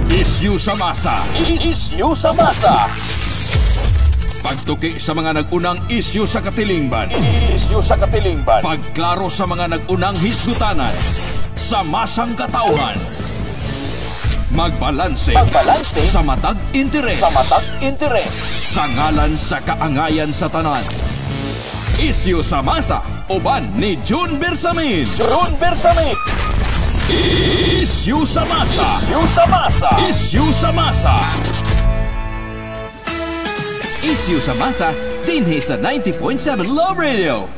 Isyu sa masa. Isyu sa masa. Pagtuki sa mga nag-unang isyu sa katilingban. Isyu sa katilingban. Pagklaro sa mga nag-unang hisgutanan. Sa masang katauhan. Magbalanse. Magbalanse. Sa matag interes. Sa matag interes. Sa ngalan sa kaangayan sa tanan. Isyu sa masa. Uban ni June Bersamin. June Bersamin. Isyu sa masa. Isyu sa masa. Isyu sa masa. Isyu sa masa dinhi sa 90.7 Love Radio.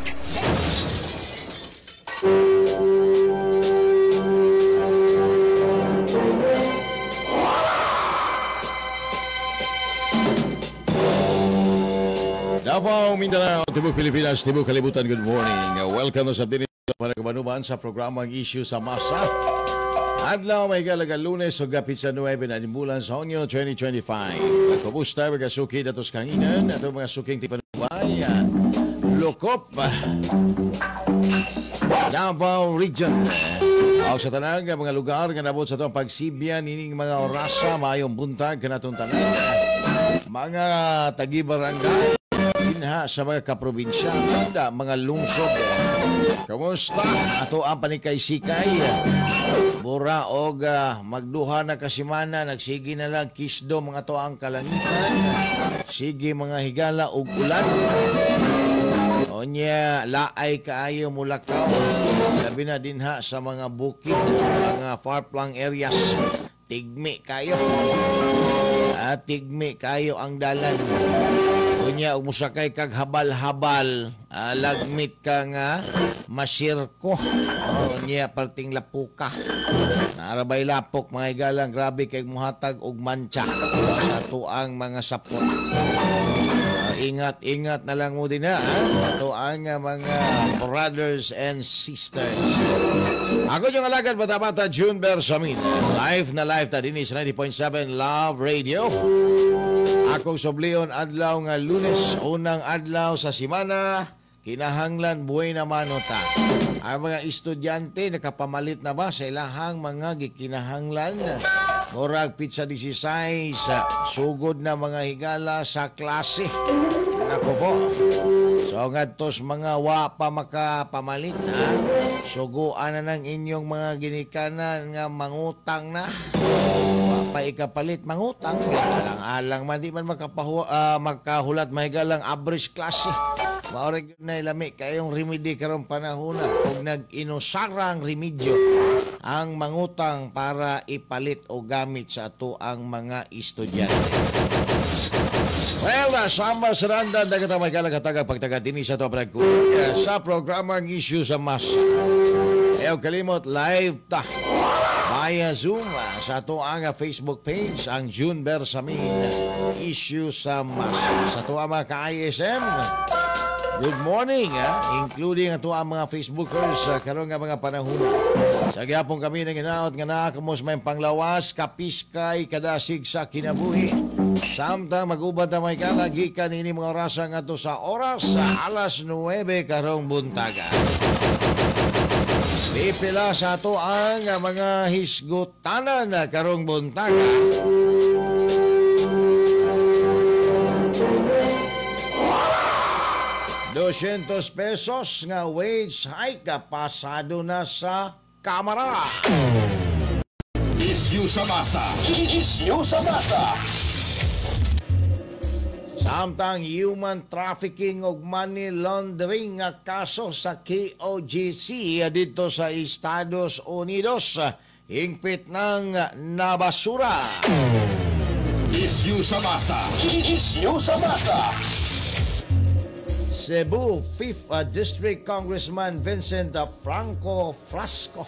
Davao, Mindanao, Tibok Pilipinas, Tibok Kalibutan, good morning. Welcome sa dinhi para kabanuban sa programang Isyu sa Masa. Adlaw may galaga Lunes ug pitsa 9 na bulan sa Hunyo 2025. Kumusta mga suki datos kanginan ato mga suking tipanubay, Lokop, Davao Region. Aw sa tanang mga lugar nga nabot sa atong pagsibya nining mga orasa, maayong buntag kanatong tanan. Mga tagi-barangay dinha sa mga kaprobinsya, mga lungsod. Kamusta? Ato ang panikay-sikay. Bura og magduha na kasimana, nagsige na lang kisdo mga to ang kalangitan. Sige mga higala og ulan. Onya, laay kaayo mulakaw. Labi na dinha sa mga bukid, mga far-flung areas. Tigmi kayo. At tigmi kayo ang dalan. Unya, umusakay kag habal-habal, lagmit ka nga masirko. Unya, parting lapuka. Naarabay lapok, mga igalang, grabe kay muhatag og mancha sa tuang mga sapot. Ingat-ingat na lang mo din ha, tuang mga brothers and sisters. Ako yung alagad bata-bata, June Bersamin. Live na live ta din sa 90.7 Love Radio. Akong sublion adlaw nga Lunes, unang adlaw sa simana, kinahanglan buhay na manota. Ang mga estudyante nakapamalit na ba sa ilahang mga gikinahanglan? Murag pizza 16, sugod na mga higala sa klase. Nako po. So ngadtos mga wa pa makapamalit, ha? Suguan na ng inyong mga ginikanan nga mangutang na. Pa ikapalit mangutang, alang-alang man di man makahulat mahigalang average klase. Maoreg na ilami kayong remedy karong panahona kung nag-inusarang remedyo ang mangutang para ipalit o gamit sa ato ang mga estudyante. Well, sama saranda dagat may kalagataga pagtaga dinhi sa ato pagkulit sa programang Isyu sa Masa. Ayaw kalimot live ta via Zoom sa ato ang Facebook page ang June Bersamin Isyu sa Masa. Sa ato ang mga ka-ISM, good morning, including ato ang mga Facebookers karon nga mga panahona. Sa gyapon kami nang hinaot nga naa kamo sa may panglawas, kapiskay, kadasig sa kinabuhi. Samtang mag-uban ta may kalagikan ini mga orasa ngadto sa oras sa alas 9 karong buntaga. Pipila sa ato ang mga hisgutanan karong buntaga. $200 pesos nga wage hike pasado na sa Kamara. Isyu sa masa. Isyu sa masa. Samtang human trafficking ug money laundering nga kaso sa KOJC dito sa Estados Unidos, hingpit ng nabasura. Isyu sa masa. Isyu sa masa. Cebu 5th District Congressman Vincent Franco Frasco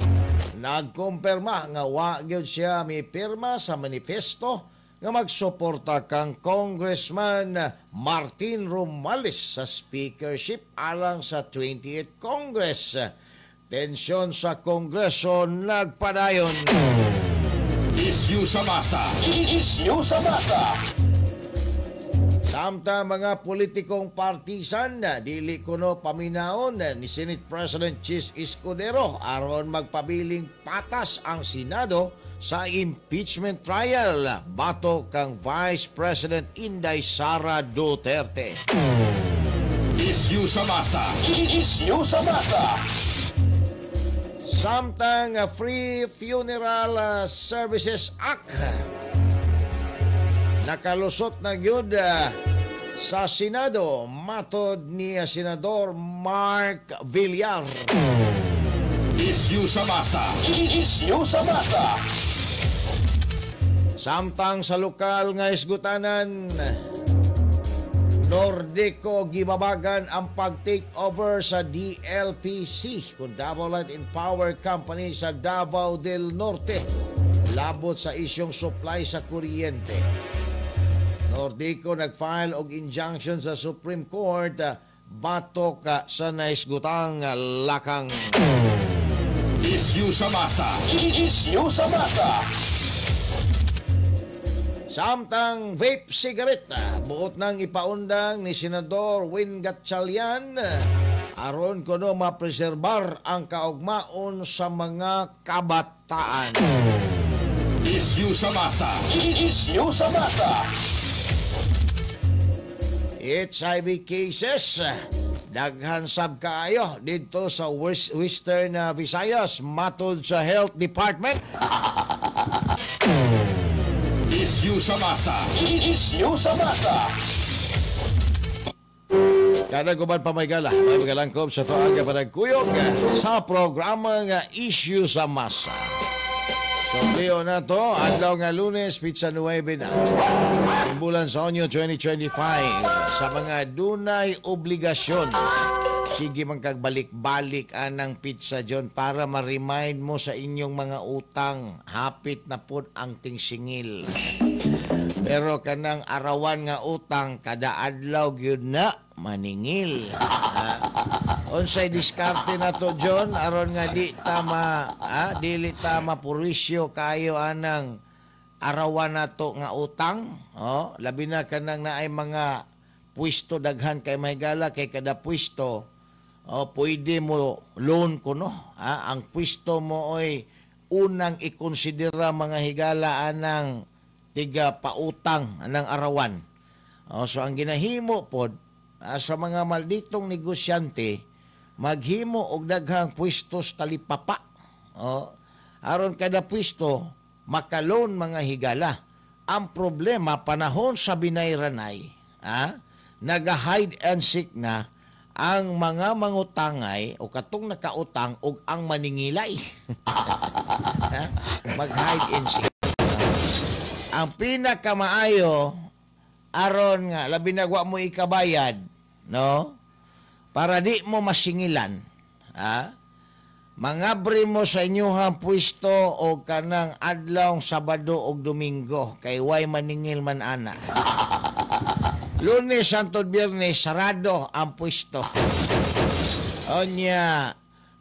nagkumpirma nga wa gyud siya mipirma sa manifesto nga magsuporta kang Congressman Martin Romualdez sa speakership alang sa 28th Congress. Tensyon sa Kongreso nagpadayon. Isyu sa masa. Isyu sa masa. Samtang mga politikong partisan dili kuno paminaon ni Senate President Chis Escudero aron magpabiling patas ang Senado sa impeachment trial batok kang Vice President Inday Sara Duterte. Isyu sa masa. Isyu sa masa. Samtang Free Funeral Services Act nakalusot na gyud sa Senado matod ni Senador Mark Villar. Isyu sa masa. Isyu sa masa. Samtang sa lokal nga isgutanan, Nordeco gibabagan ang pag-take over sa DLPC kung Davao Light and Power Company sa Davao del Norte labot sa isyong supply sa kuryente. Nordeco nag-file og injunction sa Supreme Court batok sa naisgutang lakang. Isyu sa masa. Isyu sa masa. Samtang vape cigarette, buot nang ipaundang ni Senador Win Gatchalian aron kuno mapreserbar ang kaugmaon sa mga kabataan. Isyu sa masa. Isyu sa masa. HIV cases daghan sab kaayo didto sa Western Visayas matod sa Health Department. Isyu sa masa. Isyu sa masa. Kada guban pa may gala, may magalangkob sa tuang panagkuyog sa programa nga Issue sa Masa. So, Leo na to, adlaw nga Lunes, pitsa 9 na. Bulan sa Onyo 2025, sa mga dunay obligasyon, sige man kagbalik-balik anang pizza John para ma-remind mo sa inyong mga utang, hapit na pud ang tingsingil. Pero kanang arawan nga utang, kada adlaw gyud na maningil. Unsay diskarte na to John aron nga di tama, dili ta mapurwisyo kayo anang arawan nato nga utang, oh, labi na kanang naay mga pwesto daghan kay mahigala kay kada pwesto, oh, pwede mo loan kuno, ang pwesto mo oy unang ikonsidera mga higala anang tiga pautang anang arawan. Oh, so ang ginahimo pod sa mga malditong negosyante maghimo og daghang pwestos talipapa. Oh, aron kada pwesto makalon mga higala. Ang problema panahon sa binayranay, naga-hide and seek na ang mga mangutangay o katong nakautang og ang maningilay. Mag-hide and seek. Ang pinakamaayo aron nga labi na wa mo ikabayad, no? Para di mo masingilan, mangabri mo sa inyuhang pwesto o kanang adlaw Sabado o Domingo kay way maningil man ana. Lunes hangtod Biyernes sarado ang pwesto. Onya,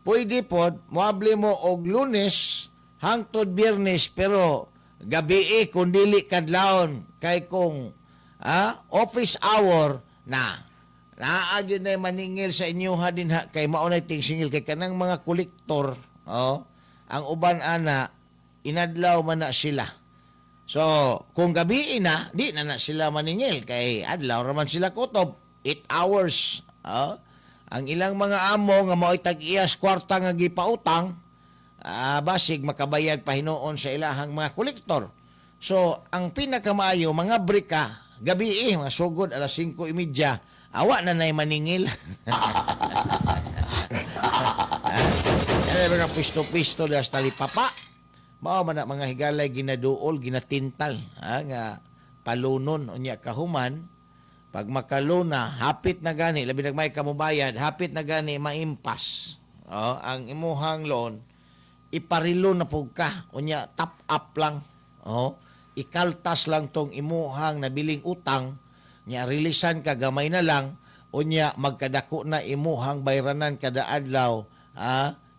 pwede pod moabli mo og Lunes hangtod Biyernes pero gabi kun dili kadlawon kay kung office hour na naa gyud na maningil sa inyoha dinha kay mao nay tingsingil kay kanang mga kolektor, oh, ang uban ana inadlaw man na sila. So kung gabi na di na na sila maningil kay adlaw ra man sila kutob 8 hours. Oh, ang ilang mga amo nga mao'y tag-iyas kwarta nga gipautang, basig makabayad pa hinuon sa ilahang mga kolektor. So ang pinakamaayo mga brika gabi mga sugod alas 5:30, awa na nay maningil. Mga pisto-pisto das talipapa. Mao man na mga higalay ginaduol, ginatintal, nga palunon unya kahuman. Pag makaluna, hapit na gani, labi nagmay kamubayad, hapit na gani maimpas. Oh, ang imuhang loan iparilo na pug ka, unya top up lang. Oh, ikaltas lang tong imuhang nabiling utang, nya releasean ka gamay na lang, unya magkadako na imuhang bayranan kada adlaw,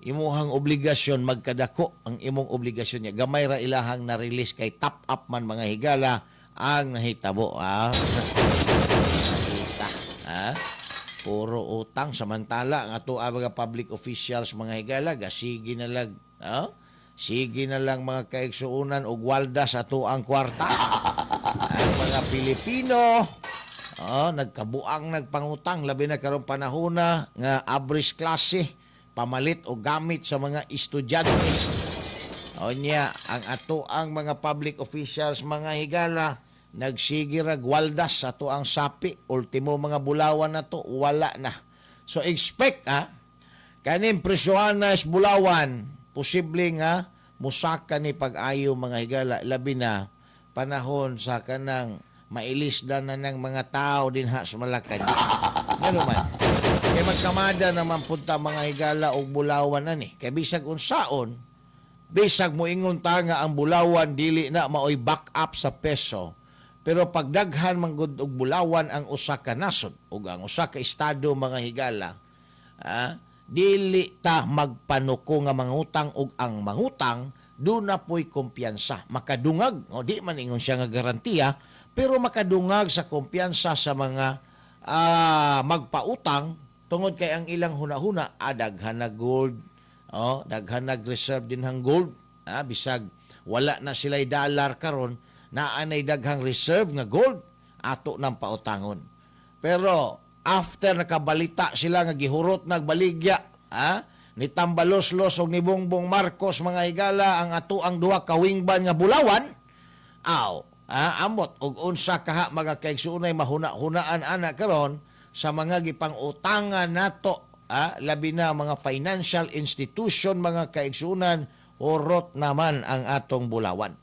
imuhang obligasyon magkadako ang imong obligasyon niya. Gamay ra ilahang na-release kay top up man mga higala ang nahitabo. Nakita, puro utang samantala ang ato mga public officials mga higala gasigi na lag, Sige na lang mga kaigsuunan og waldas ato ang kwarta. Ang mga Pilipino, oh, nagkabuang nagpangutang, labi na karong panahona nga average klase pamalit o gamit sa mga estudyante. O niya, ang ato ang mga public officials mga higala, nagsige rag waldas sa ato ang sapi, ultimo mga bulawan na to, wala na. So expect kaning presyohan na is bulawan, posible nga musaka ni pag-ayo mga higala, labi na panahon sa kanang mailisda na ng mga tao dinha sa Malacañang. Ngano man? Kay magkamada naman punta mga higala og bulawan na ni. Kay bisag unsaon, bisag moingon ta nga ang bulawan dili na maoy back up sa peso, pero pagdaghan man gud og bulawan ang usa ka nasod ug ang usa ka estado mga higala, dili ta magpanuko nga mangutang, ug ang mangutang do na po'y kumpiyansa. Makadungag, o di man ingon siya nga garantiya, pero makadungag sa kumpiyansa sa mga magpautang, tungod kay ang ilang huna-huna, daghan na gold, oh, daghan nag reserve din hang gold, bisag wala na sila'y dollar karon, naa nay daghang reserve nga gold ato nang pautangon. Pero after nakabalita sila nga gihurot nagbaligya, ni Tambaloslos og ni Bongbong Marcos mga higala ang ato ang duha ka wingban nga bulawan, aw, amot og unsa kaha mga kaigsuonay mahuna-hunaan ana karon sa mga gipang-utangan nato, labi na mga financial institution mga kaigsuonan, hurot naman ang atong bulawan.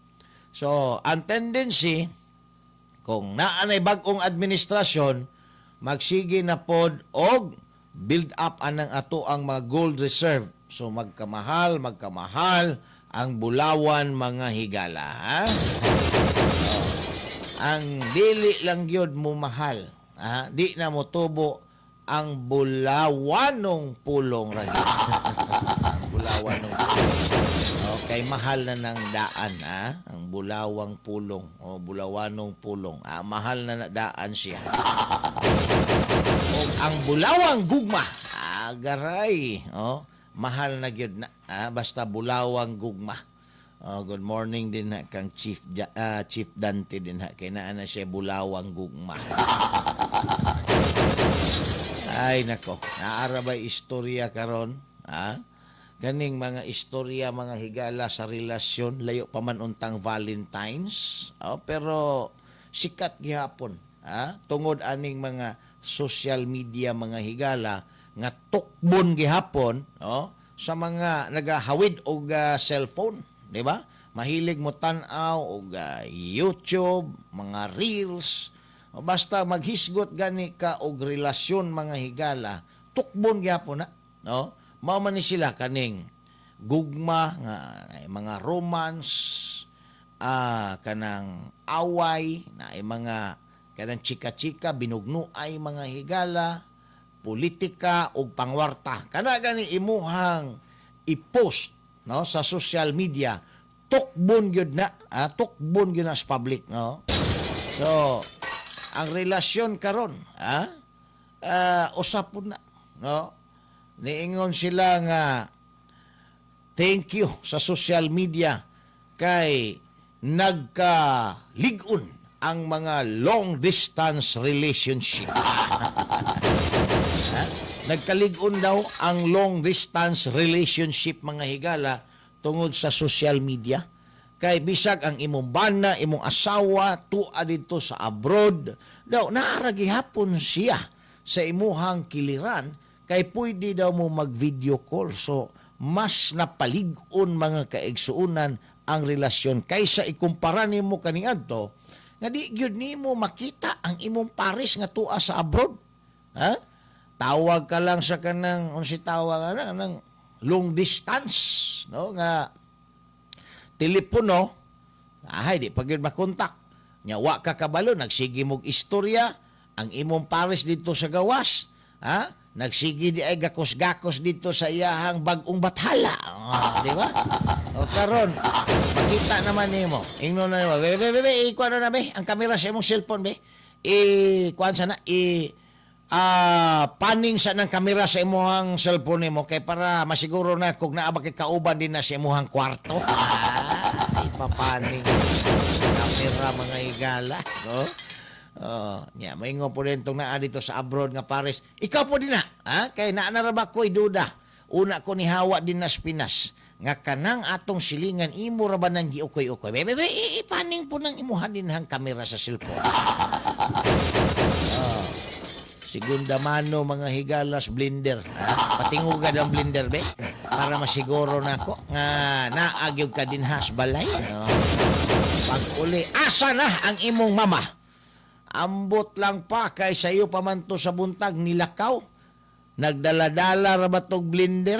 So, ang tendency, kung naa nay bag-ong administrasyon, magsige na pod og build up anang ato ang mga gold reserve. So, magkamahal, magkamahal ang bulawan mga higala. Ha? So, ang dili lang gyud mo mahal, ha? Di na mo tubo ang bulawanong pulong ra gyud. Bulawanong pulong. Okay, mahal na ng daan, ha? Ang bulawang pulong o bulawanong pulong. Mahal na na daan siya. O ang bulawang gugma, garay, oh, mahal na gyud na, basta bulawang gugma. Oh, good morning din ha kang Chief Dante din ha, kay naa na siya bulawang gugma. Ay nako, naara ba'y istorya karon? Ha? Kaning mga istorya mga higala sa relasyon, layo pa man untang Valentines, oh, pero sikat gihapon, ha? Tungod aning mga social media mga higala nga tukbon gihapon, oh, sa mga nagahawid og cellphone, di ba? Mahilig mo tan-aw og YouTube, mga reels, o basta maghisgot gani ka og relasyon mga higala, tukbon gihapon na, no? Mao man ni sila kaning gugma nga ay mga romance, kanang away, na ay mga kanang chika-chika, binugnuay mga higala, politika ug pangwarta. Kana gani imuhang i-post, no, sa social media, tukbon gyud na, tukbon gyud na sa public, no? So, ang relasyon karon, usapon na, no? Niingon sila nga thank you sa social media kay nagkalig-on ang mga long distance relationship. Ha? Nagkalig-on daw ang long distance relationship mga higala tungod sa social media. Kay bisag ang imong bana, imong asawa, tua didto sa abroad, daw naara gihapon siya sa imuhang kiliran kay pwede daw mo mag-video call. So, mas napalig-on mga kaigsuonan ang relasyon kaysa ikumpara nimo kaniadto nga di gyud nimo makita ang imong pares nga tua sa abroad. Ha? Tawag ka lang sa kanang unsi tawag ana kanang long distance, no, nga telepono, ay di pa gyud makontak. Nya wa ka kabalo, nagsige mog istorya ang imong pares didto sa gawas, ha? Nagsige di ay gakos-gakos dito sa iyahang bag-ong bathala. Di ba? O karon, makita naman nimo. Ingnon na nimo, be, be, be, be, ikuan na be, ang kamera sa imong cellphone be. Ikuan sana, i Paning sa ng kamera sa imuhang cellphone nimo kay para masiguro na kung naa ba kay kauban din na sa imuhang kwarto. Ipapaning kamera, mga higala, no? Oh, nya maingon po din tong naa dito sa abroad nga pares. Ikaw po din na, ha? Kay naa na ra ba ko'y duda. Una ko ni hawa din na sa Pinas nga kanang atong silingan imo ra ba nang giukoy-ukoy. Bebe, be, ipaning po nang imuha din hang kamera sa cellphone. Oh. Segunda mano, mga higalas, blender. Ha? Patingugad ang blender be para masiguro nako nga naagyog ka din has balay. No? Pag uli, asa na ang imong mama? Ambot lang pa kay sayo pa man to sa buntag nilakaw. Nagdala-dala ra ba tog blender?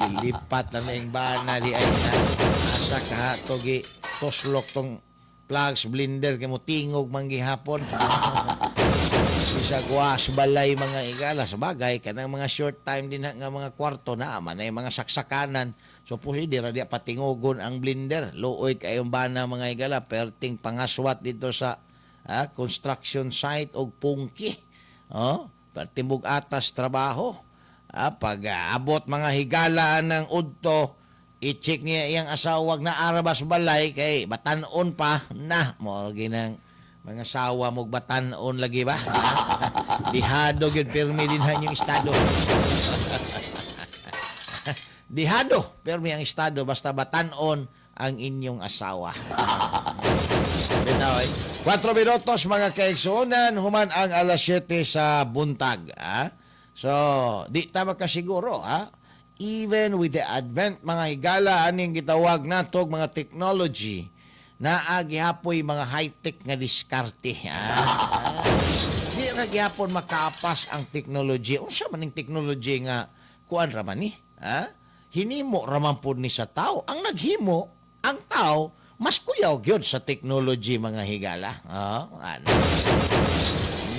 Gilipat na na yung bana di ay na. Asa ka to gi toslok tong plugs blender kay mo tingog man gihapon. Bisag was balay, mga igala, sa bagay kanang mga short time din na nga mga kwarto na man ay mga saksakanan. So pwede ra di patingogon ang blender. Luoy kayong bana, mga igala, perting pangaswat dito sa construction site og pungki. Oh, perting atas trabaho. Pag abot, mga higala, ng udto, i-check niya iyang asawag na arabas balay kay batanon pa na mo ginang mga sawa mo batanon lagi ba, dihado gyud pirmi din yung estado, dihado pirmi ang estado basta batanon ang inyong asawa. Bitaw ay 4 minutos, mga kaigsuonan, human ang alas 7 sa buntag, ha? So di ta makasiguro, ha? Even with the advent, mga higala, aning gitawag natog mga technology, naa gihapoy mga high-tech nga diskarte, ha? Di ra gihapon makaapas ang technology. Unsa man ning technology nga kuan ra man ni, ha? Hinimo ra man pud ni sa tao. Ang naghimo ang tao mas kuyaw gyud sa technology, mga higala. Ano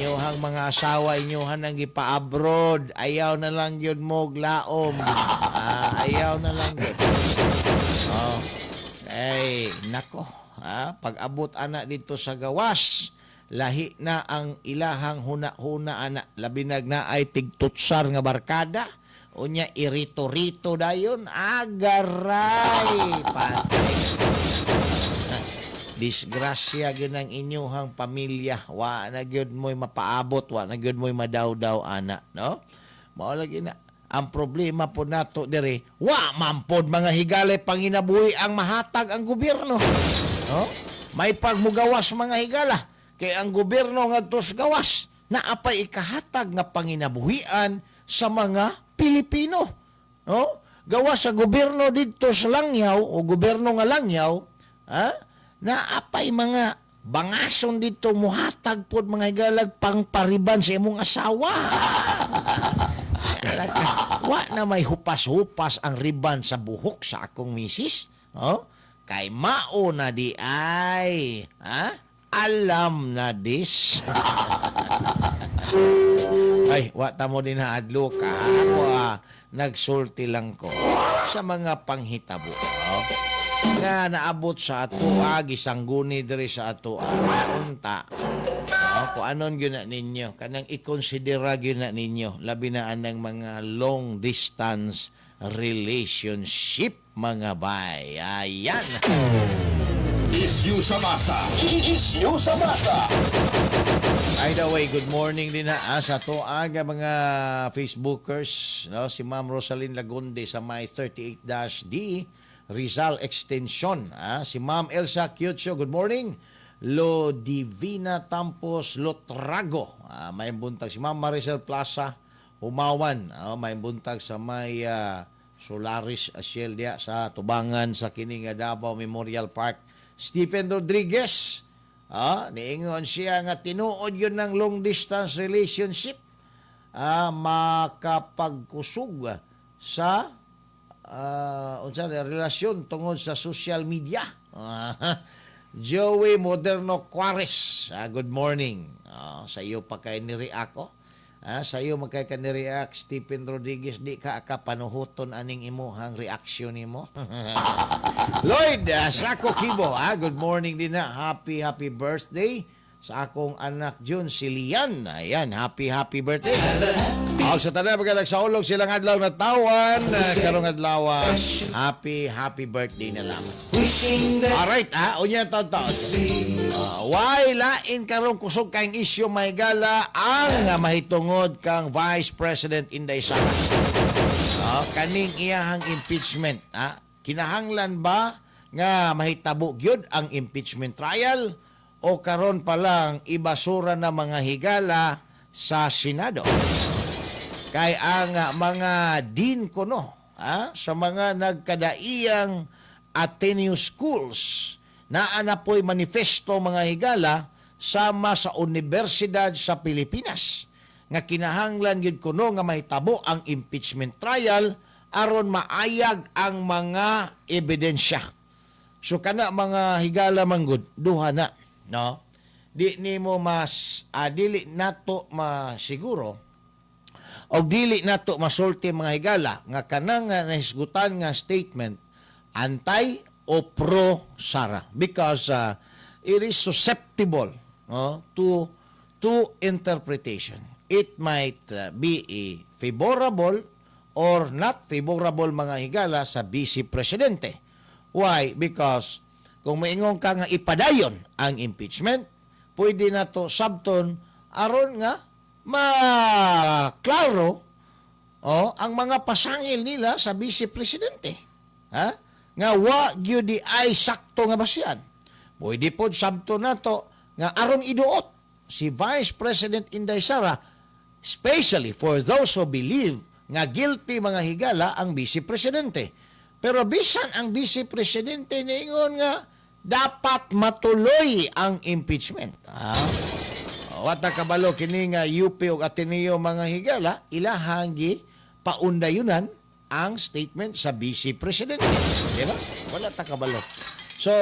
inyuhang mga asawa, inyuhan ang gipa-abroad, ayaw na lang yun mo laom. Ayaw na lang yun. Oh. Ay, nako. Pag abot ana dito sa gawas, lahi na ang ilahang huna-huna ana. Labinag na ay tigtutsar nga barkada. Unya irito-rito dayon. Agaray! Patay. Disgrasya gyud ang inyuhang pamilya. Wa na gyud mo'y mapaabot, wa na gyud mo'y madawdaw ana, no? Mao lagi na ang problema po nato diri, wa man pod, mga higala, panginabuhi ang mahatag ang gobyerno, no? May pagmugawas, mga higala, kay ang gobyerno ngadto sa gawas naapay ikahatag nga panginabuhian sa mga Pilipino, no? Gawas sa gobyerno didto sa Langyaw o gobyerno nga Langyaw, ha? Naapay mga bangason dito muhatag pod, mga higalag, pangpariban sa imong asawa. Wa na may hupas-hupas ang riban sa buhok sa akong misis. Oh? Kay mao na di ay. Ha? Alam na dis. Ay, wa ta mo din haadlo ka. Ako nagsulti lang ko sa mga panghitabo. Oh? Nga naabot sa atoa, gisangguni diri sa atoa. Unta. Oh, kung anon gyud na ninyo, kanang ikonsidera gyud na ninyo, labi na anang mga long distance relationship, mga bay. Ayan. Issue sa masa. Issue sa masa. By the way, good morning din na sa to aga mga Facebookers, no? Si Ma'am Rosalyn Lagunde sa my 38-D Rizal Extension. Si Ma'am Elsa Kyutso, good morning. Lo Divina Tampos Lotrago. May buntag si Ma'am Maricel Plaza Humawan. May buntag sa may Solaris Shell dia sa tubangan sa kini nga Davao Memorial Park. Stephen Rodriguez, niingon siya nga tinuod yun ng long distance relationship makapagkusog sa unsa na, relasyon tungod sa social media. Joey Moderno Quares, good morning. Sa iyo pa kay ni-react ko. Sa iyo magkay ka ni-react, Stephen Rodriguez, di ka kapanuhuton aning imuhang reaksyon nimo. Lloyd Sako Kibo, good morning din na. Happy, happy birthday Sa akong anak June, si Lian. Ayan, happy, happy birthday. Og sa tanan mga nagsaulog silang adlaw na tawan, karong adlaw, happy, happy birthday na lamang. Alright, ha, unya taon-taon. Why lain karong kusog kayong isyu, mga higala, ang mahitungod kang Vice President Inday Sara? Kaning iyahang impeachment, ha? Kinahanglan ba nga mahitabo gyud ang impeachment trial o karon pa lang ibasura na, mga higala, sa Senado? Kay ang mga dean kuno, sa mga nagkadaiyang Ateneo Schools, naa na po'y manifesto, mga higala, sama sa Universidad sa Pilipinas nga kinahanglan gyud kuno nga mahitabo ang impeachment trial aron maayag ang mga ebidensya. So kana, mga higala, manggod duha na, no? Di nimo mas dili nato masiguro o dili nato masulti, mga higala, nga kanang nahisgutan nga statement anti o pro Sara because it is susceptible, no, to interpretation. It might be a favorable or not favorable, mga higala, sa vice presidente. Why? Because kung maingon ka nga ipadayon ang impeachment, pwede na to sabton aron nga maklaro, oh, ang mga pasangil nila sa vice presidente. Ha? Nga wa gyud di ay sakto nga basian. Pwede pod sabton nato nga aron iduot si Vice President Inday Sara, especially for those who believe nga guilty, mga higala, ang vice presidente. Pero bisan ang vice presidente niingon nga dapat matuloy ang impeachment. Ah. Wa ta kabalo kini nga UP ug Ateneo, mga higala, ilahang gi paundayunan ang statement sa vice presidente. Di ba? Wala ta kabalo. So,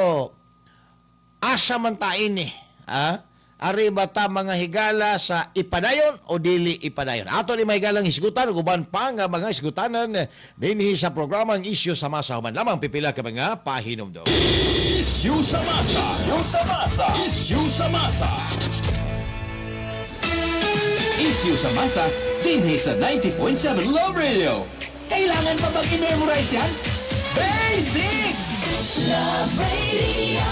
asa man ta ini? Ha? Ari ba ta, mga higala, sa ipadayon o dili ipadayon? Ato ni mahigalang hisgutan ug uban pa nga mga hisgutanan dinhi sa programang Isyu sa Masa human lamang pipila ka mga pahinumdom. Isyu sa Masa. Isyu sa Masa. Isyu sa Masa. Isyu sa Masa dinhi sa 90.7 Love Radio. Kailangan pa bang i-memorize yan? Basic! Love Radio.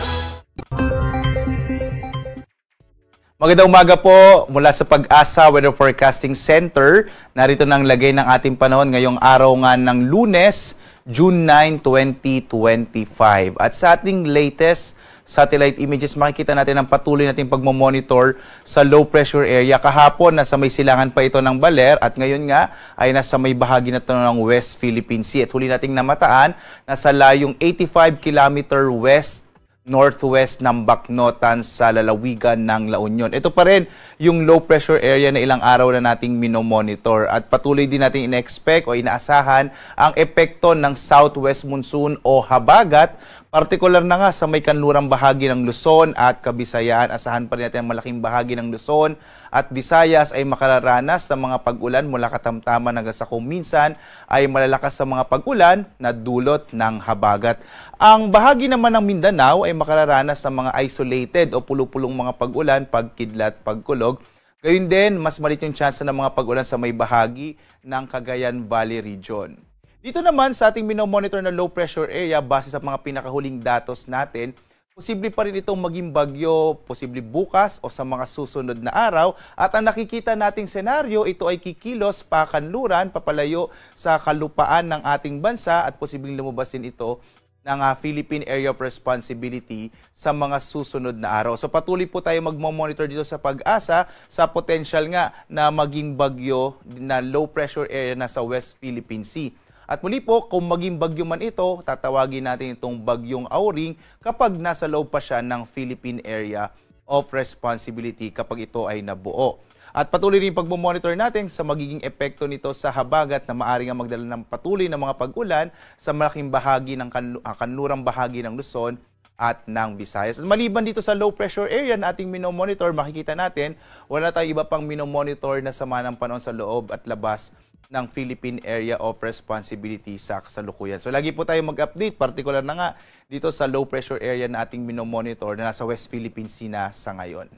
Magandang umaga po mula sa Pag-asa Weather Forecasting Center. Narito na ang lagay ng ating panahon ngayong araw nga ng Lunes, June 9, 2025. At sa ating latest satellite images, makikita natin ang patuloy nating pagmomonitor sa low pressure area. Kahapon, nasa may silangan pa ito ng Baler at ngayon nga ay nasa may bahagi na ito ng West Philippine Sea. At huli nating namataan, nasa layong 85 kilometer west northwest ng Bacnotan sa lalawigan ng La Union. Ito pa rin yung low pressure area na ilang araw na nating minomonitor at patuloy din nating ina-expect o inaasahan ang epekto ng southwest monsoon o habagat, partikular na nga sa may kanlurang bahagi ng Luzon at Kabisayaan. Asahan pa rin natin ang malaking bahagi ng Luzon at Visayas ay makararanas ng mga pag-ulan mula katamtaman hanggang sa kung minsan ay malalakas sa mga pag-ulan na dulot ng habagat. Ang bahagi naman ng Mindanao ay makararanas ng mga isolated o pulupulong mga pag-ulan, pagkidlat, pagkulog. Gayun din, mas maliit yung tsansa ng mga pag-ulan sa may bahagi ng Cagayan Valley Region. Dito naman sa ating minomonitor na low pressure area, base sa mga pinakahuling datos natin, posible pa rin itong maging bagyo, posible bukas o sa mga susunod na araw. At ang nakikita nating senaryo, ito ay kikilos pakanluran, papalayo sa kalupaan ng ating bansa at posibleng lumabas din ito ng Philippine Area of Responsibility sa mga susunod na araw. So patuloy po tayo magmo-monitor dito sa Pag-asa sa potential nga na maging bagyo na low pressure area na sa West Philippine Sea. At muli po, kung maging bagyo man ito, tatawagin natin itong Bagyong Auring kapag nasa loob pa siya ng Philippine Area of Responsibility kapag ito ay nabuo. At patuloy rin pagmomonitor natin sa magiging epekto nito sa habagat na maaari nga magdala ng patuloy na mga pag-ulan sa malaking bahagi ng kanlurang bahagi ng Luzon at ng Visayas. At maliban dito sa low pressure area na ating minomonitor, makikita natin wala tayong iba pang minomonitor na sama ng panahon sa loob at labas ng Philippine Area of Responsibility sa kasalukuyan. So lagi po tayo mag-update, particular na nga dito sa low pressure area na ating minomonitor na nasa West Philippine Sea na sa ngayon.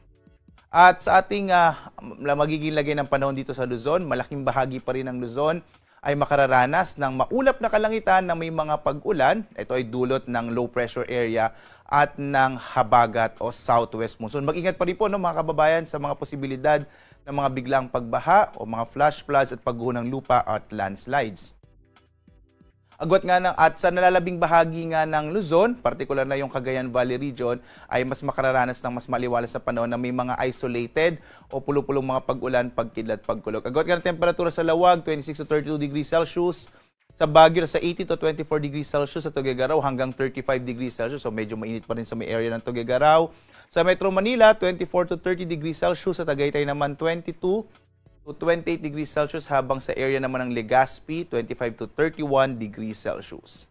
At sa ating magiging lagay ng panahon dito sa Luzon, malaking bahagi pa rin ng Luzon ay makararanas ng maulap na kalangitan na may mga pag-ulan. Ito ay dulot ng low pressure area at ng habagat o southwest monsoon. Mag-ingat pa rin po, no, mga kababayan, sa mga posibilidad ng mga biglang pagbaha o mga flash floods at pagguho ng lupa at landslides. Agwat nga ng, at sa nalalabing bahagi nga ng Luzon, partikular na yung Cagayan Valley region, ay mas makararanas ng mas maliwalas sa panahon na may mga isolated o pulupulong mga pag-ulan, pagkidlat, pagkulog. Agwat nga ng temperatura sa Lawag, 26 to 32 degrees Celsius. Sa Baguio, sa 18 to 24 degrees Celsius. Sa Tuguegarao, hanggang 35 degrees Celsius. So medyo mainit pa rin sa may area ng Tuguegarao. Sa Metro Manila, 24 to 30 degrees Celsius. Sa Tagaytay naman, 22 to 28 degrees Celsius, habang sa area naman ng Legazpi, 25 to 31 degrees Celsius.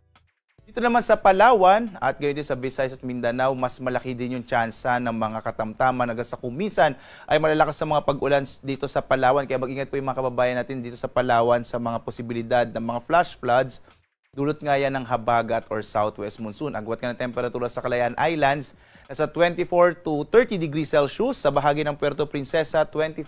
Dito naman sa Palawan at gayon din sa Visayas at Mindanao, mas malaki din yung tsansa ng mga katamtaman hanggang sa kuminsan ay malalakas sa mga pag-ulan dito sa Palawan. Kaya mag-ingat po yung mga kababayan natin dito sa Palawan sa mga posibilidad ng mga flash floods. Dulot nga yan ng habagat or southwest monsoon. Agwat nga ng temperatura sa Kalayaan Islands, nasa 24 to 30 degrees Celsius. Sa bahagi ng Puerto Princesa, 24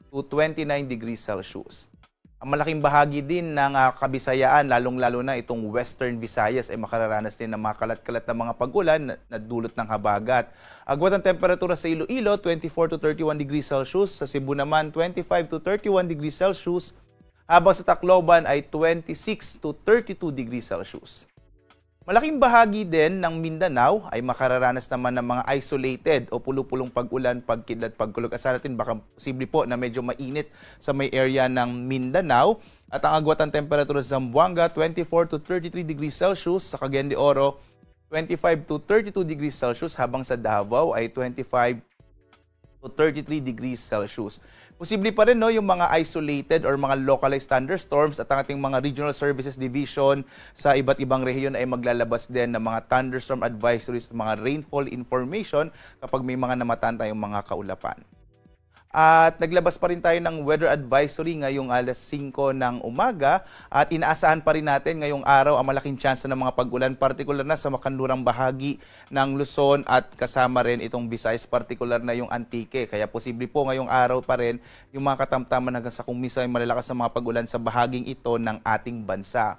to 29 degrees Celsius. Ang malaking bahagi din ng Kabisayaan, lalong-lalo na itong Western Visayas, ay makararanas din ng mga kalat-kalat na mga pag-ulan na dulot ng habagat. Agwat ang temperatura sa Iloilo, 24 to 31 degrees Celsius. Sa Cebu naman, 25 to 31 degrees Celsius. Habang sa Tacloban ay 26 to 32 degrees Celsius. Malaking bahagi din ng Mindanao ay makararanas naman ng mga isolated o pulupulong pag-ulan, pagkidlat, pagkulog. Asahan natin baka posible po na medyo mainit sa may area ng Mindanao. At ang agwat ng temperatura sa Zamboanga, 24 to 33 degrees Celsius. Sa Cagayan de Oro, 25 to 32 degrees Celsius. Habang sa Davao ay 25 to 33 degrees Celsius. Posible pa rin, no, yung mga isolated or mga localized thunderstorms, at ang ating mga Regional Services Division sa iba't ibang rehiyon ay maglalabas din ng mga thunderstorm advisories, mga rainfall information kapag may mga namatan tayong mga kaulapan. At naglabas pa rin tayo ng weather advisory ngayong alas 5 ng umaga at inaasahan pa rin natin ngayong araw ang malaking tsansa ng mga pag-ulan, partikular na sa makanlurang bahagi ng Luzon at kasama rin itong Visayas, partikular na yung Antique. Kaya posible po ngayong araw pa rin yung mga katamtaman hanggang sa kumisa ay malalakas na mga pag-ulan sa bahaging ito ng ating bansa.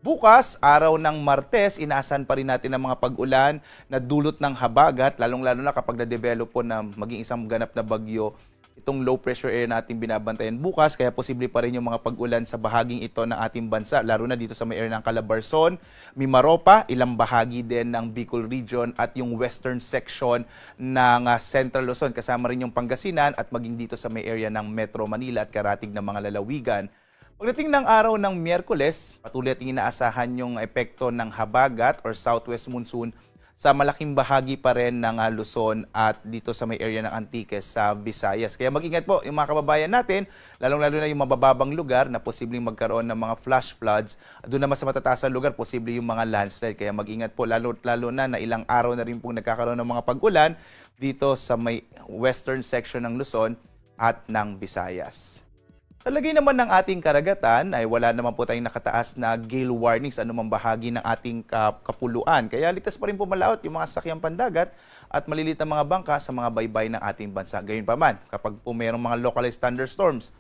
Bukas, araw ng Martes, inaasahan pa rin natin ang mga pag-ulan na dulot ng habagat, lalong-lalo na kapag na-develop po na maging isang ganap na bagyo itong low pressure area natin binabantayan bukas. Kaya posible pa rin yung mga pag-ulan sa bahaging ito ng ating bansa, lalo na dito sa may area ng Calabarzon, Mimaropa, ilang bahagi din ng Bicol region at yung western section ng Central Luzon, kasama rin yung Pangasinan at maging dito sa may area ng Metro Manila at karatig ng mga lalawigan. Pagdating ng araw ng Miyerkules, patuloy ating inaasahan yung epekto ng habagat or southwest monsoon sa malaking bahagi pa rin ng Luzon at dito sa may area ng Antique sa Visayas. Kaya mag-ingat po yung mga kababayan natin, lalong-lalo na yung mabababang lugar na posibleng magkaroon ng mga flash floods. Doon naman sa matataas na lugar, posible yung mga landslide. Kaya mag-ingat po, lalo na na ilang araw na rin pong nagkakaroon ng mga pag-ulan dito sa may western section ng Luzon at ng Visayas. Sa lagay naman ng ating karagatan ay wala naman po tayong nakataas na gale warnings anumang bahagi ng ating kapuluan. Kaya ligtas pa rin po malaot yung mga sakyang pandagat at maliliit na mga bangka sa mga baybay ng ating bansa. Gayunpaman, kapag po mayroong mga localized thunderstorms,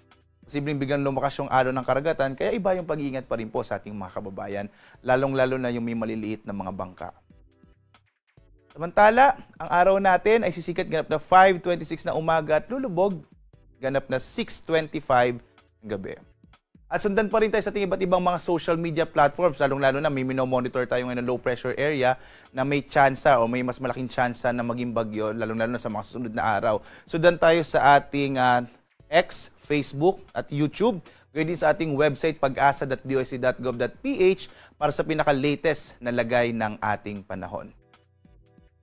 posibleng biglang lumakas yung alon ng karagatan, kaya iba yung pag-iingat pa rin po sa ating mga kababayan, lalong-lalo na yung may maliliit na mga bangka. Samantala, ang araw natin ay sisikat ganap na 5:26 na umaga at lulubog ganap na 6:25 gabi. At sundan pa rin tayo sa ating iba't ibang mga social media platforms, lalong-lalo na may minomonitor tayo ngayon ng low pressure area na may tsansa o may mas malaking tsansa na maging bagyo, lalong-lalo na sa mga susunod na araw. Sundan tayo sa ating X, Facebook at YouTube. Gayun din sa ating website pagasa.doc.gov.ph para sa pinaka-latest na lagay ng ating panahon.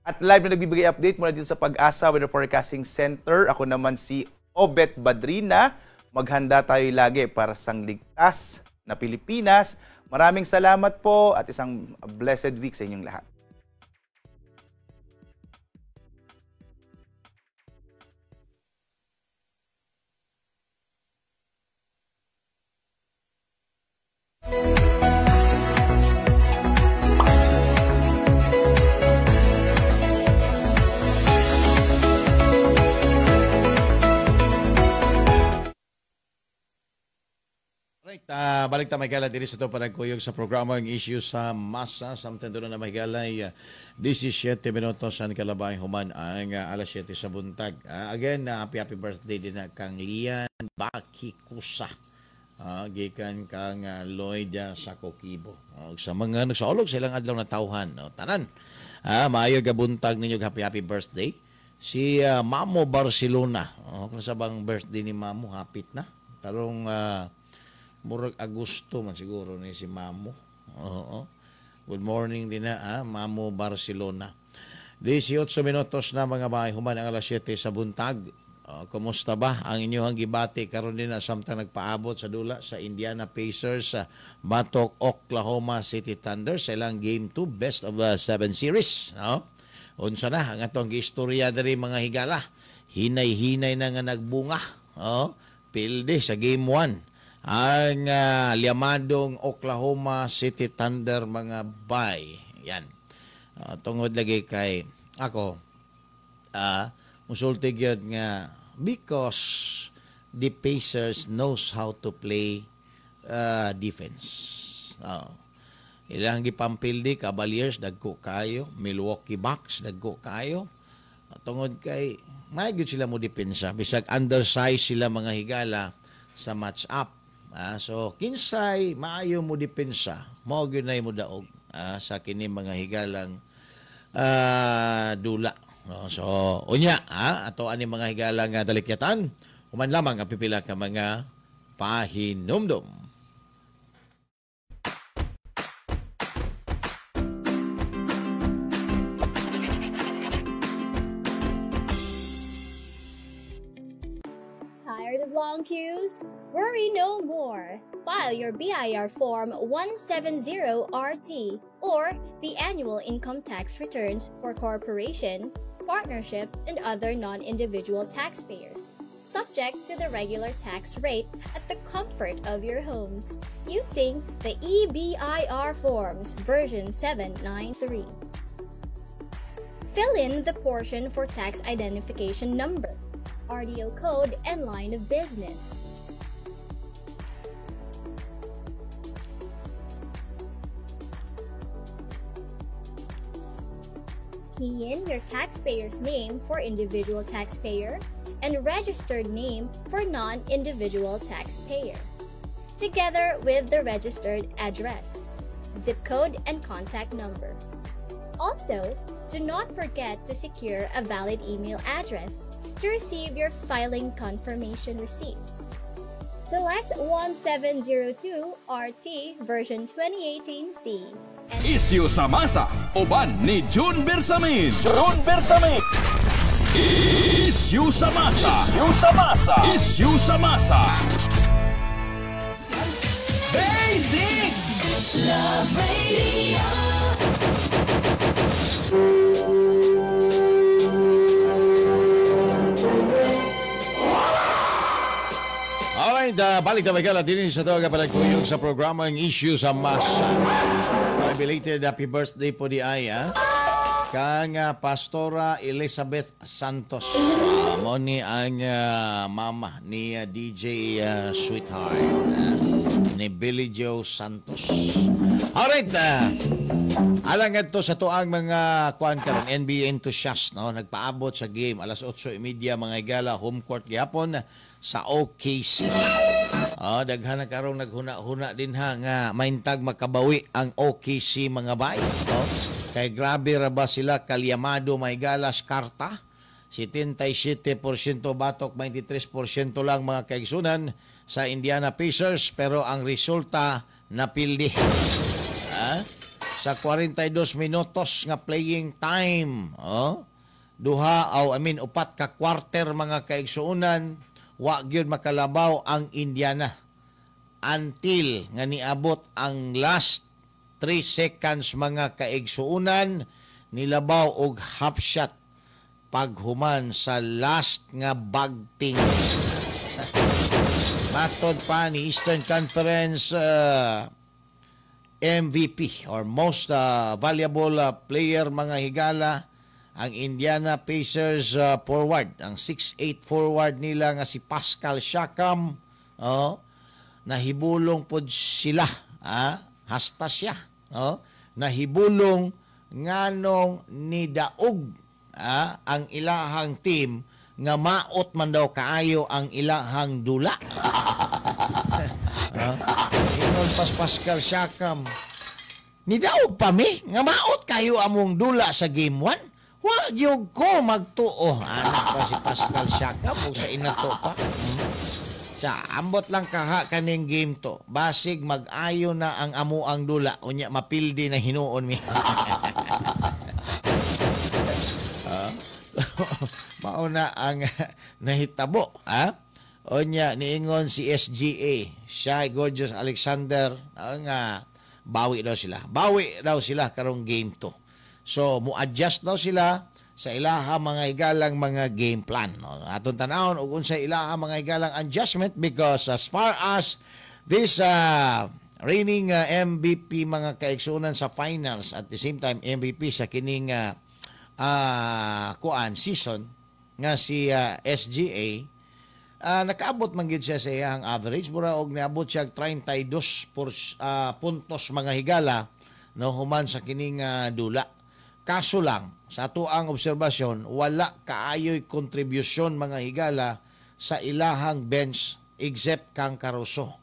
At live na nagbibigay update mula dito sa Pag-asa Weather Forecasting Center, ako naman si Obet Badrina. Maghanda tayo lagi para sa ligtas na Pilipinas. Maraming salamat po at isang blessed week sa inyong lahat. Balik ta, mga higala, diri sa ato panagkuyog sa programa ang Issue sa Masa. Samtang doon na, mga higala, 17 minutos ang kalabay human ang alas 7 sa buntag. Again, happy happy birthday din na kang Lian Bakikusa. Gikan kang Lloyd Sakokibo. Sa mga nagsaulog sa ilang adlaw na tawhan, no? Tanan. Maayo ga buntag ninyo, happy happy birthday. Si Mamo Barcelona. Oh, kung sa bang birthday ni Mamo hapit na. Karong murag Agosto man siguro ni si Mamo. Oo. Good morning din na, Mamo Barcelona. 18 minutos na, mga bay, human ang alas 7 sa buntag. Kumusta ba ang inyong gibati karon din na samtang nagpaabot sa dula sa Indiana Pacers sa batok Oklahoma City Thunder sa ilang Game 2 best of 7 series, no? Unsa na ang atong giistorya diri, mga higala? Hinay-hinay na nga nagbunga, oh. Pilde sa Game 1 ang liyamadong Oklahoma City Thunder, mga bay. Yan. Tungod lagi kay ako musulti gyud nga because the Pacers knows how to play defense. Oh. Ilang gipampildi Cavaliers dagko kayo, Milwaukee Bucks dagko kayo. Tungod kay may gyud sila mo depensa bisag undersize sila, mga higala, sa match up. So kinsay maayo mo depensa, mao gyud nay mo daog sa kini, mga higalang dula. No, so unya ato ani, mga higalang dalikyatan human lamang ang pipila ka mga pahinumdum. Tired of long queues? Worry no more. File your BIR Form 170RT or the annual income tax returns for corporation, partnership, and other non-individual taxpayers, subject to the regular tax rate at the comfort of your homes using the eBIR Forms version 793. Fill in the portion for tax identification number, RDO code, and line of business. Key in your taxpayer's name for individual taxpayer and registered name for non-individual taxpayer, together with the registered address, zip code, and contact number. Also, do not forget to secure a valid email address to receive your filing confirmation receipt. Select 1702 RT version 2018C and Isyu sa Masa, uban ni June Bersamin. June Bersamin. Isyu sa Masa. Isyu sa Masa. Isyu sa Masa. Basic! Love Radio. Alright, balik na magkala din sa toga para kuyog sa programa ang Issue sa Masa. My belated happy birthday po di ay, ah. Kang Pastora Elizabeth Santos. Mo ni ang mama ni DJ Sweetheart, ni Billy Joe Santos. Alright, alang to sa tuang mga kuan karon, NBA enthusiast, no, nagpaabot sa game alas 8:30, mga higala, home court gihapon sa OKC. Oh, daghan na karong naghuna-huna din ha nga maintag makabawi ang OKC, mga bay, no? Kay grabe ra ba sila kalyamado, may galas karta. 77% batok 23% lang, mga kaigsunan, sa Indiana Pacers, pero ang resulta napildi. Ha? Sa 42 minutos nga playing time, oh, duha aw I mean upat ka quarter, mga kaigsuonan, wa gyud makalabaw ang Indiana until nga niabot ang last 3 seconds, mga kaigsuonan, nilabaw og half shot paghuman sa last nga bagting. Matod pa ni Eastern Conference MVP or most valuable player, mga higala, ang Indiana Pacers forward, ang 6'8 forward nila nga si Pascal Siakam, oh, Nahibulong pod sila, hasta siya, no? Nahibulong nganong nidaog ang ilahang team nga maot man daw kaayo ang ilahang dula. Ingon pas Pascal Siakam, nidaog pa mi nga maot kayo among dula sa game 1. Wa gyud ko magtuo. Anak pa si Pascal Siakam ug sa inato pa. Sa ambot lang kaha kaning game to. Basig mag-ayo na ang amo ang dula unya mapildi na hinuon mi. Mauna ang nahitabo, ha? Unya niingon si SGA, Shai Gorgeous Alexander, nga bawi daw sila. Bawi daw sila karong game 2. So mo-adjust daw sila sa ilaha mga igalang mga game plan. No? Atong tan-awon og unsa ilaha mga igalang adjustment because as far as this reigning MVP mga kaigsuonan sa finals, at the same time MVP sa kining kuan season nga si SGA, nakaabot man gyud siya sa iyang average, mura og niabot siya 32 puntos mga higala, no, human sa kining dula. Kaso lang sa ato ang obserbasyon, wala kaayoy kontribusyon mga higala sa ilahang bench except kang Caruso.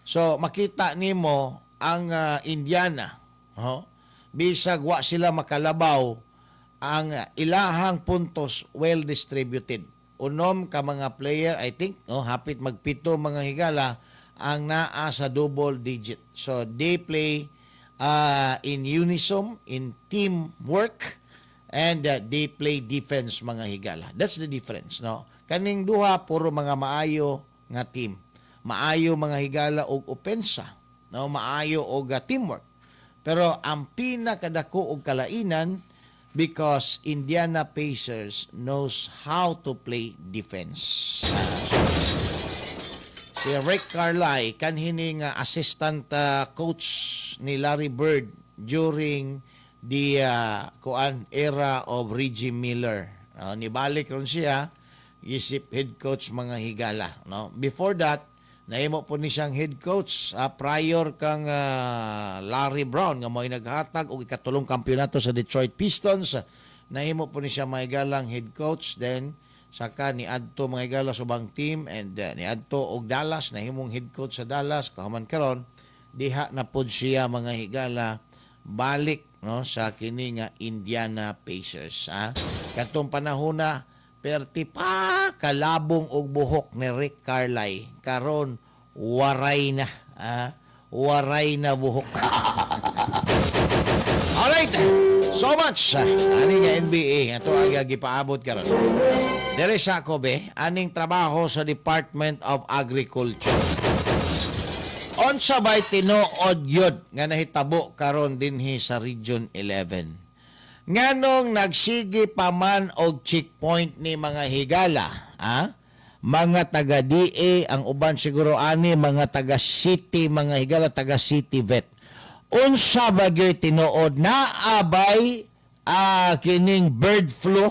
So makita nimo ang Indiana, no? Bisag wa sila makalabaw, ang ilahang puntos well distributed. Unom ka mga player, I think, no, hapit magpito mga higala ang naa sa double digit. So they play in unison, in teamwork, and they play defense mga higala. That's the difference, no? Kaning duha puro mga maayo nga team. Maayo mga higala og opensa, no? Maayo og teamwork. Pero ang pinakadako og kalainan because Indiana Pacers knows how to play defense. Si Rick Carlisle, kanhining assistant coach ni Larry Bird during the kuan era of Reggie Miller. Nibalik ron siya isip head coach mga higala, no? Before that, nahimo po ni siyang head coach prior kang Larry Brown nga mo'y naghatag og ikatulong kampeonato sa Detroit Pistons. Nahimo po ni siya mga higalang head coach, then saka niadto mga higala sa ubang team and niadto og Dallas, nahimong head coach sa Dallas. Kahuman karon diha na pod siya mga higala balik, no, sa kini nga Indiana Pacers. Katong panahon na perti pa kalabong og buhok ni Rick Carlisle, karon waray na, waray na buhok. Alright, so much ani nga NBA ato ang gipaabot karon. Dere sa Kobe, aning trabaho sa Department of Agriculture. Unsa bay tinuod gyud nga nahitabo karon dinhi sa Region 11? Nganong nagsige pa man og checkpoint ni mga higala, ha? Mga taga DA, ang uban siguro ani mga taga city, mga higala taga city vet. Unsa ba gyud tinuod naabay kining bird flu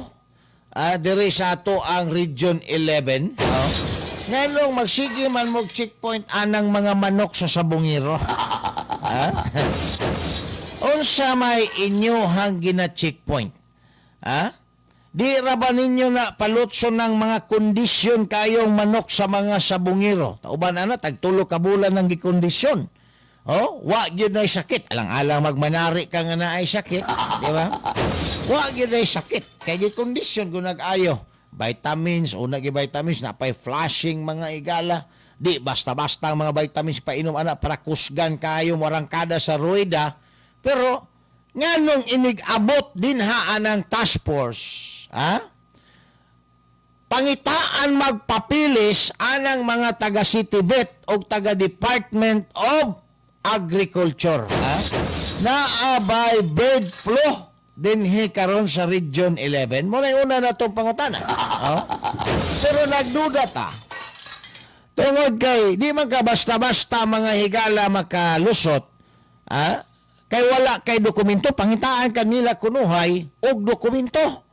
diri sa ato ang Region 11? Oh. Nganong magsige man mo checkpoint anang mga manok sa sabongero? Ha? Unsa may inyohang gina-checkpoint? Ha? Di ra ba ninyo na palutso ng mga kondisyon kayong manok sa mga sabongero? Tauban ana, tagtulo ka bulan ang gikondisyon. Oh, wa gyud nay sakit. Alang-alang magmanari ka nga naay sakit, di ba? Wa gyud nay sakit. Kay gikondisyon kung nag-ayo. Vitamins, una gi vitamins, napay flashing mga igala. Di basta-basta ang mga vitamins painom ana para kusgan kayo morangkada sa rueda. Pero nganong inig-abot din haan ang task force, ha? Pangitaan magpapilis anang mga taga City Vet o taga Department of Agriculture, ha? Naabay bird flu dinhi karon sa Region 11. Muna una na itong pangutana. Oh? Pero nagduda ta. Tungod kay di man ka basta-basta mga higala makalusot, ha? Kay wala kay dokumento, pangitaan kanila kunuhay og dokumento.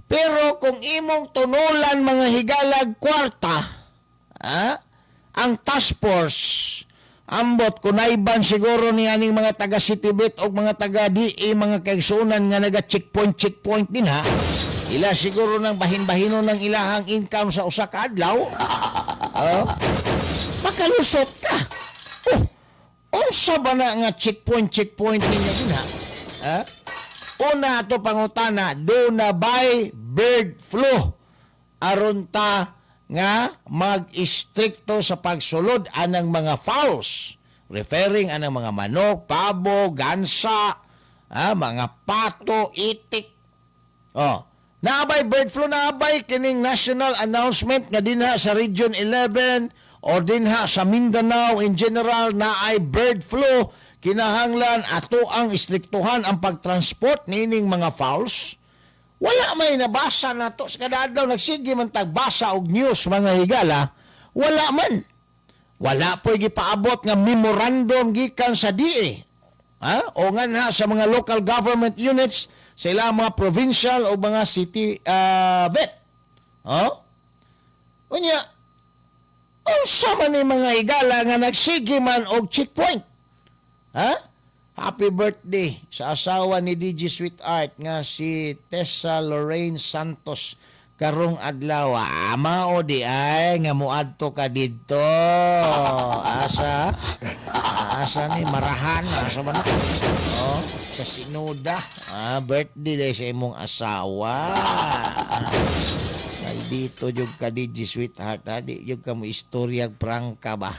Pero kung imong tunulan mga higalag kwarta, ha? Ang task force, ambot kunayban siguro ni aning mga taga City Vet o mga taga DA, mga kaigsunan nga naga checkpoint checkpoint din ha. Ila siguro ng bahin-bahino ng ilahang income sa usa ka adlaw. Oh, makalusot ka. Oh, unsa ba na nga checkpoint checkpoint ninyo din ha? Ha? Una ato pangutana, do na bay bird flu aron ta nga mag-istrikto sa pagsulod anang mga fowls, referring anang mga manok, pabo, gansa, mga pato, itik. Oh, naabay bird flu, naabay kining national announcement nga dinha sa Region 11 or dinha sa Mindanao in general naay bird flu, kinahanglan ato ang istriktuhan ang pagtransport nining mga fowls. Wala may nabasa na to. Sa kada adlaw nagsige man tagbasa og news mga higala, wala man. Wala po'y gipaabot nga memorandum gikan sa DA. Ha? O nga na sa mga local government units, sa ilang mga provincial o mga city vet. Oh? Unya, unsa man ni mga higala nga nagsige man og checkpoint? Ha? Happy birthday sa asawa ni DJ Sweetheart nga si Tessa Lorraine Santos karong adlaw. Mao di ay nga moadto ka didto. Asa? Asa ni Marahan, asa man? Oh, sa Sinuda. Birthday day sa imong asawa. Maldito jud ka DJ Sweetheart, ha? Di jud ka mo istoryag prangka ba?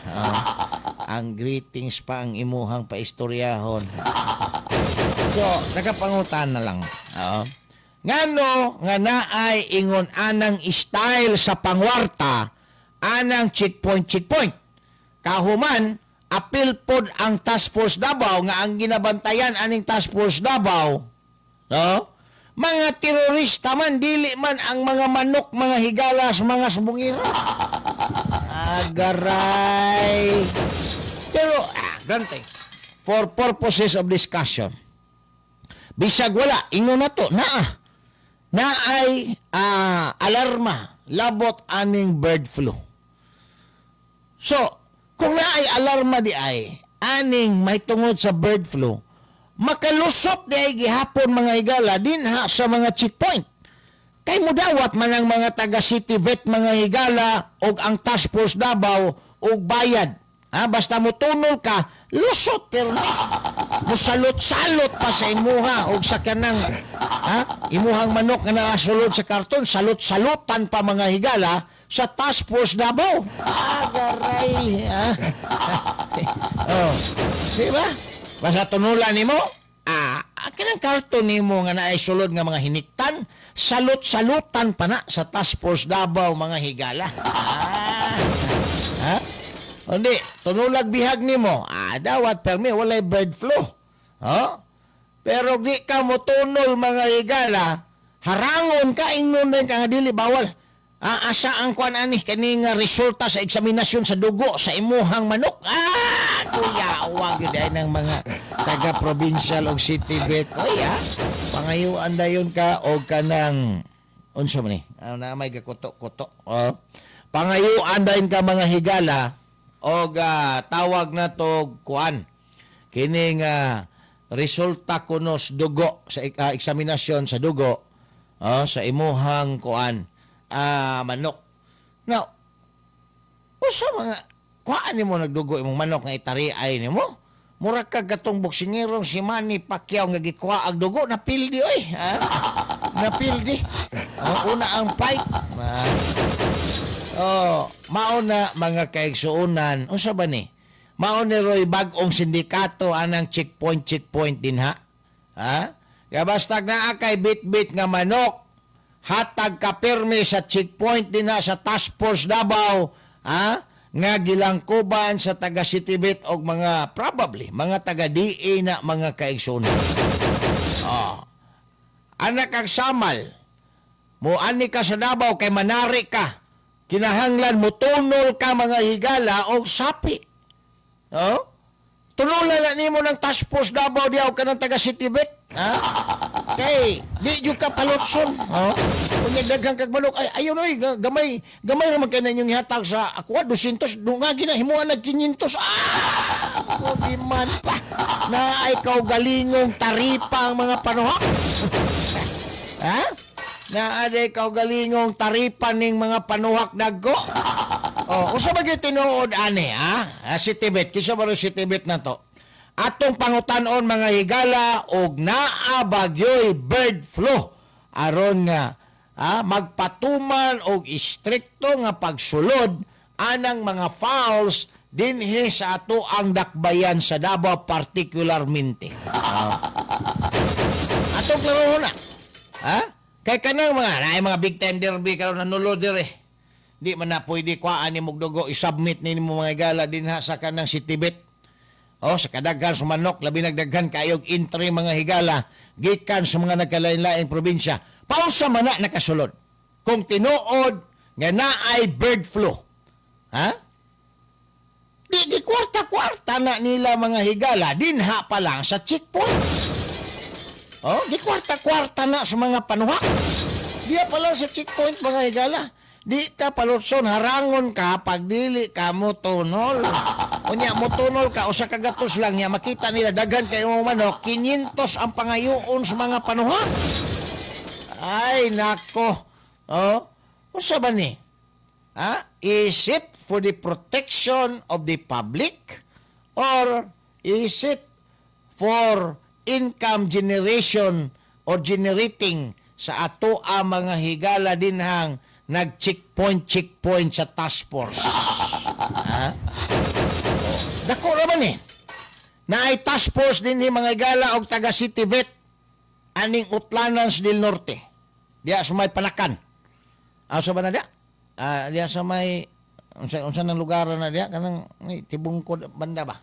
Ang greetings pa ang imuhang paistoryahon. So, nakapangutan na lang. Ngano nga naay ingon anang style sa pangwarta anang checkpoint checkpoint. Kahuman apil pod ang Task Force Davao nga ang ginabantayan aning Task Force Davao, no? Mga terorista man, dili man ang mga manok, mga higalas, mga sumbongero. Agaray. Pero, gante, for purposes of discussion, bisag wala, ingon na to, naa. Naay alarma, labot aning bird flu. So, kung naay alarma di ay, aning may tungod sa bird flu, makalusot di ay gihapon mga higala dinha sa mga checkpoint. Kay mudawat man ang mga taga City Vet mga higala og ang Task Force Davao og bayad. Ha, basta motunol ka, lusot pero musalot-salot pa sa imuha og sa kanang imuhang manok nga nakasulod sa karton, salot-salotan pa mga higala sa Task Force Davao. Agaray. Ha? Oh, di ba? Basta tunulan nimo, kanang karton nimo nga naay sulod nga mga hiniktan, salot-salutan pa na sa Task Force Davao mga higala. Ha? Hindi, tunulag bihag nimo, dawat permi walay bird flu. Oh? Pero di ka motunol mga higala, harangon ka, ingon din ka nga dili bawal. Asa ang kuan ani kani nga resulta sa eksaminasyon sa dugo sa imuhang manok. Kuya, wag gyud ay ng mga taga provincial og city vet. Oy, pangayuan dayon ka og kanang unsa man ni? Na may gakuto-kuto. Oh. Pangayuan dayon ka mga higala og tawag na to kuan kining resulta kunos dugo sa eksaminasyon sa dugo sa imuhang kuan manok. Now, usa mga kuan nimo nagdugo imong manok nga itariay nimo? Mura ka gatong boksingerong si Manny Pacquiao nga gikuha ang dugo, napildi oy. Ha? Napildi. Una ang fight. Oh, mauna mga kaigsuonan, unsa ba ni? Mao ni Roy bag-ong sindikato anang checkpoint checkpoint din ha. Ha? Ya basta naa kay bit-bit nga manok, hatag ka pirmi sa checkpoint din ha sa Task Force Davao, ha? Nga gilangkuban sa taga City Vet og mga probably mga taga DA na mga kaigsuonan. Oh. Anak kag samal, mo ani ka sa Davao kay manari ka. Kinahanglan mo tunol ka mga higala og sapi. Oh? Tunulan na nimo ng Task Force Davao diaw ka ng taga City Vet. Ha? Kay di jud ka palutson. Oh. Kung daghan kag manok ay ayon oy, gamay gamay ra man kay na inyong ihatag sa ako 200 dungagi na himuan nag 500. Ah! Di man pa. Na ay kaugalingong taripa ang mga panuhak. Ha? Na aday kaugalingong taripa ning mga panuhak dagko. Oh, usa ba gyud tinuod ani, ha? Ah, si Tibet, kinsa ba ro si Tibet na to? Atong pangutan-on mga higala og naa bagyoy bird flu aron nga magpatuman og istrikto nga pagsulod anang mga fowls dinhi sa ato ang dakbayan sa Davao particularmente. Atong klarohon na. Ha? Kay kanang mga naay mga big time derby karon nanulo dire. Di man na pwede kuhaan ni mugdugo i-submit ni nimo mga higala dinha sa kanang si Tibet. Oh, sa kadaghan sa manok, labi nagdaghan kayog entry mga higala gikan sa mga nagkalain-laing probinsya. Pausa man na nakasulod. Kung tinuod nga naay bird flu. Ha? Di kwarta-kwarta na nila mga higala dinha pa lang sa checkpoint. Oh, di kwarta-kwarta na sa mga panuhak. Diya pa lang sa checkpoint mga higala. Di ka palutson, harangon ka pag dili ka mo tunol. Unya mo tunol ka usa ka gatos lang niya makita nila daghan kay mo manok, 500 ang pangayoon sa mga panuhak. Ay nako. Oh, usa ba ni? Ha? Is it for the protection of the public or is it for income generation or generating sa ato ang mga higala dinhang nag-checkpoint checkpoint sa task force? Ha? Dako naman eh. Naay task force din ni mga higala og taga City Vet aning Utlanans del Norte. Diya sa may Panakan. Asa ba na diya? Diya sa may unsa nang lugar na diya kanang Tibungkod banda ba?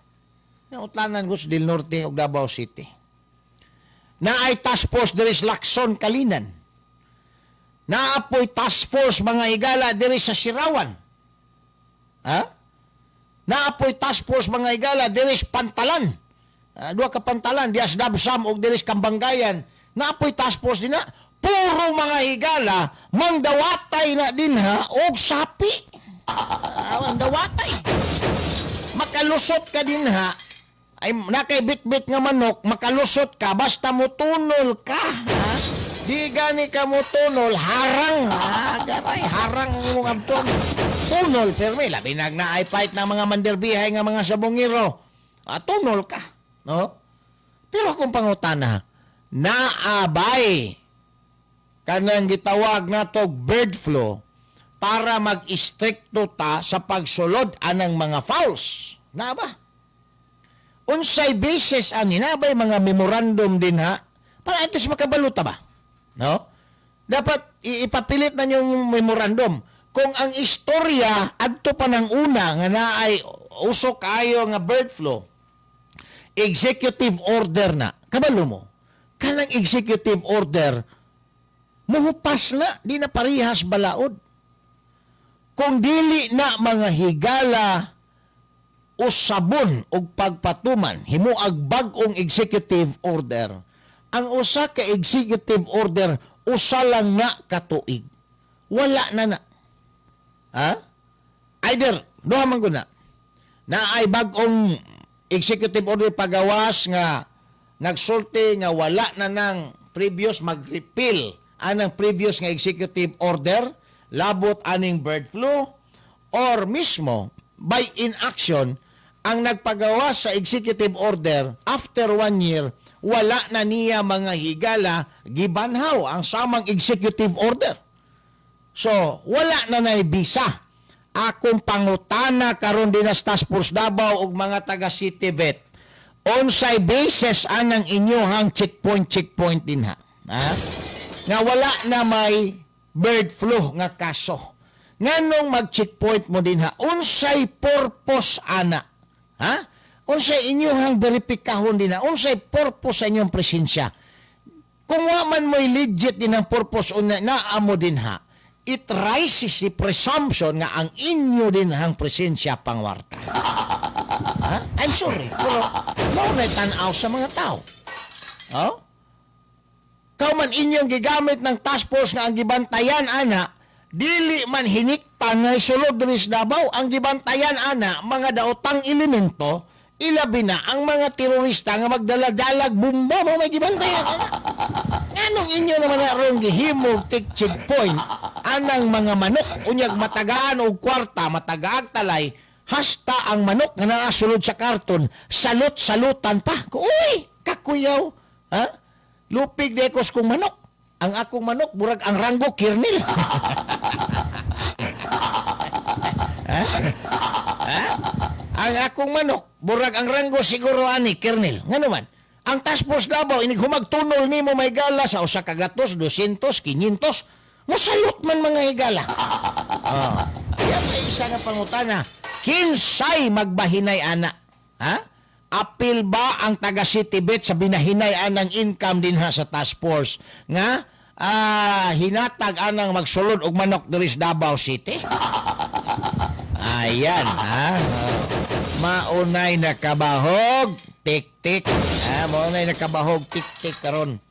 Na Utlanan Gus del Norte ug Davao City. Naay task force diri sa Lacson, Kalinan. Naapoy task force mga higala diri sa Sirawan. Ha? Naapoy task force mga higala diri sa Pantalan. Duha ka Pantalan, diya sa Dabsam ug diri sa Kambanggayan. Naapoy task force dinha. Puro mga higala mangdawatay na dinha og sapi. Mangdawatay. Makalusot ka dinha. Ay nakay bitbit nga manok, makalusot ka basta motunol ka. Ha? Di gani ka mo tunol, harang. Ha? Garay, harang mo abton. Tunol, pero may labi nag naay fight ng mga manderbihay nga mga sabongero. Tunol ka. No? Pero kung pangutana, naabay kanang gitawag natog bird flu para mag-istrikto ta sa pagsulod anang mga fowls. Naa ba? Unsay basis ani naabay mga memorandum din ha? Para at least makabaluta ba? No? Dapat ipapilit na yung memorandum. Kung ang istorya adto pa ng una nga naay uso kaayo nga bird flu, executive order na. Kabalo mo. Kanang executive order muhupas na, di na parihas balaod. Kung dili na mga higala usabon og pagpatuman, himuag bag-ong executive order. Ang usa ka executive order usa lang na katuig. Wala na na. Ha? Either duha man gud na. Naay bag-ong executive order pagawas nga nagsulti nga wala na nang previous, mag-repeal anang previous nga executive order labot aning bird flu, or mismo by inaction ang nagpagawa sa executive order after 1 year wala na niya mga higala gibanhaw ang samang executive order. So wala na naibisa. Akong pangutana karon din sa Task Force Davao ug mga taga City Vet, unsay basis anang inyohang checkpoint din ha? Ha? Nga wala na may bird flu nga kaso. Nganong mag-checkpoint mo din ha? Unsay purpose ana? Ha? Unsay inyohang beripikahon din ha? Unsay purpose sa inyong presensya? Kung wa man mo'y legit din ang purpose o naa mo din ha, it raises the presumption nga ang inyo din hang presensya pangwarta. Ha? I'm sorry, pero mao na tan-aw sa mga tao. Oh? Kauman inyong gigamit ng task force nga ang gibantayan ana, dili man hiniktan nga sulod diri sa Davao. Ang gibantayan ana mga daotang elemento, ilabi na ang mga terorista nga magdala-dalag bomba mo may gibantayan ana. Nganong inyo naman na rong gihimog tik checkpoint anang mga manok, unyag matagaan og kwarta, matagaag talay, hasta ang manok nga naa sulod sa karton, salot-salutan pa. Uy, kakuyaw, ha? Lupig dekos kong manok. Ang akong manok, burag ang ranggo, kirnil. Ha? Ha? Ang akong manok, burag ang ranggo siguro ani, kirnil. Ngano man? Ang Task Force Davao, inig humagtunol nimo may gala sa usa ka gatos, 200, 500, mosalot man mga higala. Oh. Yan may isa nga pangutana. Kinsay magbahinay ana? Ha? Apil ba ang taga City Bet sa binahinay anang income dinha sa task force nga hinatag anang magsulod og manok diri sa Davao City? Ayan, ha? Maunay nakabahog, tik-tik. Ha, maunay nakabahog, tik-tik karon.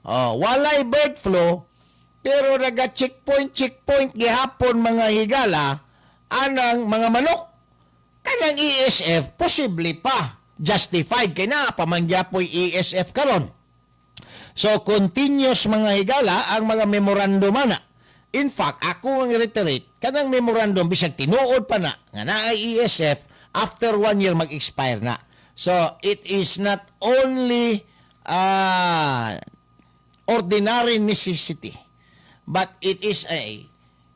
Oh, walay bird flu pero naga checkpoint gihapon mga higala anang mga manok. Kanang ESF posible pa justified kay naa pamangyapoy ESF karon. So continuous mga higala ang mga memorandum ana. In fact, ako ang reiterate kanang memorandum bisag tinuod pa na nga naay ESF after 1 year mag-expire na. So it is not only ordinary necessity but it is a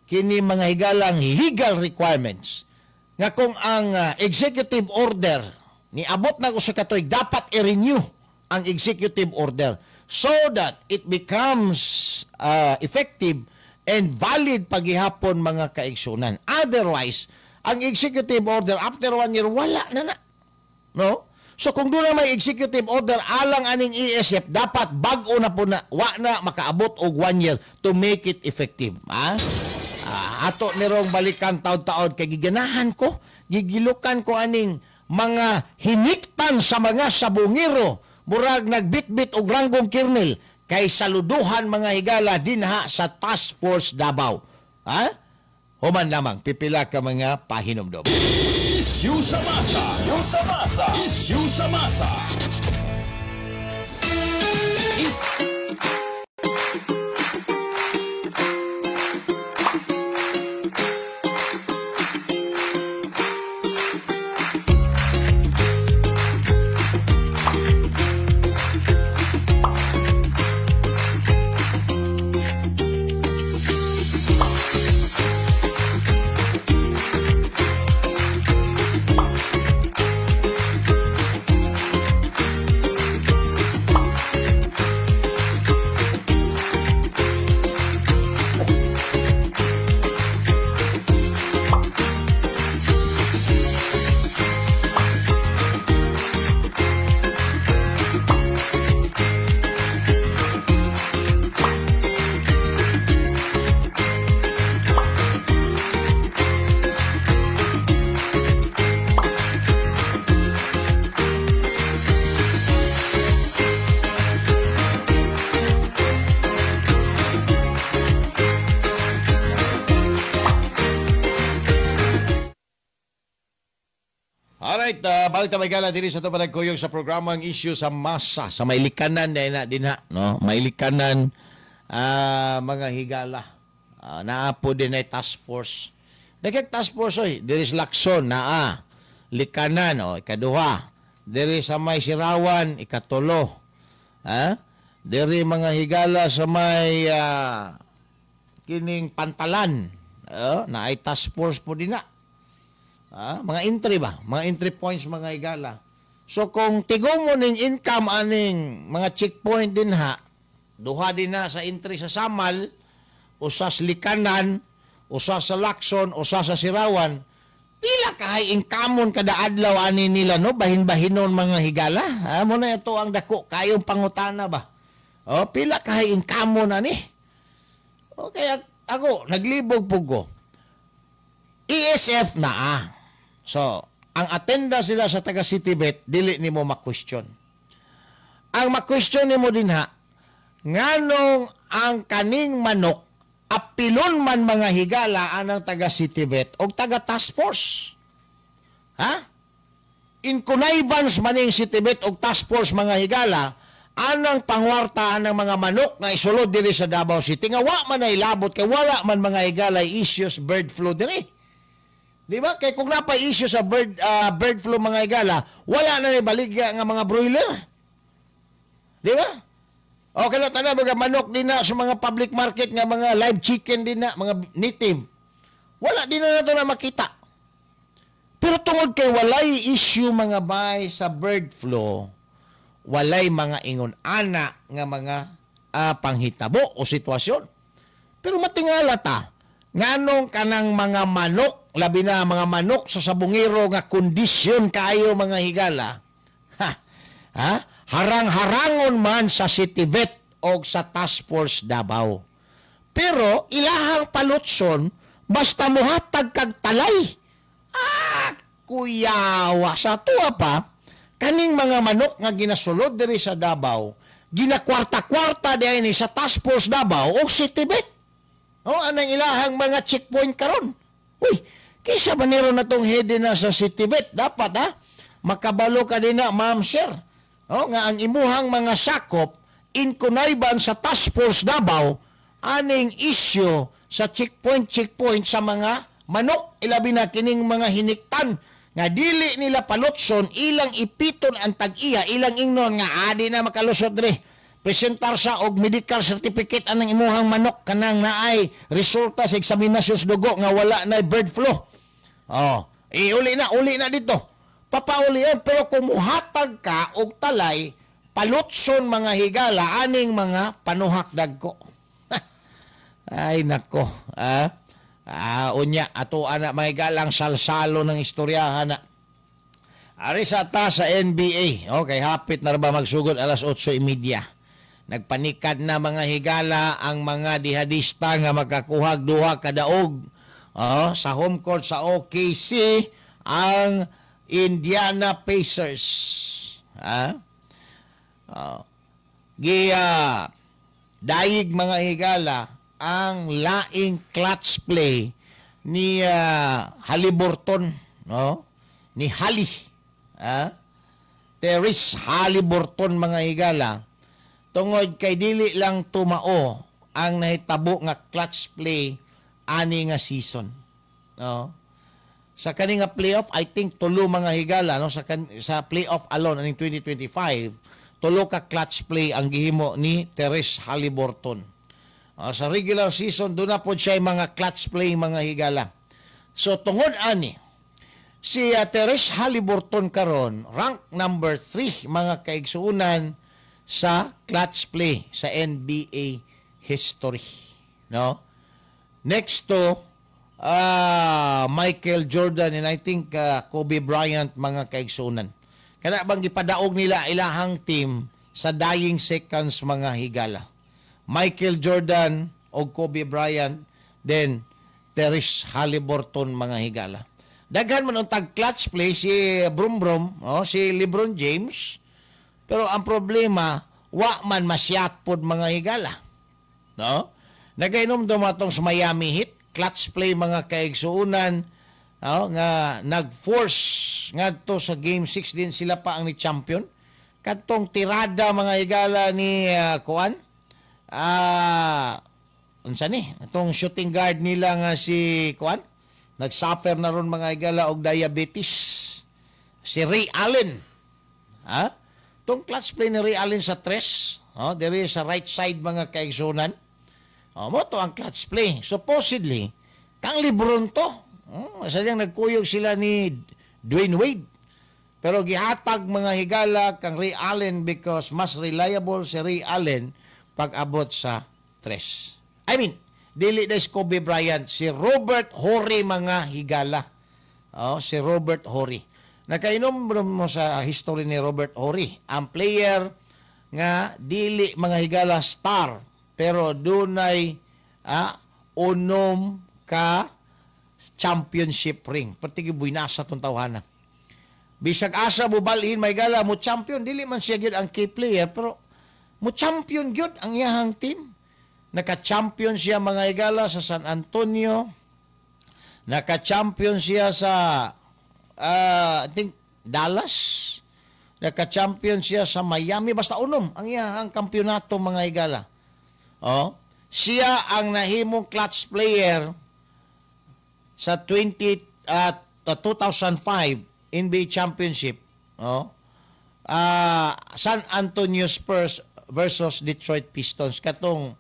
kini mga higalang legal requirements nga kung ang executive order niabot na usa ka tuig, dapat i-renew ang executive order so that it becomes effective and valid paghihapon mga kaigsunan. Otherwise, ang executive order after 1 year wala na na. No? So kung doon na may executive order alang aning ESF, dapat bag-o na po na, wa na makaabot og 1 year to make it effective. Ha? Ato nirong balikan taon-taon kay giganahan ko, gigilukan ko aning mga hiniktan sa mga sabungero, murag nagbitbit og ranggong kirnil kay saluduhan mga higala dinha sa Task Force Davao. Ha? Human lamang pipila ka mga pahinumdom. Issue sa masa. Issue sa masa. Issue sa masa. Alright, balik ta may gala diri sa ito panagkuyog sa programang issue sa masa sa mailikanan na din ha, no? Mailikanan mga higala. Naa po din ay task force. Dagkag task force oy, diri sa Lacson naa. Likanan o ikaduha. Diri sa may Sirawan ikatulo. Ha? Diri mga higala sa may kining Pantalan, naay task force po din na. Mga entry ba? Mga entry points mga higala. So kung tigom mo ning income aning mga checkpoint din ha, duha din na sa entry sa Samal, usa sa Likanan, usa sa Lacson, usa sa Sirawan, pila kahay income kada adlaw ani nila no, bahin-bahinon mga higala. Ha, mo na ito ang dako kayong pangutana ba? O pila kahay income ani. O kaya ako naglibog pug ko. ESF na ah. So, ang attenda sila sa taga City Bet, dili nimo ma-question. Ang ma-question nimo din ha, Nganong ang kaning manok apilon man, mga higala, anang taga City Vet o taga Task Force? Ha? In connivance man ning City Vet og Task Force, mga higala, anang pangwarta anang mga manok nga isulod diri sa Davao City nga wa man ay labot kay wala man, mga higala, issues bird flu diri. Di ba? Kay kung napa issue sa bird flu, mga higala, wala na ni baligya nga mga broiler. Di ba? Okay na tanan mga manok din na sa mga public market nga mga live chicken din na, mga native. Wala din na nato na makita. Pero tungod kay walay issue, mga bay, sa bird flu, walay mga ingon ana nga mga panghitabo o sitwasyon. Pero matingala ta, nganong kanang mga manok, labi na mga manok sa sabungero nga kondisyon kaayo, mga higala, ha, ha? Harang-harangon man sa City Vet o sa Task Force Davao. Pero ilahang palutson basta muhatag kag talay. Ah, kuyawa sa tuwa pa kaning mga manok nga ginasulod diri sa Davao, ginakwarta-kwarta diay ni sa Task Force Davao o City Vet. Oh, anang ilahang mga checkpoint karon. Uy, kisa ba niro na tong head na sa City Vet? Dapat ha, makabalo ka din na, ma'am, sir. Oh, nga ang imuhang mga sakop in connivance sa Task Force Davao aning issue sa checkpoint checkpoint sa mga manok, ilabi na kining mga hiniktan nga dili nila palutson, ilang ipiton ang tag-iya, ilang ingnon nga adi na makalusot diri, presentar sa og medical certificate anang imuhang manok, kanang naay resulta sa eksaminasyon sa dugo nga wala na bird flu. Oh, iuli na, uli na dito, papauli yan. Pero kung muhatag ka og talay, palutson, mga higala, aning mga panuhak dagko. Ay nako, ah. Ah, unya ato ana, mga higala, ang salsalo ng istoryahan na. Ari sa ta sa NBA. Okay, hapit na ba magsugod alas 8:30. Nagpanikad na, mga higala, ang mga dihadista nga makakuhag duha kadaog. Oh, sa home court sa OKC ang Indiana Pacers. Ha? Oh. Giya dayig, mga higala, ang laing clutch play ni Haliburton, no? Ni Hali. Ha? Tyrese Haliburton, mga higala. Tungod kay dili lang tumao ang nahitabo nga clutch play ani nga season. No? Sa kani nga playoff, I think tulo, mga higala, no, sa playoff alone aning 2025, tulo ka clutch play ang gihimo ni Tyrese Haliburton. Sa regular season doon na pod siya mga clutch play, mga higala. So tungod ani, si Tyrese Haliburton karon rank number 3, mga kaigsuunan, sa clutch play sa NBA history, no? Next to Michael Jordan and I think Kobe Bryant, mga kaigsuunan. Kana bang gipadaog nila ilahang team sa dying seconds, mga higala. Michael Jordan o Kobe Bryant, then Tyrese Haliburton, mga higala. Daghan man ang tag clutch play si Brum Brum, oh, si LeBron James. Pero ang problema, wa man masyat pod, mga higala. No? Nagainom atong sa Miami Heat, clutch play, mga kaigsuunan, oh, nga nag-force ngadto sa game 6 din sila pa ang ni champion. Kadtong tirada, mga higala, ni kuan, unsa ni atong shooting guard nila nga si kuan, nag-suffer na ron, mga higala, og diabetes, si Ray Allen, ha, tong clutch play ni Ray Allen sa tres, oh, diri sa right side, mga kaigsunan. Oh, mo to ang clutch play. Supposedly, kang LeBron to. Oh, sadyang nagkuyog sila ni Dwayne Wade. Pero gihatag, mga higala, kang Ray Allen because mas reliable si Ray Allen pag abot sa tres. I mean, dili na si Kobe Bryant, si Robert Horry, mga higala. Oh, si Robert Horry. Nakainom mo sa history ni Robert Horry, ang player nga dili, mga higala, star pero dunay 6 ka championship ring. Pertigi buynasa tong tawhana. Bisag asa mo balhin may gala mo champion, dili man siya gyud ang key player pero Mo champion gyud ang iyahang team. Naka-champion siya mga higala sa San Antonio. Naka-champion siya sa I think Dallas. Naka-champion siya sa Miami. Basta unom ang iyahang kampyonato mga higala. Oh, siya ang nahimong clutch player sa 2005 NBA Championship. Oh. San Antonio Spurs versus Detroit Pistons. Katong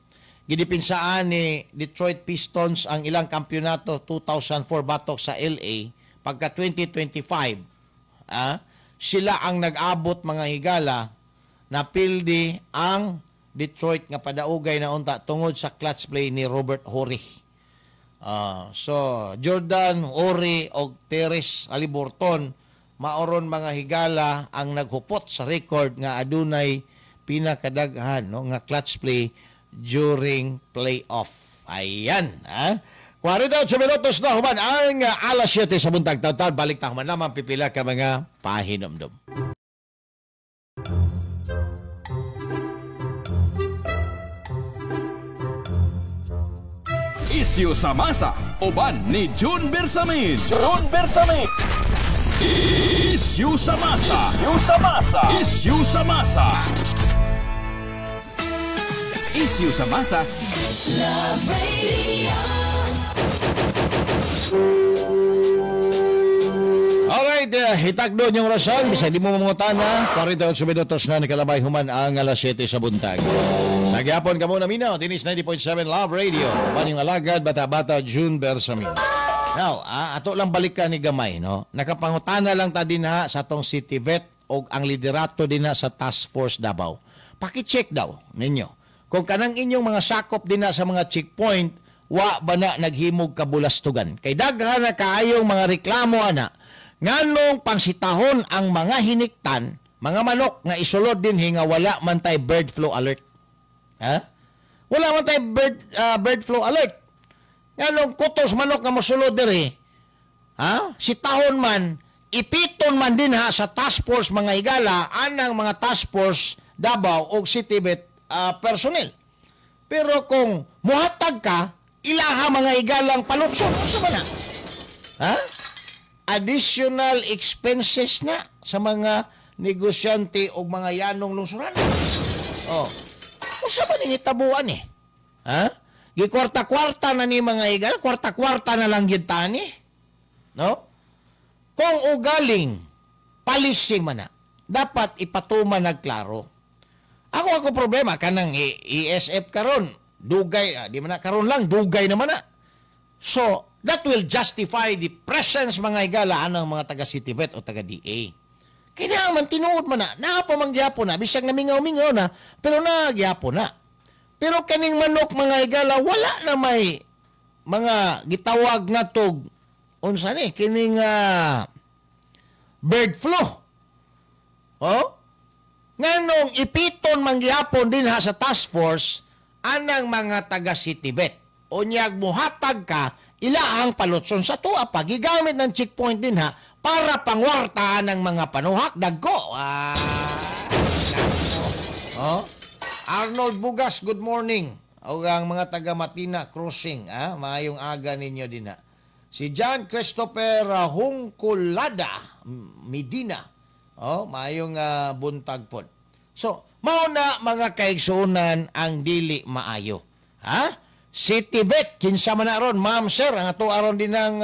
gidipinsaan ni Detroit Pistons ang ilang kampyonato 2004 batok sa LA. Pagka 2025, sila ang nag-abot mga higala na pildi ang Detroit nga padaugay na unta tungod sa clutch play ni Robert Horry. So Jordan, Horry og Tyrese Haliburton maoron mga higala ang naghupot sa record nga adunay pinakadaghan, no, nga clutch play during playoff. Ayan, ha? 48 minutos na human ang alas 7 sa buntag. Taon-taon, balik ta human lamang pipila ka mga pahinomdom. Isyu sa masa, uban ni June Bersamin. June Bersamin. Isyu sa masa. Isyu sa masa. Isyu sa masa. Isyu sa masa. Love Radio. Alright, hitagdo niyong rason. Bisa di mo mamungutana. 48 minutos na nakalabay human ang alas 7 sa buntag. Sa gyapon ka muna minaw, dinis 90.7 Love Radio. Paning alagad, bata-bata, June Bersamin. Now, ato lang balikan ni gamay, no? Nakapangutana lang ta din ha sa atong City Vet o ang liderato din ha sa Task Force Davao. Paki-check daw ninyo. Kung kanang inyong mga sakop din ha sa mga checkpoint, wa ba na naghimog kabulastugan? Kay daghan na kaayong mga reklamo ana, nganong pangsitahon ang mga hiniktan, mga manok nga isulod din nga wala man tay bird flu alert. Ha? Wala man tay bird flu alert. Nganong kutos manok nga mosulod diri, ha? Sitahon man, ipiton man din ha sa task force mga higala anang mga task force Davao og City Vet personnel. Pero kung muhatag ka, ilaha mga higalang palutson. Asa ba na? Ha? Additional expenses na sa mga negosyante o mga yanong lungsuran. Oh. Usa ba ning hitabuan eh? Ha? Gikwarta-kwarta na ni mga higala, kwarta-kwarta na lang gyud tani. No? Kung ugaling policy man na, dapat ipatuman nagklaro. Ako problema kanang ESF karon, dugay, di man na karon lang, dugay naman na. So, that will justify the presence mga higala anang mga taga City Vet o taga DA. Kaya man tinuod man na, napamangyapon na, bisag namingaw-mingaw na, pero nagyapon na. Pero kaning manok mga higala, wala na may mga gitawag na tog unsa ni kining bird flu. Oh? Nganong ipiton mangyapon din ha sa task force anang mga taga City Vet. Unyag muhatag ka, ilaang palutson sa tuwa pa. Gigamit ng checkpoint din ha para pangwartaan ng mga panuhak. Dagko. Oh? Arnold Bugas, good morning. O ang mga taga Matina Crossing, maayong aga ninyo din ha. Si John Christopher Hungkulada Medina. Oh, maayong buntag pod. So, mao na mga kaigsuonan ang dili maayo. Ha? City Vet, kinsa man na ron, ma'am sir, ang ato aron din ang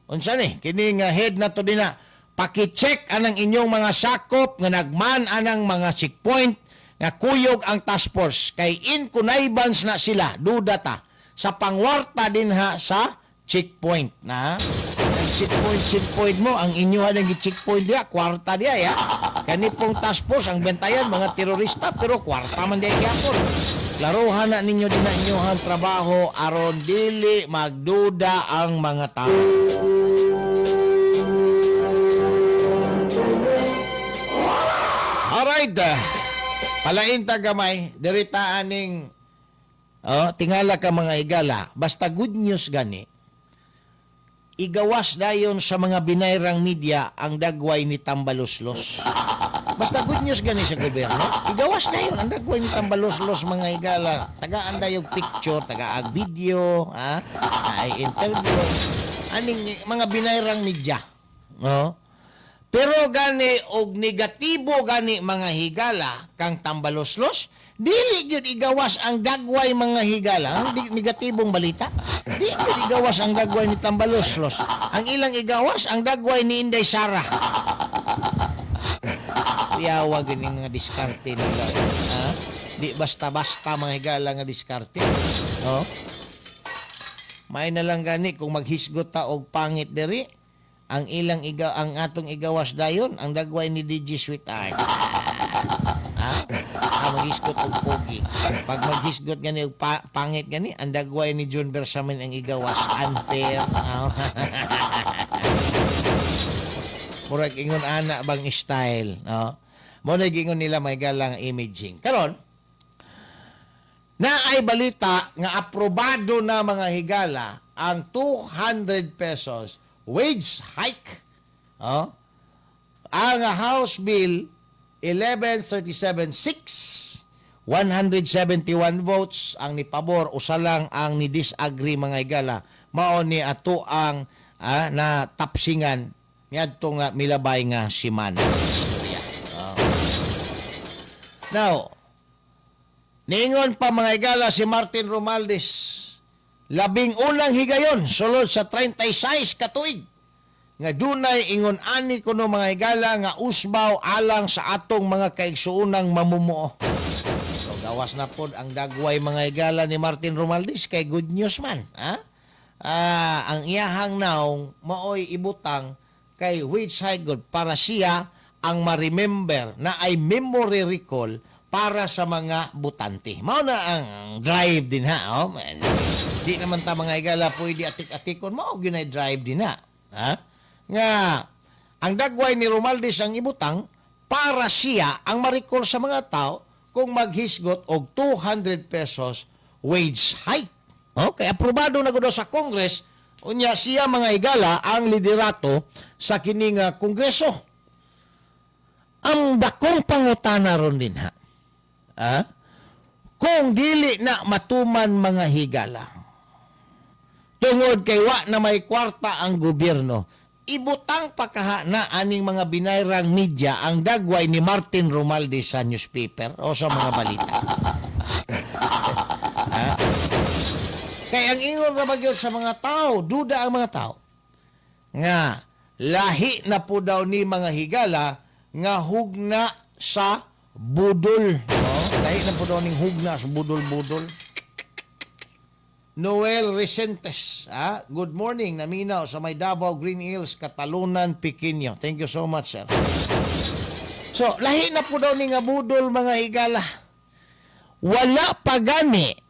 unsa ni kining head na to din na. Paki-check anang inyong mga sakop nga nagman anang mga checkpoint nga kuyog ang task force kay in connivance na sila duda ta sa pangwarta din ha sa checkpoint na. Checkpoint mo ang inyo ha nang checkpoint diya kwarta diya ya. Kani pong task force ang bentayan mga terorista pero kwarta man diya gyapon. Klarohan na ninyo din na inyong trabaho aron dili magduda ang mga tao. Alright. Palain ta gamay, dirita aning tingala ka mga higala, basta good news gani. Igawas dayon sa mga binayrang media ang dagway ni Tambaloslos. Basta good news gani sa gobyerno, igawas na yun. Ang dagway ni Tambaloslos, mga higala. Tagaan na yung picture, tagaag video, ha? Ay interview. Aning mga binayrang media. No? Pero gani og negatibo gani, mga higala, kang Tambaloslos, dili gyud igawas ang dagway, mga higala, ang negatibong balita. Di gyud igawas ang dagway ni Tambaloslos. Ang ilang igawas ang dagway ni Inday Sara. Kuyawa ganing mga diskarte nila. Ha? Di basta-basta, mga higala, nga diskarte. No? May na lang gani kung maghisgot ta og pangit diri, ang ilang iga ang atong igawas dayon ang dagway ni DJ Sweetheart. Ha? Ah, maghisgot og pogi. Pag maghisgot gani og pangit gani, ang dagway ni John Bersamin ang igawas. Unfair. Ah. Murag ingon ana bang style, no? Mo na gingon nila may galang imaging. Karon, na ay balita nga aprobado na, mga higala, ang 200 pesos wage hike. Oh? Ang House Bill 11376, 171 votes ang nipabor, usa lang ang ni disagree, mga higala. Mao ni ato ang na tapsingan niadto nga milabay nga simana. Oh. Now, niingon pa, mga higala, si Martin Romualdez, labing unang higayon sulod sa 36 ka tuig nga dunay ingon ani kuno, mga higala, nga usbaw alang sa atong mga kaigsuonang mamumuo. So gawas na pod ang dagway, mga higala, ni Martin Romualdez kay good news man. Ha? Ah, ang iyahang naong maoy ibutang kay wage hike good para siya ang ma-remember na ay memory recall para sa mga butante. Mao na ang drive din ha. Oh, man. Di naman ta, mga higala, pwede atik-atikon, mao ginay drive din ha. Ha? Nga ang dagway ni Romualdez ang ibutang para siya ang ma-recall sa mga tao kung maghisgot og 200 pesos wage hike. Okay, aprobado na gud sa Congress. Unya siya, mga higala, ang liderato sa kining kongreso. Ang dakong pangutana ron din ha. Ah? Kung dili na matuman, mga higala, tungod kay wa na may kwarta ang gobyerno, ibutang pa kaha na aning mga binayrang media ang dagway ni Martin Romualdez sa newspaper o sa mga balita? Ha? Kay ang ingon ra magyud sa mga tao, duda ang mga tao nga lahi na po daw ni, mga higala, nga hugna sa budol. No? Lahi na po daw ning hugna sa budol-budol. Noel Resentes, ah, good morning, naminaw sa may Davao Green Hills, Catalunan, Pequeño. Thank you so much, sir. So, lahi na po daw ni nga budol, mga higala. Wala pa gani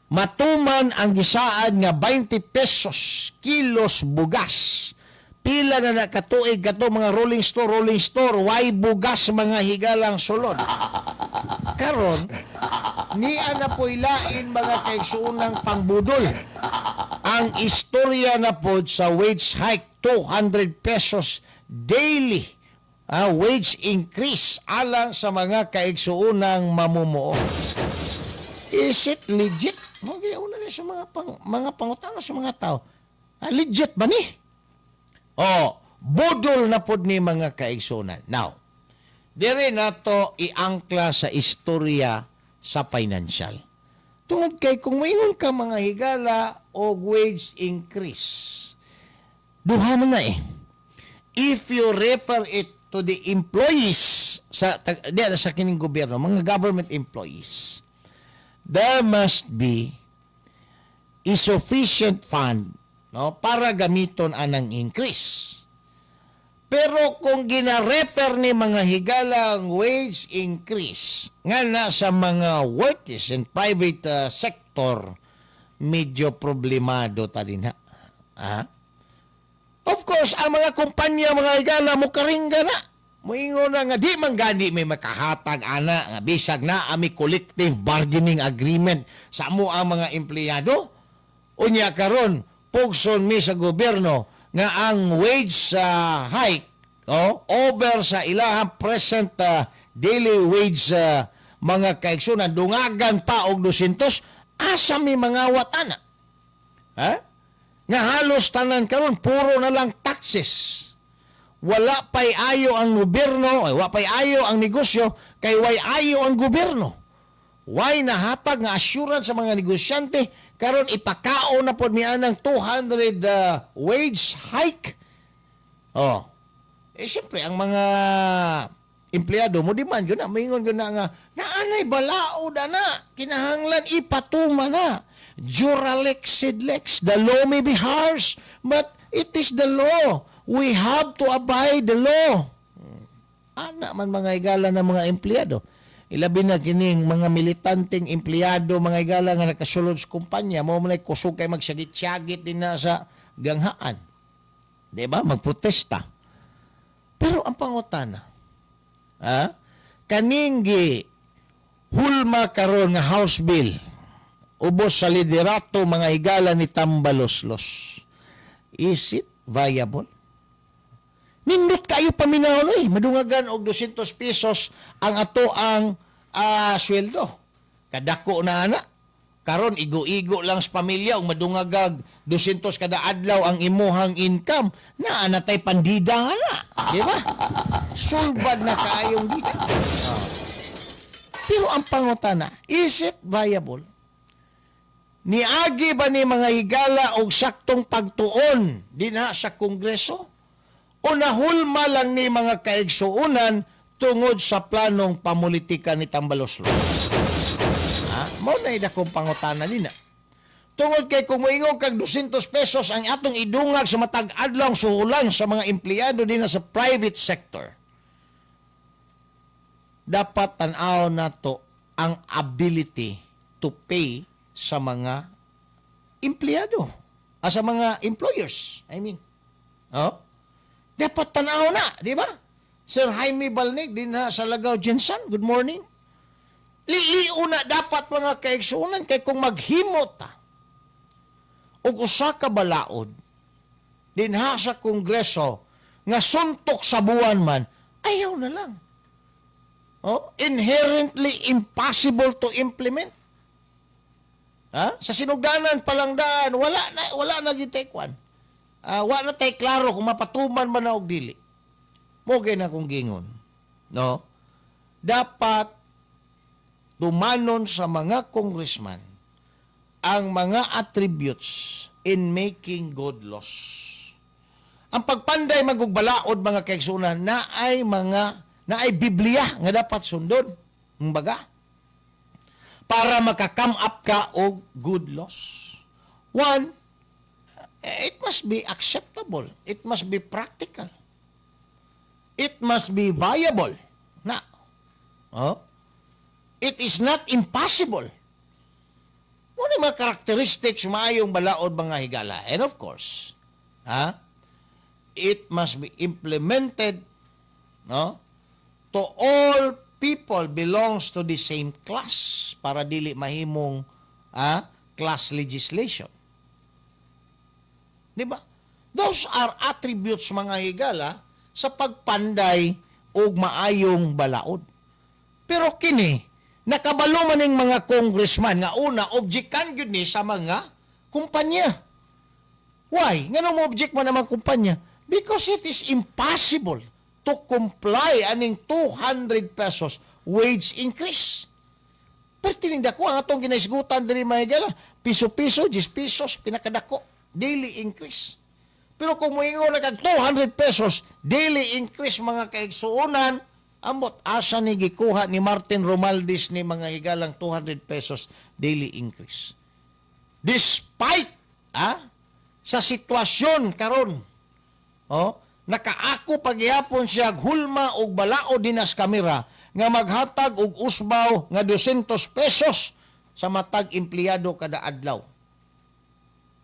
matuman ang gisaad nga 20 pesos kilos bugas. Pila na nakatuig kato mga rolling store, rolling store, why bugas, mga higalang sulod. Karon, niya na po'y lain, mga kaigsuunang pangbudol. Ang istorya na po sa wage hike, 200 pesos daily wage increase alang sa mga kaigsuunang mamumuo. Is it legit? Mga una na sa mga pangutana sa mga tao. Ah, legit ba ni? Oh, budol na pod ni, mga kaigsuonan. Now, dire nato iangkla sa istorya sa financial. Tungod kay kung maingon ka, mga higala, og wage increase, duha man na eh. If you refer it to the employees sa di sa kining gobyerno, mga government employees, there must be a sufficient fund, no, para gamiton anang increase. Pero kung gina-refer ni, mga higala, ang wage increase nga na sa mga workers in private sector, medyo problemado ta din ha. Ha? Of course, ang mga kumpanya, mga higala, mo karingga na. Moingon na nga di man gani may makahatag ana nga bisag na ami collective bargaining agreement sa amo ang mga empleyado. Unya karon pugson mi sa gobyerno nga ang wage sa hike oh, over sa ilahang present daily wage, mga kaigsunan, dungagan pa og 200, asa mi mangawat ana? Ha? Nga halos tanan karon puro na lang taxes. Wala pay ayo ang gobyerno, ay, wa pay ayo ang negosyo kay way ayo ang gobyerno. Way nahatag nga assurance sa mga negosyante karon ipakaon na pod mi anang 200 wage hike. Oh. Eh siyempre ang mga empleyado mo demand yun na, moingon yun na nga naanay balaod ana, kinahanglan ipatuma na. Dura lex sed lex, the law may be harsh, but it is the law. We have to abide the law. Ana man, mga higala, ng mga empleyado. Ilabi na kining mga militanteng empleyado, mga higala, nga nakasulod sa kumpanya, mo man ay kusog kay magsagit-sagit din na sa ganghaan. Di ba? Magprotesta. Pero ang pangutana, ha? Kaning gi hulma karon nga House Bill ubos sa liderato, mga higala, ni Tambaloslos. Is it viable? Nindot kayo paminawon oy, madungagan og 200 pesos ang ato ang sweldo. Kadako na ana. Karon igo-igo lang sa pamilya ug madungagag 200 kada adlaw ang imuhang income, naa na tay pandida ana, di ba? Sulbad na kaayong dita. Pero ang pangutana, is it viable? Niagi ba ni, mga higala, og saktong pagtuon dinha sa Kongreso? O nahulma lang ni, mga kaigsuunan, tungod sa planong pamulitika ni Tambaloslos? Ha? Mao na dakong pangutana nina. Tungod kay kung moingon kag 200 pesos ang atong idungag sa matag adlaw suhulan sa mga empleyado din sa private sector, dapat tan-aw nato ang ability to pay sa mga empleyado, sa mga employers, I mean. Oh? Dapat tanaw na, di ba? Sir Jaime Balnig, din na sa Lagaw Jensen, good morning. Lilio na dapat, mga kaigsunan, kay kung maghimot ta og usa ka balaod dinha sa Kongreso nga suntok sa buwan man, ayaw na lang. Oh, inherently impossible to implement. Ha? Sa sinugdanan palangdaan, wala na gitekwan. Wala na tay klaro kung mapatuman man na og dili. Mo na kung gingon. No? Dapat tumanon sa mga congressman ang mga attributes in making good laws. Ang pagpanday magugbalaod, mga kaigsunan, na ay Biblia nga dapat sundon. Kumbaga, para maka-come up ka og good laws. One, it must be acceptable. It must be practical. It must be viable. Na. Oh? It is not impossible. Mao ni mga characteristics maayong balaod, mga higala. And of course, ha? It must be implemented, no, to all people belongs to the same class para dili mahimong class legislation. Di ba? Those are attributes, mga higala, sa pagpanday og maayong balaod. Pero kini, nakabalo man ning mga congressman nga una, objectan gyud ni sa mga kumpanya. Why? Ngano mo object man ang mga kumpanya? Because it is impossible to comply aning 200 pesos wage increase. Pero tinindako ang atong ginaisgutan diri, mga higala, piso-piso, 10 pesos, pinakadako, daily increase. Pero kung moingon na kag 200 pesos daily increase, mga kaigsuonan, ambot asa ni gikuha ni Martin Romualdez ni, mga higalang, 200 pesos daily increase? Despite sa sitwasyon karon, oh, nakaako pagyapon siya hulma og balaod dinas kamera nga maghatag og usbaw nga 200 pesos sa matag empleyado kada adlaw.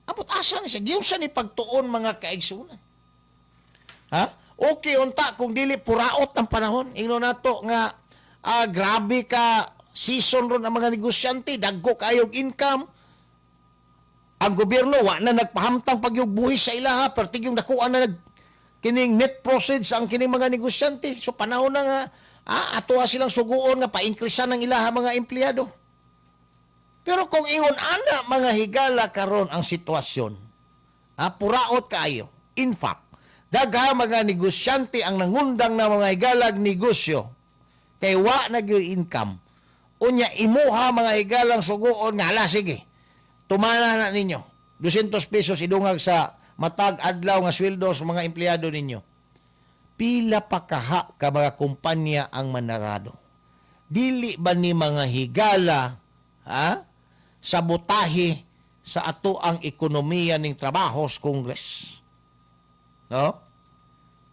Ambot asa ni siya? Giunsa ni pagtuon, mga kaigsunan? Ha? Okay unta kung dili puraot ang panahon. Ingno nato nga grabe ka season ron ang mga negosyante, dagko kayog income. Ang gobyerno wa na nagpahamtang pagyug buhis sa ilaha, pertig yung dakuan na nag Kining net proceeds ang kining mga negosyante. So panahon na nga atoa silang suguon nga pa-increasean ang ilaha mga empleyado. Pero kung ingon ana mga higala karon ang sitwasyon, puraot kaayo. In fact, dagha mga negosyante ang nangundang na mga higalag negosyo kay wa na gyud income. Unya imuha mga higalang suguon nga ala sige. Tumana na ninyo. 200 pesos idungag sa matag adlaw nga sweldo sa mga empleyado ninyo. Pila pa kaha ka mga kumpanya ang manarado. Dili ba ni mga higala sabotahe sa ato ang ekonomiya ning trabaho sa Congress? No?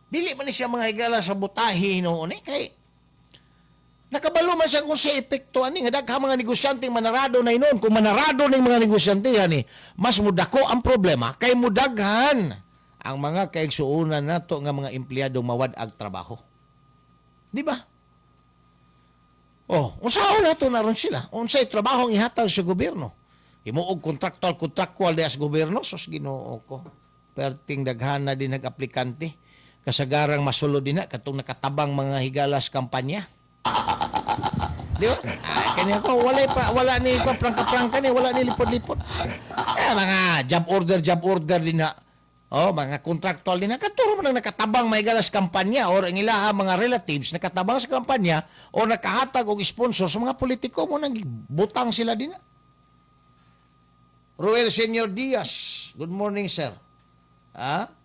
Dili man ni siya mga higala sabotahe noon eh kay nakabalo man siya kung sa epekto ani nga daghang mga negosyante manarado na inon. Kung manarado ning mga negosyante ani, mas mudako ang problema kay mudaghan ang mga kaigsuonan nato nga mga empleyado mawad-ag trabaho. Di ba? Oh, unsaon nato naron sila? Unsay trabaho ang ihatag sa gobyerno? Himuog contractual diha sa gobyerno, sus Ginoo ko. Perting daghana din nag-aplikante. Kasagarang masulod din na katong nakatabang mga higalas kampanya. Di ba? Kanya ko wala ni ko prangka-prangka ni, wala ni lipod-lipod. Mga job order din na. Oh, mga contractual din na katuro man ang nakatabang may galas kampanya or ang ilaha mga relatives nakatabang sa kampanya o nakahatag og sponsor sa mga politiko mo nang butang sila din na. Ruel Senior Diaz, good morning sir.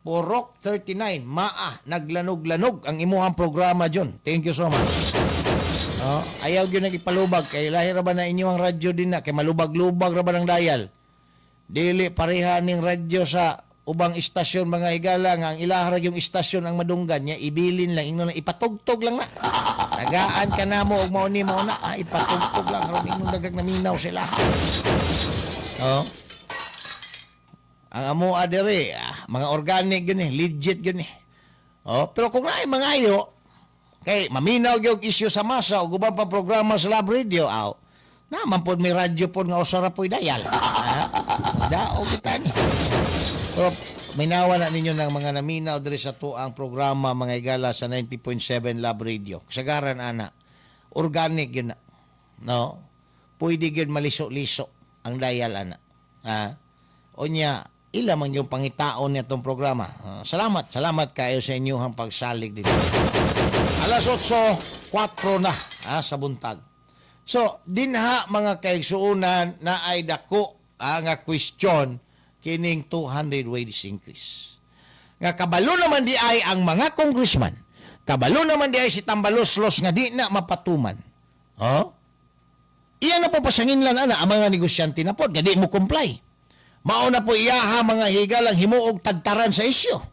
Porok 39, maa naglanog-lanog ang imuhang programa John. Thank you so much. Oh, ayaw gyud nagipalubag kay lahi ra ba na inyo ang radyo din na kay malubag-lubag ra ba ng dial. Dili pareha ning radyo sa ubang istasyon mga higala nga ang ilaha ra yung istasyon ang madunggan niya ibilin lang ingnon lang ipatugtog lang na. Tagaan ka na mo og mao ni mao na ipatugtog lang aron ingnon dagag naminaw sila. Oh. Ang amo adere mga organic gyud ni, legit gyud ni. Oh, pero kung naay mangayo kay maminaw gyud isyu sa masa ug uban pa programa sa Love Radio aw. Naman pod may radyo pod nga usa ra poy dial. Dao kita ni. Pero minawa na ninyo ng mga naminaw diri sa tuang programa mga higala sa 90.7 Love Radio. Kasagaran ana, organic yun na. No? Pwede yun maliso-liso ang dial ana. Unya, ila man yung pangitaon niya itong programa. Salamat, salamat kayo sa inyong pagsalig dito. Alas 8:04 na sa buntag. So, dinha mga kaigsuonan na ay dako nga question kining 200 wage increase. Nga kabalo naman di ay ang mga congressman, kabalo naman di ay si Tambaloslos nga di na mapatuman. Oh? Iyan na po pasanginlan ana ang mga negosyante na po nga di mo comply. Mao na po iyaha mga higalang himuog tagtaran sa isyo.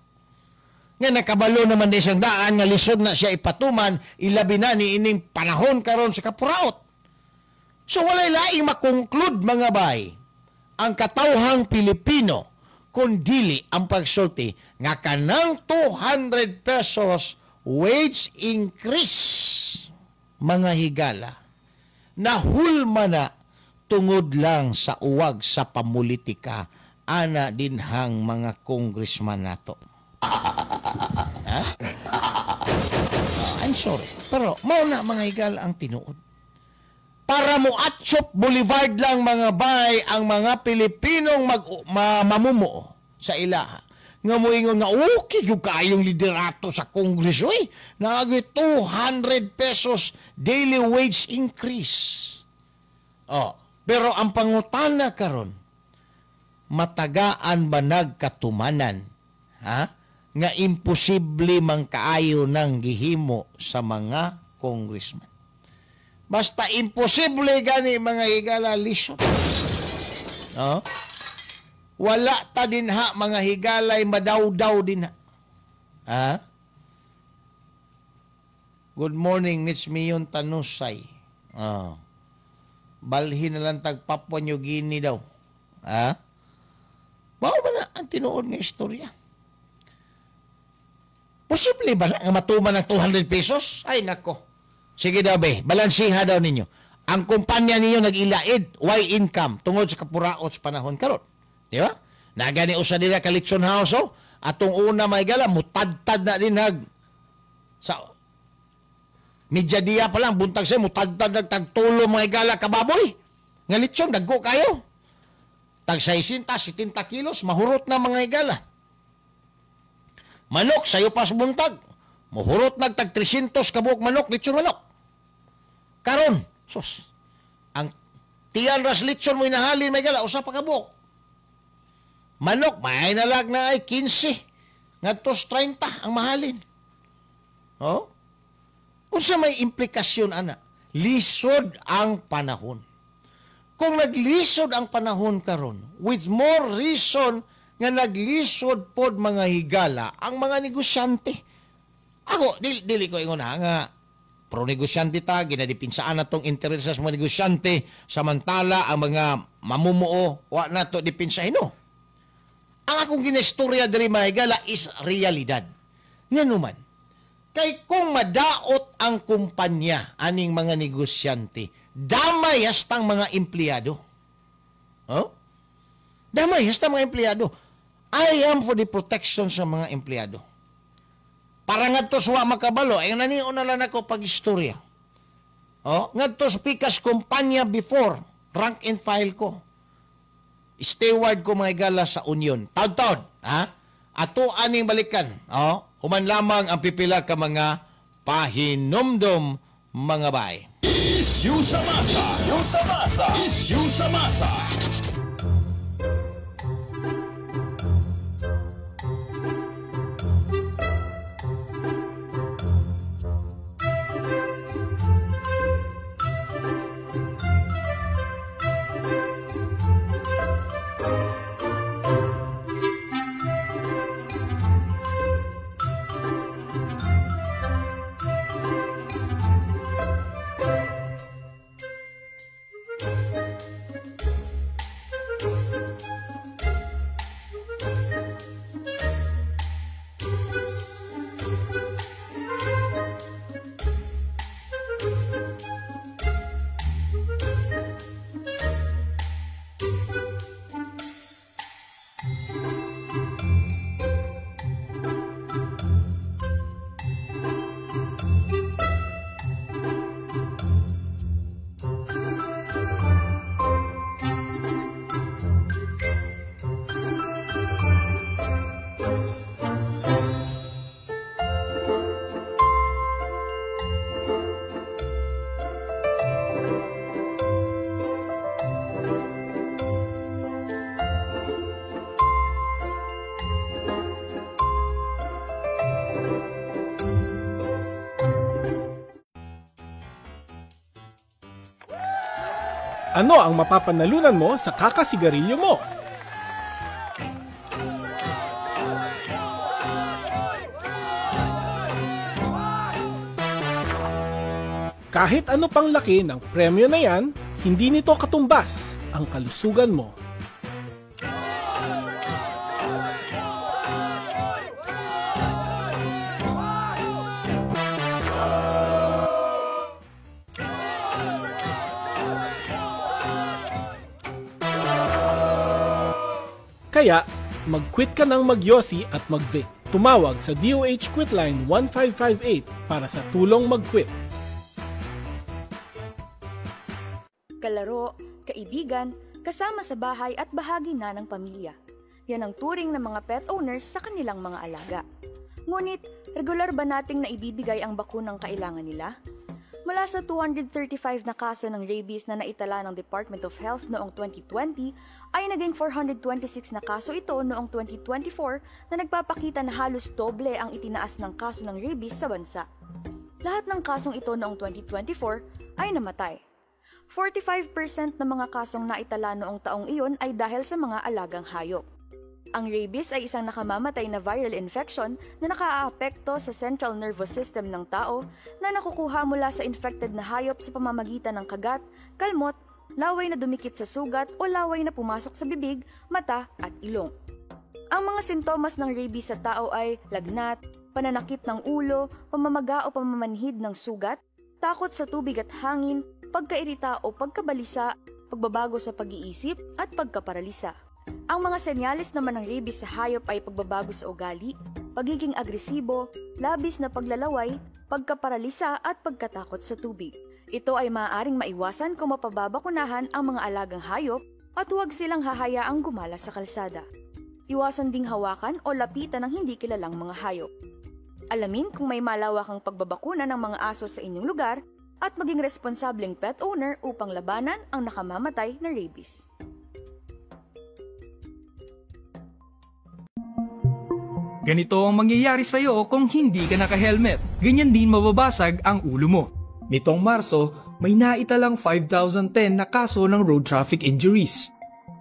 Nga nakabalo naman di siyang daan nga lisod na siya ipatuman, ilabi na ni ining panahon karon sa kapuraot. So walay laing makonclude mga bay ang katawhang Pilipino kundili ang pagsulti nga kanang 200 pesos wage increase mga higala nahulma na tungod lang sa uwag sa pamulitika ana dinhang mga congressman nato. Ha? I'm sorry pero mao na mga higala ang tinuod. Para mo Atsup Boulevard lang mga bay ang mga Pilipinong mamumuo sa ilaha. Nga moingon nga okay gyud kaayong liderato sa Congress oy. Naagay 200 pesos daily wage increase. Oh, pero ang pangutana karon, matagaan ba nagkatumanan? Ha? Nga imposible man kaayo nang gihimo sa mga congressman. Basta imposible gani mga higala lisod. No? Wala ta dinha mga higalay madawdaw dinha. Ha? Good morning, Mitch Mion Tanusay. Oh. Balhin na lang tag Papua New Guinea daw. Ha? Mao ba na ang tinuod nga istorya? Posible ba na nga matuman ng 200 pesos? Ay nako. Sige daw be, balansiha daw ninyo. Ang kumpanya ninyo nag-ilaid, why income? Tungod sa kapuraot sa panahon karon. Di ba? Nagani usa nila ka Litson House, oh. Atong una mga higala, mutadtad na din nag sa medyadiya pa lang, buntag sa'yo, mutadtad nagtagtulo mga higala kababoy. Nga lechon, dagko kayo. Tag 60, 70 kilos, mahurot na mga higala. Manok, sayo pa sa buntag. Muhurot nagtag 300 kabuok manok, lechon manok. Karon, sus, ang tiyan ras lechon mo inahalin, may gala, usa pa kabuok. Manok, may nalag na ay 15, ngadtos 30 ang mahalin. Oh? Unsa may implikasyon, ana? Lisod ang panahon. Kung naglisod ang panahon karon, with more reason nga naglisod pod mga higala ang mga negosyante. Ako, dili ko ingon ha, nga pro-negosyante ta, ginadipinsaan na tong interes sa mga negosyante, samantala ang mga mamumuo, wa na to dipinsahin, no? Ang akong ginestorya diri mga higala is realidad. Nganuman, kay kung madaot ang kumpanya aning mga negosyante, damay hastang mga empleyado. Oh? Damay hastang mga empleyado. I am for the protection sa mga empleyado. Para ngadto sa wa makabalo, ay nanion na lang ako pag-istorya. Oh, ngadto sa pikas kumpanya before, rank and file ko. Steward ko mga higala sa union. Taud-taud, ha? Ato aning balikan. Oh, human lamang ang pipila ka mga pahinumdom mga bay. Isyu sa masa. Isyu sa masa. Isyu sa masa. Ano ang mapapanalunan mo sa kakasigarilyo mo? Kahit ano pang laki ng premyo na yan, hindi nito katumbas ang kalusugan mo. Kaya, mag-quit ka ng magyosi at mag-vape. Tumawag sa DOH Quitline 1558 para sa tulong mag-quit. Kalaro, kaibigan, kasama sa bahay at bahagi na ng pamilya. Yan ang turing ng mga pet owners sa kanilang mga alaga. Ngunit, regular ba nating naibibigay ang bakunang kailangan nila? Mula sa 235 na kaso ng rabies na naitala ng Department of Health noong 2020, ay naging 426 na kaso ito noong 2024 na nagpapakita na halos doble ang itinaas ng kaso ng rabies sa bansa. Lahat ng kasong ito noong 2024 ay namatay. 45% ng mga kasong naitala noong taong iyon ay dahil sa mga alagang hayop. Ang rabies ay isang nakamamatay na viral infection na nakaaapekto sa central nervous system ng tao na nakukuha mula sa infected na hayop sa pamamagitan ng kagat, kalmot, laway na dumikit sa sugat o laway na pumasok sa bibig, mata at ilong. Ang mga sintomas ng rabies sa tao ay lagnat, pananakit ng ulo, pamamaga o pamamanhid ng sugat, takot sa tubig at hangin, pagkairita o pagkabalisa, pagbabago sa pag-iisip at pagkaparalisa. Ang mga senyales naman ng rabies sa hayop ay pagbabago sa ugali, pagiging agresibo, labis na paglalaway, pagkaparalisa at pagkatakot sa tubig. Ito ay maaaring maiwasan kung mapababakunahan ang mga alagang hayop at huwag silang hahayaang gumala sa kalsada. Iwasan ding hawakan o lapitan ng hindi kilalang mga hayop. Alamin kung may malawakang pagbabakuna ng mga aso sa inyong lugar at maging responsableng pet owner upang labanan ang nakamamatay na rabies. Ganito ang mangyayari sa'yo kung hindi ka naka-helmet. Ganyan din mababasag ang ulo mo. Nitong Marso, may naitalang 5,010 na kaso ng road traffic injuries.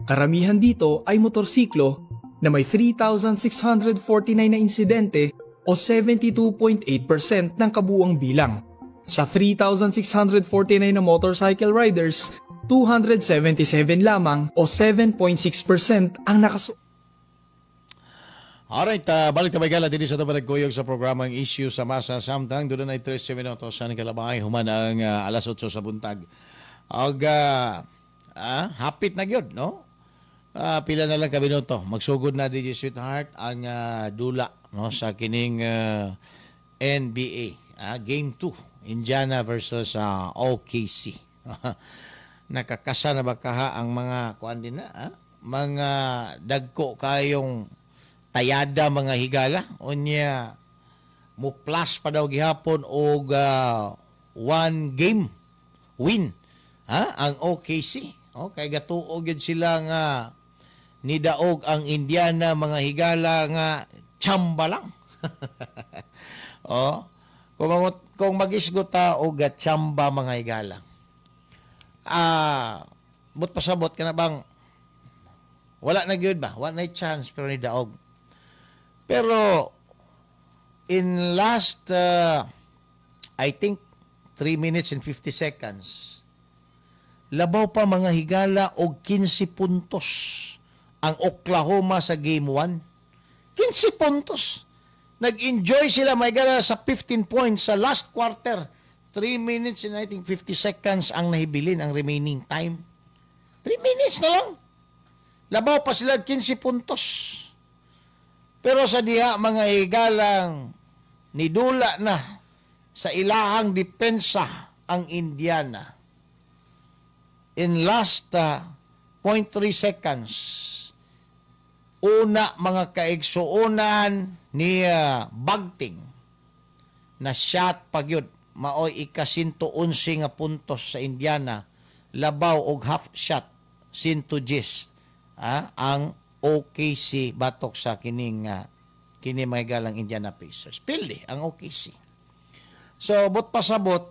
Karamihan dito ay motorsiklo na may 3,649 na insidente o 72.8% ng kabuuang bilang. Sa 3,649 na motorcycle riders, 277 lamang o 7.6% ang nakasu... Alright, balik ta gala dinhi sa ito sa programang Issue sa Masa samtang doon ay 13 minutos sa kalabay human ang alas 8 sa buntag. Og hapit na gyud, no? Pila na lang ka minuto. Magsugod na DJ Sweetheart ang dula, no, sa kining NBA, Game 2, Indiana versus OKC. Nakakasa na ba kaha ang mga kuan din na, mga dagko kayong tayada mga higala, unya mo plus pa daw gihapon og one game win ang OKC. Okay, gatuo gyud sila nga nidaog ang Indiana mga higala nga chamba lang. Oh, kung magisgot ta og chamba mga higala. But pasabot ka na bang wala na gyud ba? Wala na chance pero nidaog. Pero in last I think 3 minutes and 50 seconds, labaw pa mga higala og 15 puntos ang Oklahoma sa game 1. 15 puntos. Nag-enjoy sila mga higala sa 15 points sa last quarter. 3 minutes and I think 50 seconds ang nahibilin ang remaining time. 3 minutes na lang. Labaw pa sila 15 puntos. Pero sa diha mga higalang nidula na sa ilahang depensa ang Indiana. In last 0.3 seconds, una mga kaigsuonan ni Bagting na shot pagyud maoy ika-111 nga puntos sa Indiana, labaw og half shot 110 ang OKC batok sa kining kini mga galang Indiana Pacers. Pili ang OKC. So but pasabot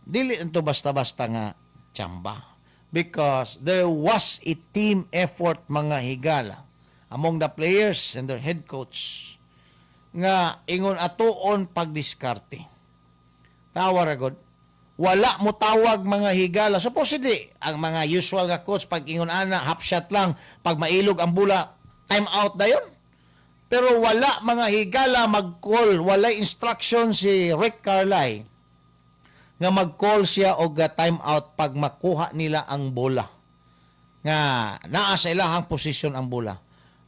dili ito basta-basta nga chamba, because there was a team effort mga higala among the players and their head coach nga ingon atuon pagdiskarte. Tawa ra god. Wala mo tawag mga higala. Supposedly, ang mga usual nga coach, pag ingon ana, half shot lang, pag mailog ang bula, time out dayon. Pero wala mga higala mag-call, wala instruction si Rick Carlisle nga mag-call siya og time out pag makuha nila ang bola. Nga naa sa ilahang posisyon ang bola.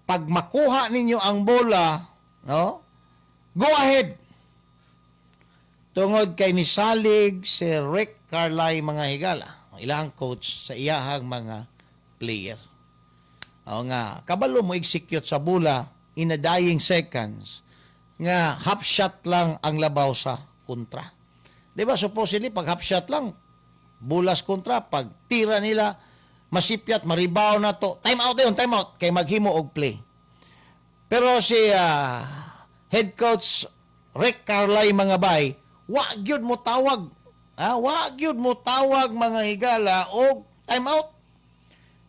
Pag makuha ninyo ang bola, no? Go ahead. Tungod kay nisalig si Rick Carlisle mga higala, ilang coach sa iyahang mga player. O nga, kabalo mo execute sa bola in a dying seconds nga half shot lang ang labaw sa kontra. Di ba supposedly pag half shot lang, bulas kontra, pag tira nila, masipyat, maribaw na to, time out yun, time out, kay maghimo og play. Pero si head coach Rick Carlisle mga bay, wa gyud mo tawag. Wa gyud mo tawag mga higala og time out.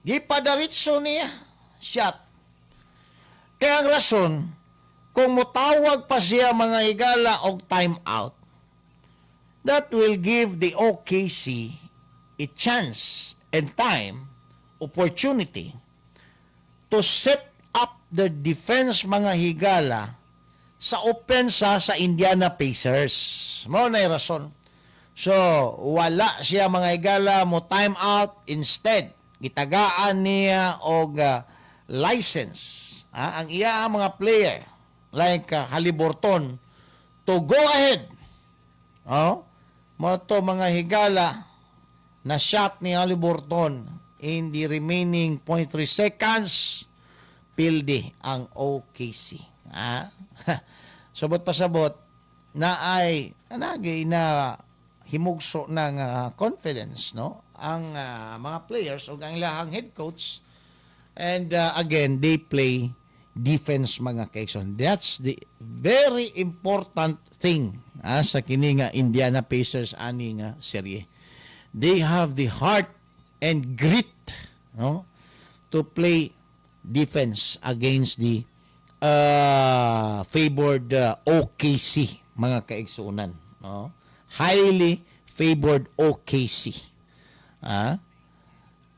Gipadaritso niya shot. Kaya ang rason kung motawag pa siya mga higala og time out, that will give the OKC a chance and time, opportunity to set up the defense mga higala sa opensa sa Indiana Pacers. Mao na rason. So, wala siya mga higala mo time out. Instead, Gitagaan niya og license ang iya ang mga player like Haliburton to go ahead. Oh, mo to mga higala na shot ni Haliburton in the remaining 0.3 seconds, pildi ang OKC. Ah? Subot pasabot na ay anagi na himugso ng confidence, no, ang mga players o ang ilahang head coach, and again, they play defense, mga kaigsoon. That's the very important thing sa kini nga Indiana Pacers ani nga serye. They have the heart and grit, no, to play defense against the favored OKC, mga kaigsuonan, no? Highly favored OKC. Ah?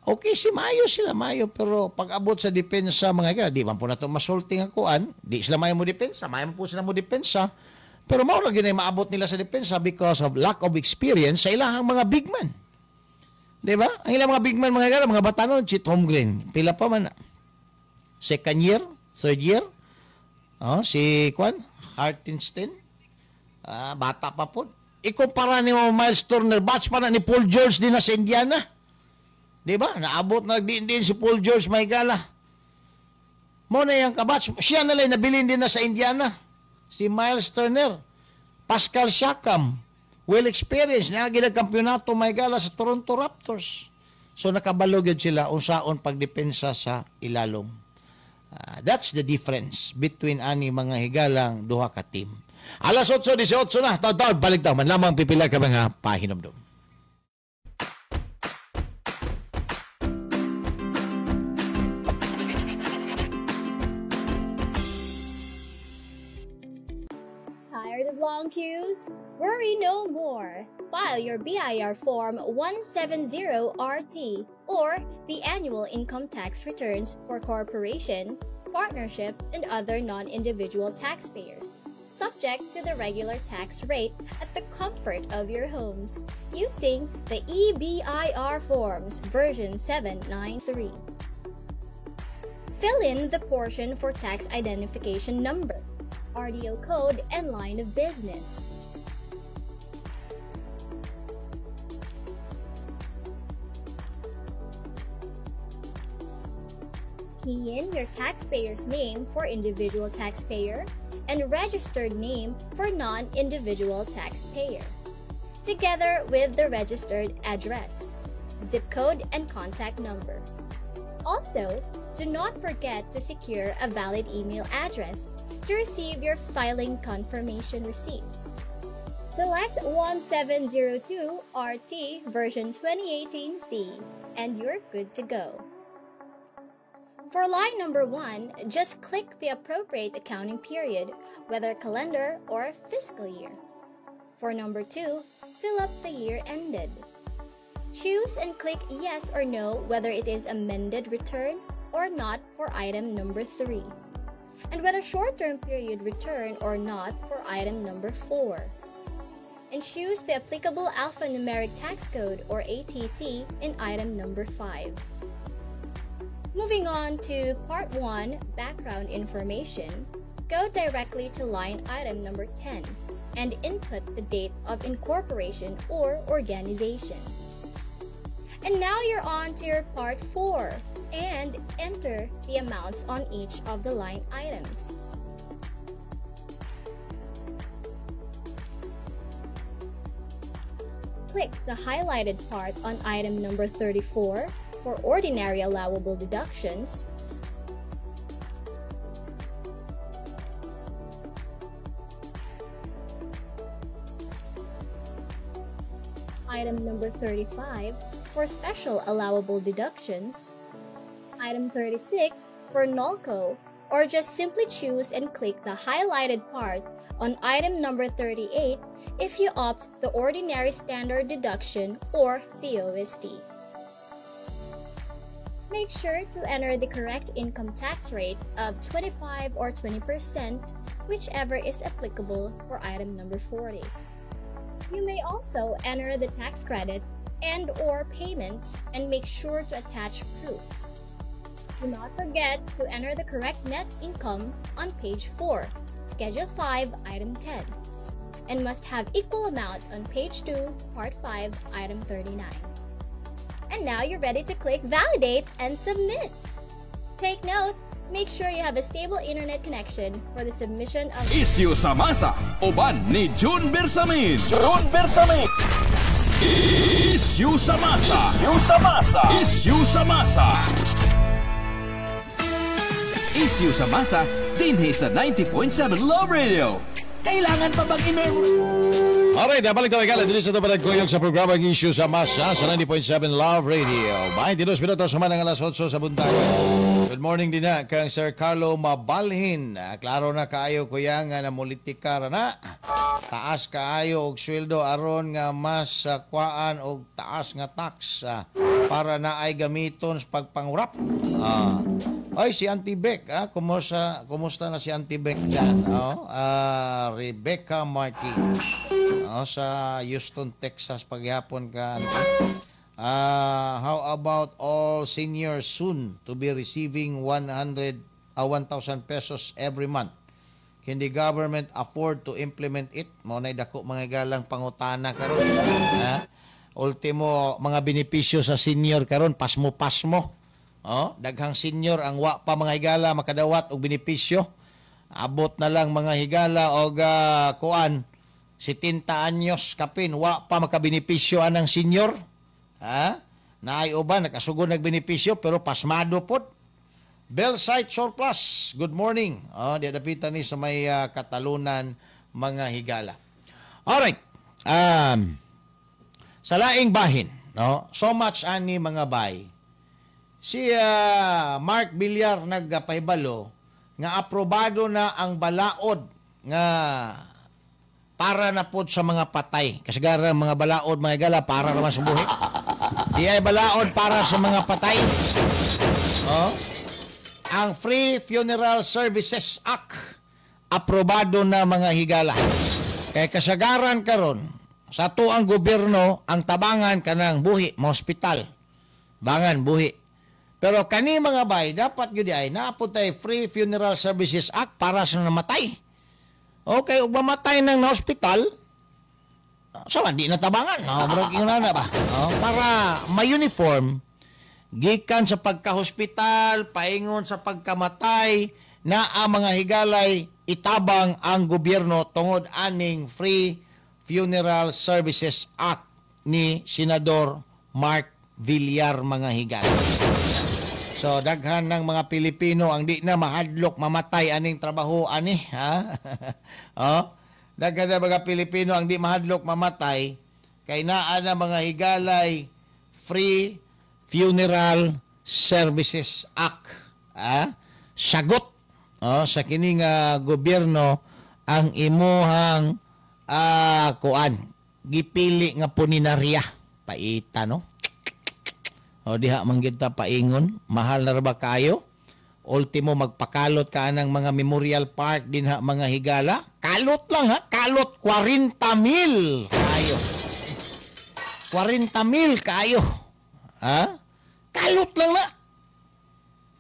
OKC, maayo sila, maayo, pero pag abot sa depensa, mga ka, di man po na ito masulting ang kuan, di sila maayo mo depensa, maayo po sila mo depensa, pero mao ra gyud maabot nila sa depensa because of lack of experience sa ilahang mga big man. Di ba? Ang ilang mga big man, mga ka, mga batanon, Chet Holmgren, pila pa man, second year, third year, oh, si Kwan, Hartenstein, bata pa po. Ikumpara ni mo Miles Turner, batch pa na ni Paul George din na sa Indiana. Di ba? Naabot na din din si Paul George, may gala. Mo na yung kabatch. Siya na lang nabilin din na sa Indiana. Si Miles Turner, Pascal Siakam, well experienced, naagi nagkampyonato, may gala, sa Toronto Raptors. So nakabalog yun sila unsaon pagdepensa sa ilalom. That's the difference between ani mga higalang duha ka team. Alas 8:18 na, taon-taon, balik daw, man lamang pipila ka mga pahinomdom. Tired of long queues? Worry no more. File your BIR Form 170RT or the annual income tax returns for corporation, partnership, and other non-individual taxpayers, subject to the regular tax rate at the comfort of your homes, using the eBIR Forms version 793. Fill in the portion for tax identification number, RDO code, and line of business. Key in your taxpayer's name for individual taxpayer and registered name for non-individual taxpayer, together with the registered address, zip code, and contact number. Also, do not forget to secure a valid email address to receive your filing confirmation receipt. Select 1702 RT version 2018C and you're good to go. For line number 1, just click the appropriate accounting period, whether calendar or fiscal year. For number 2, fill up the year ended. Choose and click yes or no whether it is amended return or not for item number 3, and whether short-term period return or not for item number 4. And choose the applicable alphanumeric tax code or ATC in item number 5. Moving on to Part 1, Background Information, go directly to line item number 10 and input the date of incorporation or organization. And now you're on to your Part 4 and enter the amounts on each of the line items. Click the highlighted part on item number 34 for ordinary allowable deductions, item number 35 for special allowable deductions, item 36 for NOLCO, or just simply choose and click the highlighted part on item number 38 if you opt the ordinary standard deduction or the OSD. Make sure to enter the correct income tax rate of 25 or 20%, whichever is applicable for item number 40. You may also enter the tax credit and or payments and make sure to attach proofs. Do not forget to enter the correct net income on page 4, Schedule 5, Item 10, and must have equal amount on page 2, Part 5, Item 39. And now you're ready to click Validate and Submit. Take note, make sure you have a stable internet connection for the submission of Isyu sa masa, uban ni June Bersamin. June Bersamin. Isyu sa masa. Isyu sa masa. Isyu sa masa. Isyu sa masa, dinhi sa 90.7 Love Radio. Kailangan pa bang i-memorize? Alright, balik tayo kala dito sa tapat kuyog sa programa ng Issue sa Masa sa 90.7 Love Radio. 22 minuto sa manang alas 8 sa buntag. Good morning din na kang Sir Carlo Mabalhin. Klaro na kaayo, kuya, nga namulitika ra na. Taas kaayo og sweldo aron nga mas kuhaan og taas nga tax para na ay gamiton sa pagpangurap. Ay, si Auntie Beck, kumusta, kumusta na si Auntie Beck dyan? Oh, Rebecca Martin. Oh, sa Houston, Texas paghapon ka, Auntie. How about all seniors soon to be receiving 100 1,000 pesos every month? Can the government afford to implement it? Mao na'y dako mga galang pangutana karon. Ha? Ultimo mga benepisyo sa senior karon, pasmo-pasmo. Oh, daghang senior ang wa pa, mga higala, makadawat og benepisyo. Abot na lang, mga higala, og kuan 70 anyos kapin wa pa makabenepisyo anang senior. Ha? Naay uban nakasugod nagbenepisyo pero pasmado pod. Bellsite Surplus, good morning. Oh, di dapitan ni sa may Katalunan, mga higala. Alright. Sa laing bahin, no? So much ani, mga bay. Si Mark Villar nagpahibalo nga aprobado na ang balaod nga para na pod sa mga patay. Kasagaran mga balaod, mga higala, para naman sa buhi. Di ay balaod para sa mga patay. Oh. Ang Free Funeral Services Act, aprobado na, mga higala. Kay kasagaran karon sa ang gobyerno, ang tabangan kanang buhi, mga ospital. Bangan buhi. Pero kani, mga bay, dapat gyud ay naa pod tay Free Funeral Services Act para sa namatay. Okay, ug mamatay nang na ospital, sa di na tabangan. No, murag ingon na ba? Oh, para ma-uniform gikan sa pagka-hospital paingon sa pagkamatay na ang mga higalay itabang ang gobyerno tungod aning Free Funeral Services Act ni Senador Mark Villar, mga higala. So daghan ng mga Pilipino ang di na mahadlok mamatay aning trabaho ani, ha? Oh, daghan ng mga Pilipino ang di mahadlok mamatay kay naa na, mga higalay, Free Funeral Services Act. Ha? Sagot, oh, sa kini nga gobyerno ang imuhang kuan gipili nga puninarya. Paita, no? O diha man gyud ta paingon, mahal na ra ba kayo? Ultimo magpakalot ka ng mga memorial park dinha, mga higala. Kalot lang ha, kalot 40 mil kayo. 40 mil kayo. Ha? Kalot lang na.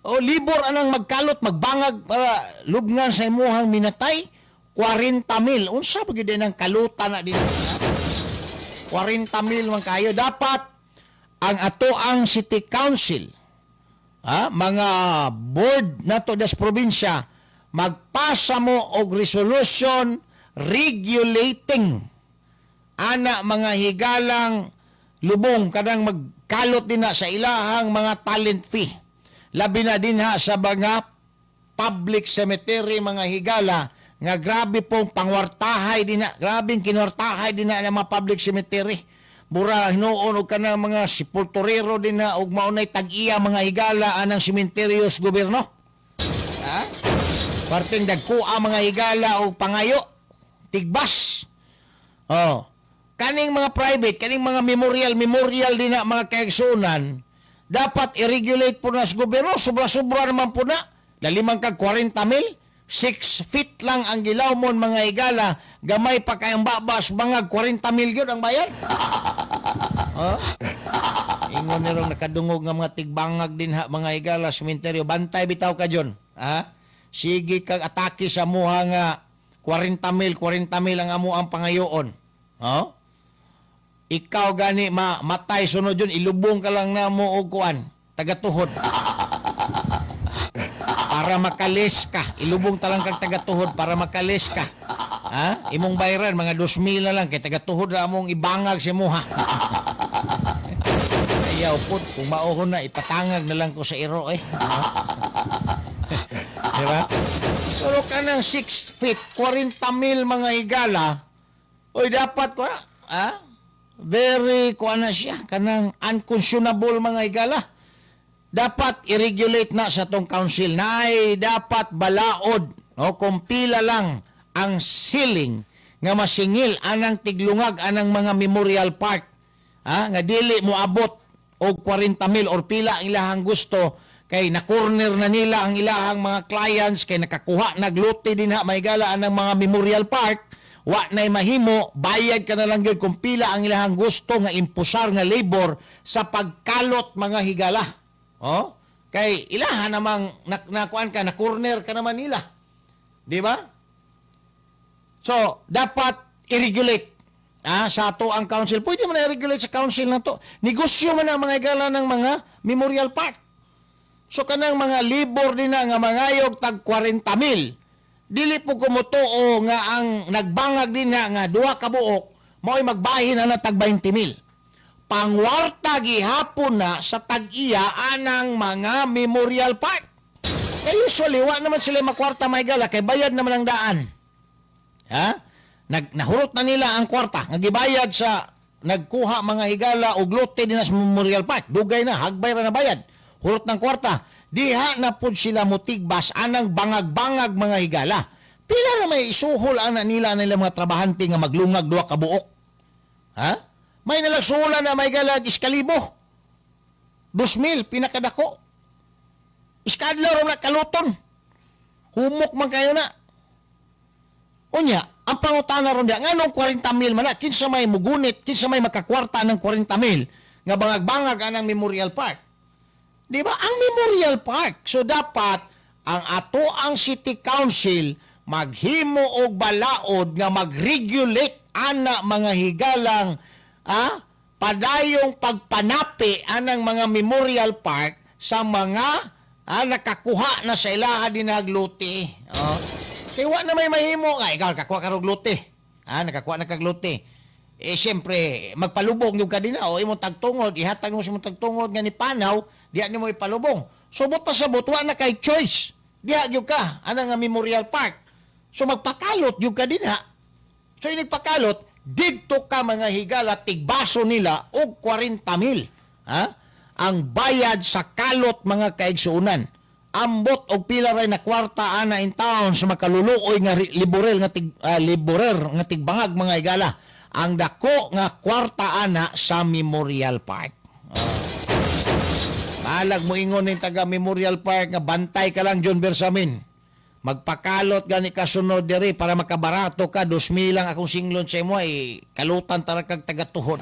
O libor anang magkalot, magbangag para lubngan sa imuhang minatay, 40 mil. Unsa ba gyud ang kalutan na din? 40 mil man kayo. Dapat ang ato ang City Council, ha, mga board nato des probinsya, magpasa mo og resolution regulating ana, mga higalang lubong kanang magkalot din na sa ilahang mga talent fee, labi na din ha sa mga public cemetery, mga higala, nga grabe pong pangwartahay din na, grabing kinwartahay din na ng mga public cemetery. Mura hinuon og kanang mga sepulturero din na og maunay tag-iya, mga higala, anang sementeryo sa gobyerno. Ha? Parteng dagkua, mga higala, og pangayo, tigbas. Oh. Kaning mga private, kaning mga memorial, memorial din na, mga kaigsunan, dapat i-regulate po na sa gobyerno. Sobra-sobra naman po na. Laliman kag 40 mil, 6 feet lang ang gilawmon, mga higala, gamay pa kayang babas, mga 40 mil yun ang bayad. Oh? Ingon nirong nakadungog nga mga tigbangag din ha, mga higala, sementeryo. Bantay bitaw ka, John. Ha? Sige kag atake sa muha nga 40 mil, 40 mil ang amo ang pangayoon. Oh? Ikaw gani matay sunod yun, ilubong ka lang na mo og kuan, tagatuhod. Para makalis ka. Ilubong talang kag tagatuhod para makalis ka. Ha? Imong bayran, mga 2,000 na lang, kay tagatuhod ra among ibangag si muha. Ayaw po, kung mauhon na, ipatangag na lang ko sa iro eh. Ha? Diba? Pero ka ng 6 feet, 40 mil mga higala, oy dapat ko na, ha? Very, kuha na siya, kanang unconscionable mga higala. Dapat i-regulate na sa tong council na ay dapat balaod, no? Kung pila lang ang ceiling nga masingil anang tiglungag anang mga memorial park, ha? Nga dili mo abot og 40 mil or pila ang ilahang gusto kay na-corner na nila ang ilahang mga clients kay nakakuha nagluti din ha mahigala anang mga memorial park, wa na'y mahimo, bayad ka na lang yun kung pila ang ilahang gusto nga impusar nga labor sa pagkalot mga higala. Oh? Kay ilaha namang nakuan ka, na-corner ka naman nila. Di ba? So, dapat i-regulate. Sa ato ang council. Pwede man i-regulate sa council na to. Negosyo man ang mga higala ng mga memorial park. So, kanang mga libor din na nga mangayog tag 40 mil. Dili po kumutuo nga ang nagbangag din na nga duha ka buok, mao'y magbahin na na tag 20 mil. Pangwarta gihapon na sa tag-iya anang mga memorial park. Kaya usually, wa naman sila makwarta may gala, kay bayad naman ang daan. Ha? Nahurot na nila ang kwarta. Nga gibayad sa nagkuha mga higala og lote din sa memorial park. Dugay na, hagbay ra na bayad. Hurot ng kwarta. Diha na pud sila mutigbas anang bangag-bangag mga higala. Pila na may isuhol ana nila nila mga trabahante nga maglungag duha ka buok. Ha? May nalagsuhulan na may galag iskalibo. 2,000, pinakadako. Iskadlaw na kaluton. Humok man kayo na. Unya, ang pangutana ron diya, nganong 40 mil man na, kinsa may mugunit, kinsa may makakwarta ng 40 mil, nga bangag-bangag anang Memorial Park. Di ba? Ang Memorial Park. So dapat, ang ato ang City Council maghimo og balaod nga mag-regulate ana mga higalang padayong pagpanapi anang mga Memorial Park sa mga nakakuha na sa ilaha dinagluti. Oh. Kaya wa na may mahimo. Ay, ikaw, nakakuha ka og luti. Nakakuha na kag luti. Eh, siyempre, magpalubong yung ka din na. O, imong tagtungod, ihatag mo sa imong tagtungod nga ni Panaw, diya nimo ipalubong. Subot pa sabot, wa na kay choice. Diya gyud ka, ana nga Memorial Park. So, magpakalot yung ka din ha. So, inigpakalot, didto ka mga higala, tigbaso nila og 40 mil. Ha? Ang bayad sa kalot mga kaigsuunan. Ambot og pila ray na kwarta ana in town sa makaluluoy nga liborel nga liborer nga tigbangag mga higala. Ang dako nga kwarta ana sa Memorial Park. Balag mo ingon ning taga Memorial Park nga bantay ka lang John Bersamin. Magpakalot gani ka sunod diri para makabarato ka 2,000 lang akong singlon sa imo ay kalutan tara kag tagatuhod.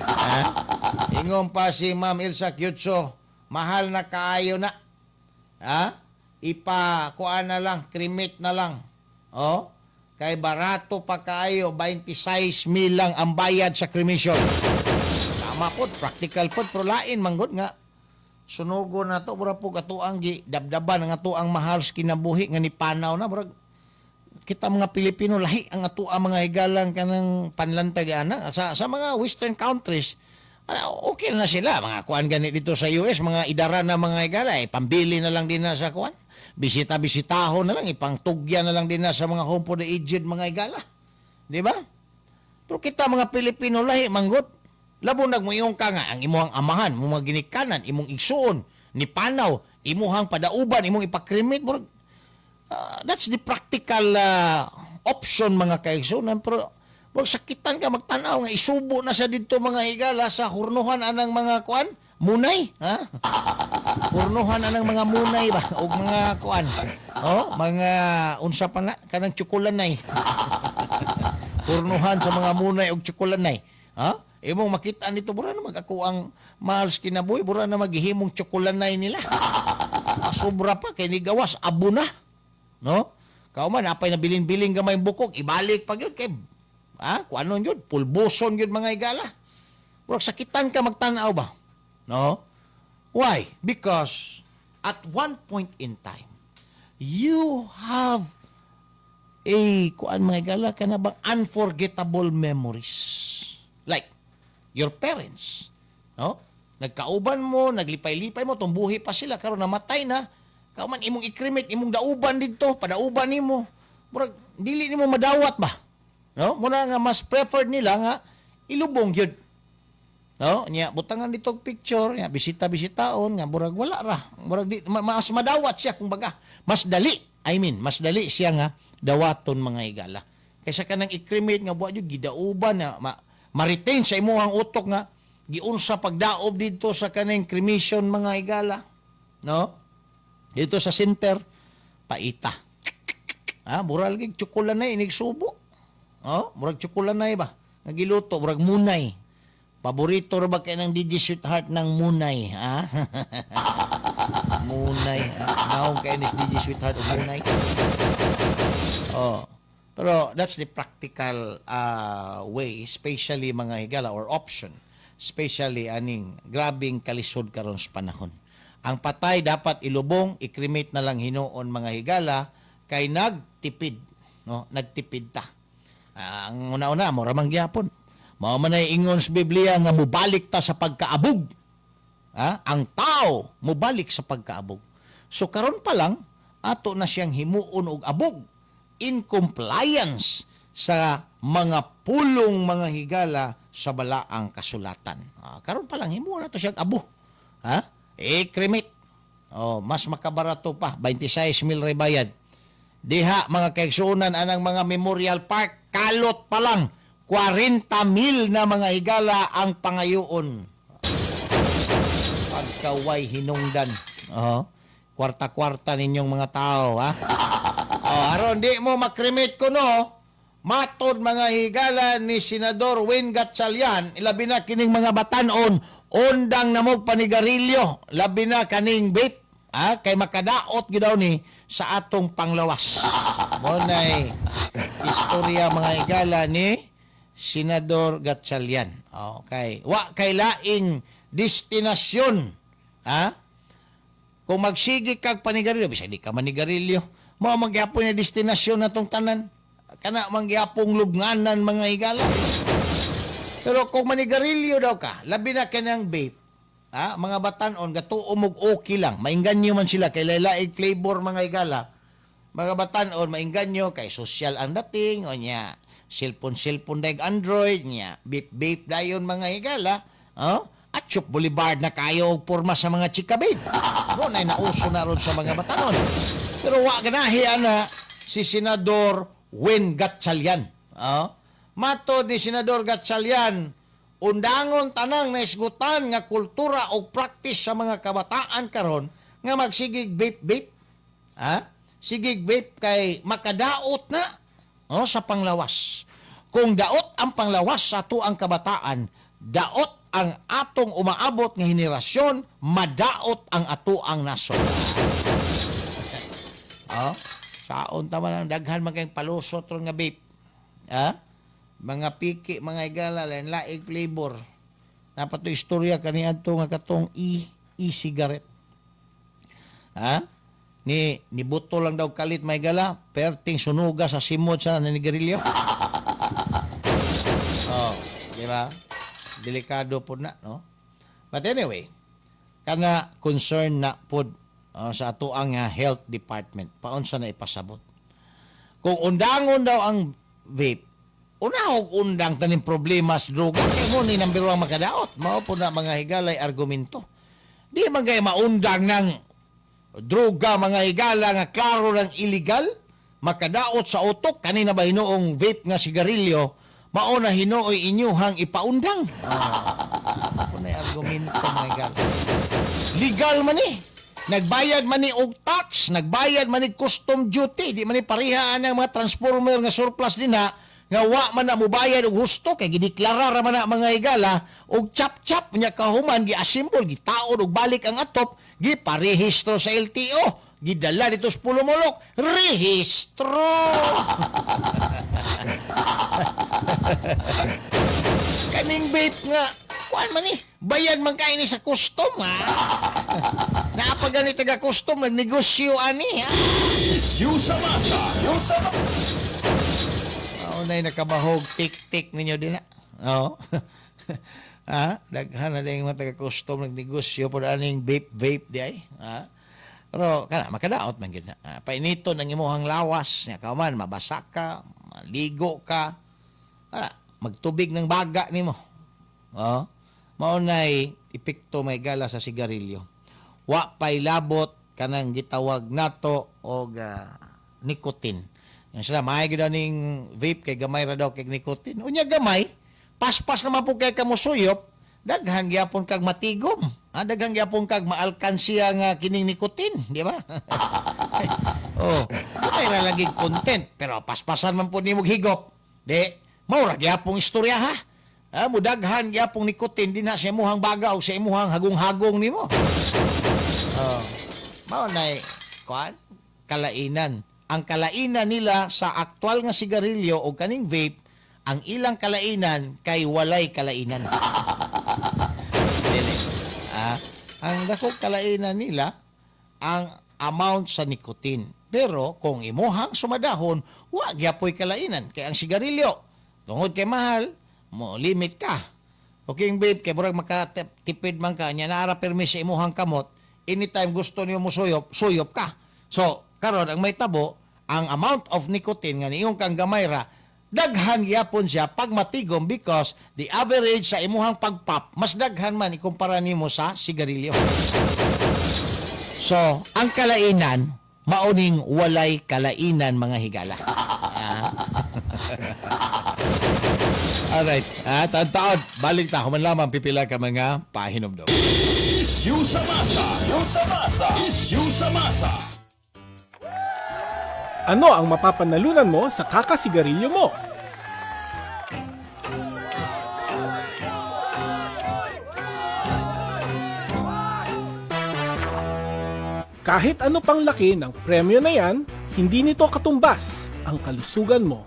Ha? Ingon pa si Ma'am Elsa Kyutso, mahal na kaayo na. Ha? Ipa kuan na lang, cremate na lang. Oh? Kay barato pa kaayo, 26 mil lang ang bayad sa cremation. Tama pod, practical pod, pero lain manggod nga sunugo na to, mura po katuang gi dabdaban ang atuang mahal sa kinabuhi nga ni panaw na murag kita mga Pilipino lahi ang atuang mga higalang kanang panlantag ana sa mga western countries. Okay na sila mga kuan gani dito sa US, mga idara na mga higala pambili na lang din na sa kuan, bisita-bisitahon na lang, ipangtugya na lang din na sa mga home for the aged mga higala, di ba? Pero kita mga Pilipino lahi manggot. Labo nagmuyong ka nga ang imuhang amahan, imong mga ginikanan, imong igsuon, ni panaw, imuhang padauban, imong ipakremate. That's the practical option mga kaigsuonan. Pero wag sakitan ka magtanaw nga isubo na sa didto mga higala sa hurnohan anang mga kuan, munay, ha? Hurnohan anang mga munay ba og mga kuan. Oh, mga unsa pa na kanang tsukulanay. Hurnohan sa mga munay og tsukulanay. Ha? Imong makita nito, bura na mag ako ang mahal sa kinabuhi, bura na maghihimong tsokolanay nila. Sobra pa, kay nigawas, abo na. No? Kauman, apay na bilin-bilin gamay bukog, ibalik pa yun, kay, kung ano yun, pulbuson yun mga igala. Murag sakitan ka magtanaw ba? No? Why? Because at one point in time, you have a, kuan mga igala, ka na bang unforgettable memories. Like, your parents, no? Nagkauban mo, naglipay-lipay mo, tumbuhi pa sila, karon namatay na, kauman imong i-cremate, imong dauban didto, padauban nimo. Murag dili nimo madawat ba? No? Muna nga mas preferred nila nga ilubong gyud. No? Nya butangan dito og picture, nya bisita-bisitaon nga murag wala ra. Murag di, mas madawat siya kumbaga. Mas dali, I mean, mas dali siya nga dawaton mga higala. Kaysa kanang i-cremate nga buwa gyud gidauban na ma-retain sa imuhang utok nga giunsa pagdaob didto sa kaning cremation mga higala. No? Dito sa center, paita. Murag lagi tsokolanay inig subo. Oh, murag tsokolanay ba? Nga giluto, murag munay. Paborito ra ba kay ng DJ Sweetheart ng munay, ha? Munay. Naong kay ni DJ Sweetheart og munay. Oh. Pero that's the practical way, especially mga higala or option, especially aning grabing kalisod karon sa panahon. Ang patay dapat ilubong, i-cremate na lang hinuon mga higala kay nagtipid, no? Nagtipid ta. Ang una-una mo ra man gyapon. Mao man ay ingon sa Biblia nga mobalik ta sa pagkaabog. Ha? Ang tao mobalik sa pagkaabog. So karon pa lang ato na siyang himuon og abog in compliance sa mga pulong mga higala sa balaang kasulatan. Karon pa lang himuon nato siyang abo. Ha? I-cremate. Oh, mas makabarato pa, 26,000 ray bayad. Diha mga kaigsuonan anang mga memorial park, kalot pa lang 40,000 na mga higala ang pangayoon. Pagkaway hinungdan. Oh, kwarta-kwarta ninyong mga tao, ha? Oh, aron di mo makremate kuno, matod mga higala ni Senador Win Gatchalian, ilabi na kining mga batanon, undang namog panigarilyo, labi na kaning vape, ha? Kay makadaot gyud daw ni sa atong panglawas. Mo nay istorya mga higala ni Senador Gatchalian. Okay. Wa kay laing destinasyon, ha? Kung magsige kag panigarilyo, bisag di ka manigarilyo, mao magyapon nga destinasyon natong tanan. Kana mangyapong lubnganan mga higala. Pero kung manigarilyo daw ka, labi na kanang vape, ha? Mga batanon gatuo mog okay lang, maingganyo man sila kay lailaig flavor mga higala. Mga batanon maingganyo kay social ang dating o nya cellphone daig Android nya, vape dayon mga higala, oh? At Chup Boulevard na kayo og porma sa mga chika babe. Mo nay nauso na ron sa mga batanon. Pero wa ganahi ana si Senador Win Gatchalian. Oh? Matod ni Senador Gatchalian, undangon tanang naisgutan nga kultura o practice sa mga kabataan karon nga magsigig vape. Ha? Sigig vape kay makadaot na, oh, sa panglawas. Kung daot ang panglawas sa ato ang kabataan, daot ang atong umaabot nga henerasyon, madaot ang ato ang nasod. Oh, saon ta man ang daghan man kayong palusot ron nga vape. Ha? Mga piki, mga higala, lain laig flavor. Napato istorya kaniadto nga katong e-cigarette. Ha? Ni nibuto lang daw kalit may gala, perting sunuga sa simod sa nanigarilyo. Oh, di ba? Delikado po na, no? But anyway, kana concern na pod sa ato ang health department. Paunsa na ipasabot. Kung undangon daw ang vape, unahog undang taning problema sa droga. Kaya mo ni number one makadaot. Mao po na mga higalay argumento. Di man kay maundang ng droga mga higala nga klaro ng illegal, makadaot sa utok, kanina ba hinuong vape nga sigarilyo, mao na hinuoy inyuhang ipaundang. Ako na argumento mga higala. Legal man eh. Nagbayad man ni og tax, nagbayad man ni custom duty, di man ni parihaan ang mga transformer nga surplus din ha, Nga wa man na mubayad og husto kay gideklara ra man na mga higala og chap-chap nya kahuman giassemble gitaod og balik ang atop giparehistro sa LTO gidala dito sa Pulumulok rehistro. Kaning vape nga kuan man ni bayad man kay ni sa custom ha. Naa pa gani taga custom nagnegosyo ani ha. Isyu sa masa. Isyu sa masa. Nay nakabahog tik-tik ninyo din na. Oo. Ha? Daghan na din mga taga-custom nagnegosyo po aning vape di ay. Ha? Pero kana makadaot man gid na. Painiton ang imuhang lawas nya kauman mabasa ka, maligo ka. Kana magtubig ng baga nimo. Oo. Mao nay epekto may gala sa sigarilyo. Wa pay labot kanang gitawag nato og nicotine. Yang sila, maay gyud ning vape kay gamay ra daw kay nicotine. Unya gamay, paspas naman po kay kamusuyop, daghan gyapon kag matigom. Ah, daghan gyapon kag maalkansiya nga kining nicotine, di ba? Oh, gamay ra lagi content, pero paspasan man po nimo higop. Di, mao ra gyapong istorya ha. Ah, mudaghan gyapong nicotine dinha sa imuhang baga o sa imuhang hagong-hagong nimo. Oh, mao nay kuan kalainan. Ang kalainan nila sa aktual nga sigarilyo o kaning vape, ang ilang kalainan kay walay kalainan. Dili. Ah, ang dakong kalainan nila ang amount sa nicotine. Pero kung imuhang sumadahon, wa gyapoy kalainan kay ang sigarilyo tungod kay mahal, mo limit ka. O king vape kay murag makatipid man ka nya naara permi sa imuhang kamot, anytime gusto niyo mo suyop, suyop ka. So karon ang may tabo, ang amount of nicotine nga niiyong kang gamay ra, daghan gyapon siya pag matigom because the average sa imuhang pagpap mas daghan man ikumpara nimo sa sigarilyo. So, ang kalainan mauning walay kalainan mga higala. Alright, taon-taon, balik ta human lamang pipila ka mga pahinomdom. Isyu sa masa. Isyu sa masa. Isyu sa masa. Ano ang mapapanalunan mo sa kakasigarilyo mo? Kahit ano pang laki ng premyo na yan, hindi nito katumbas ang kalusugan mo.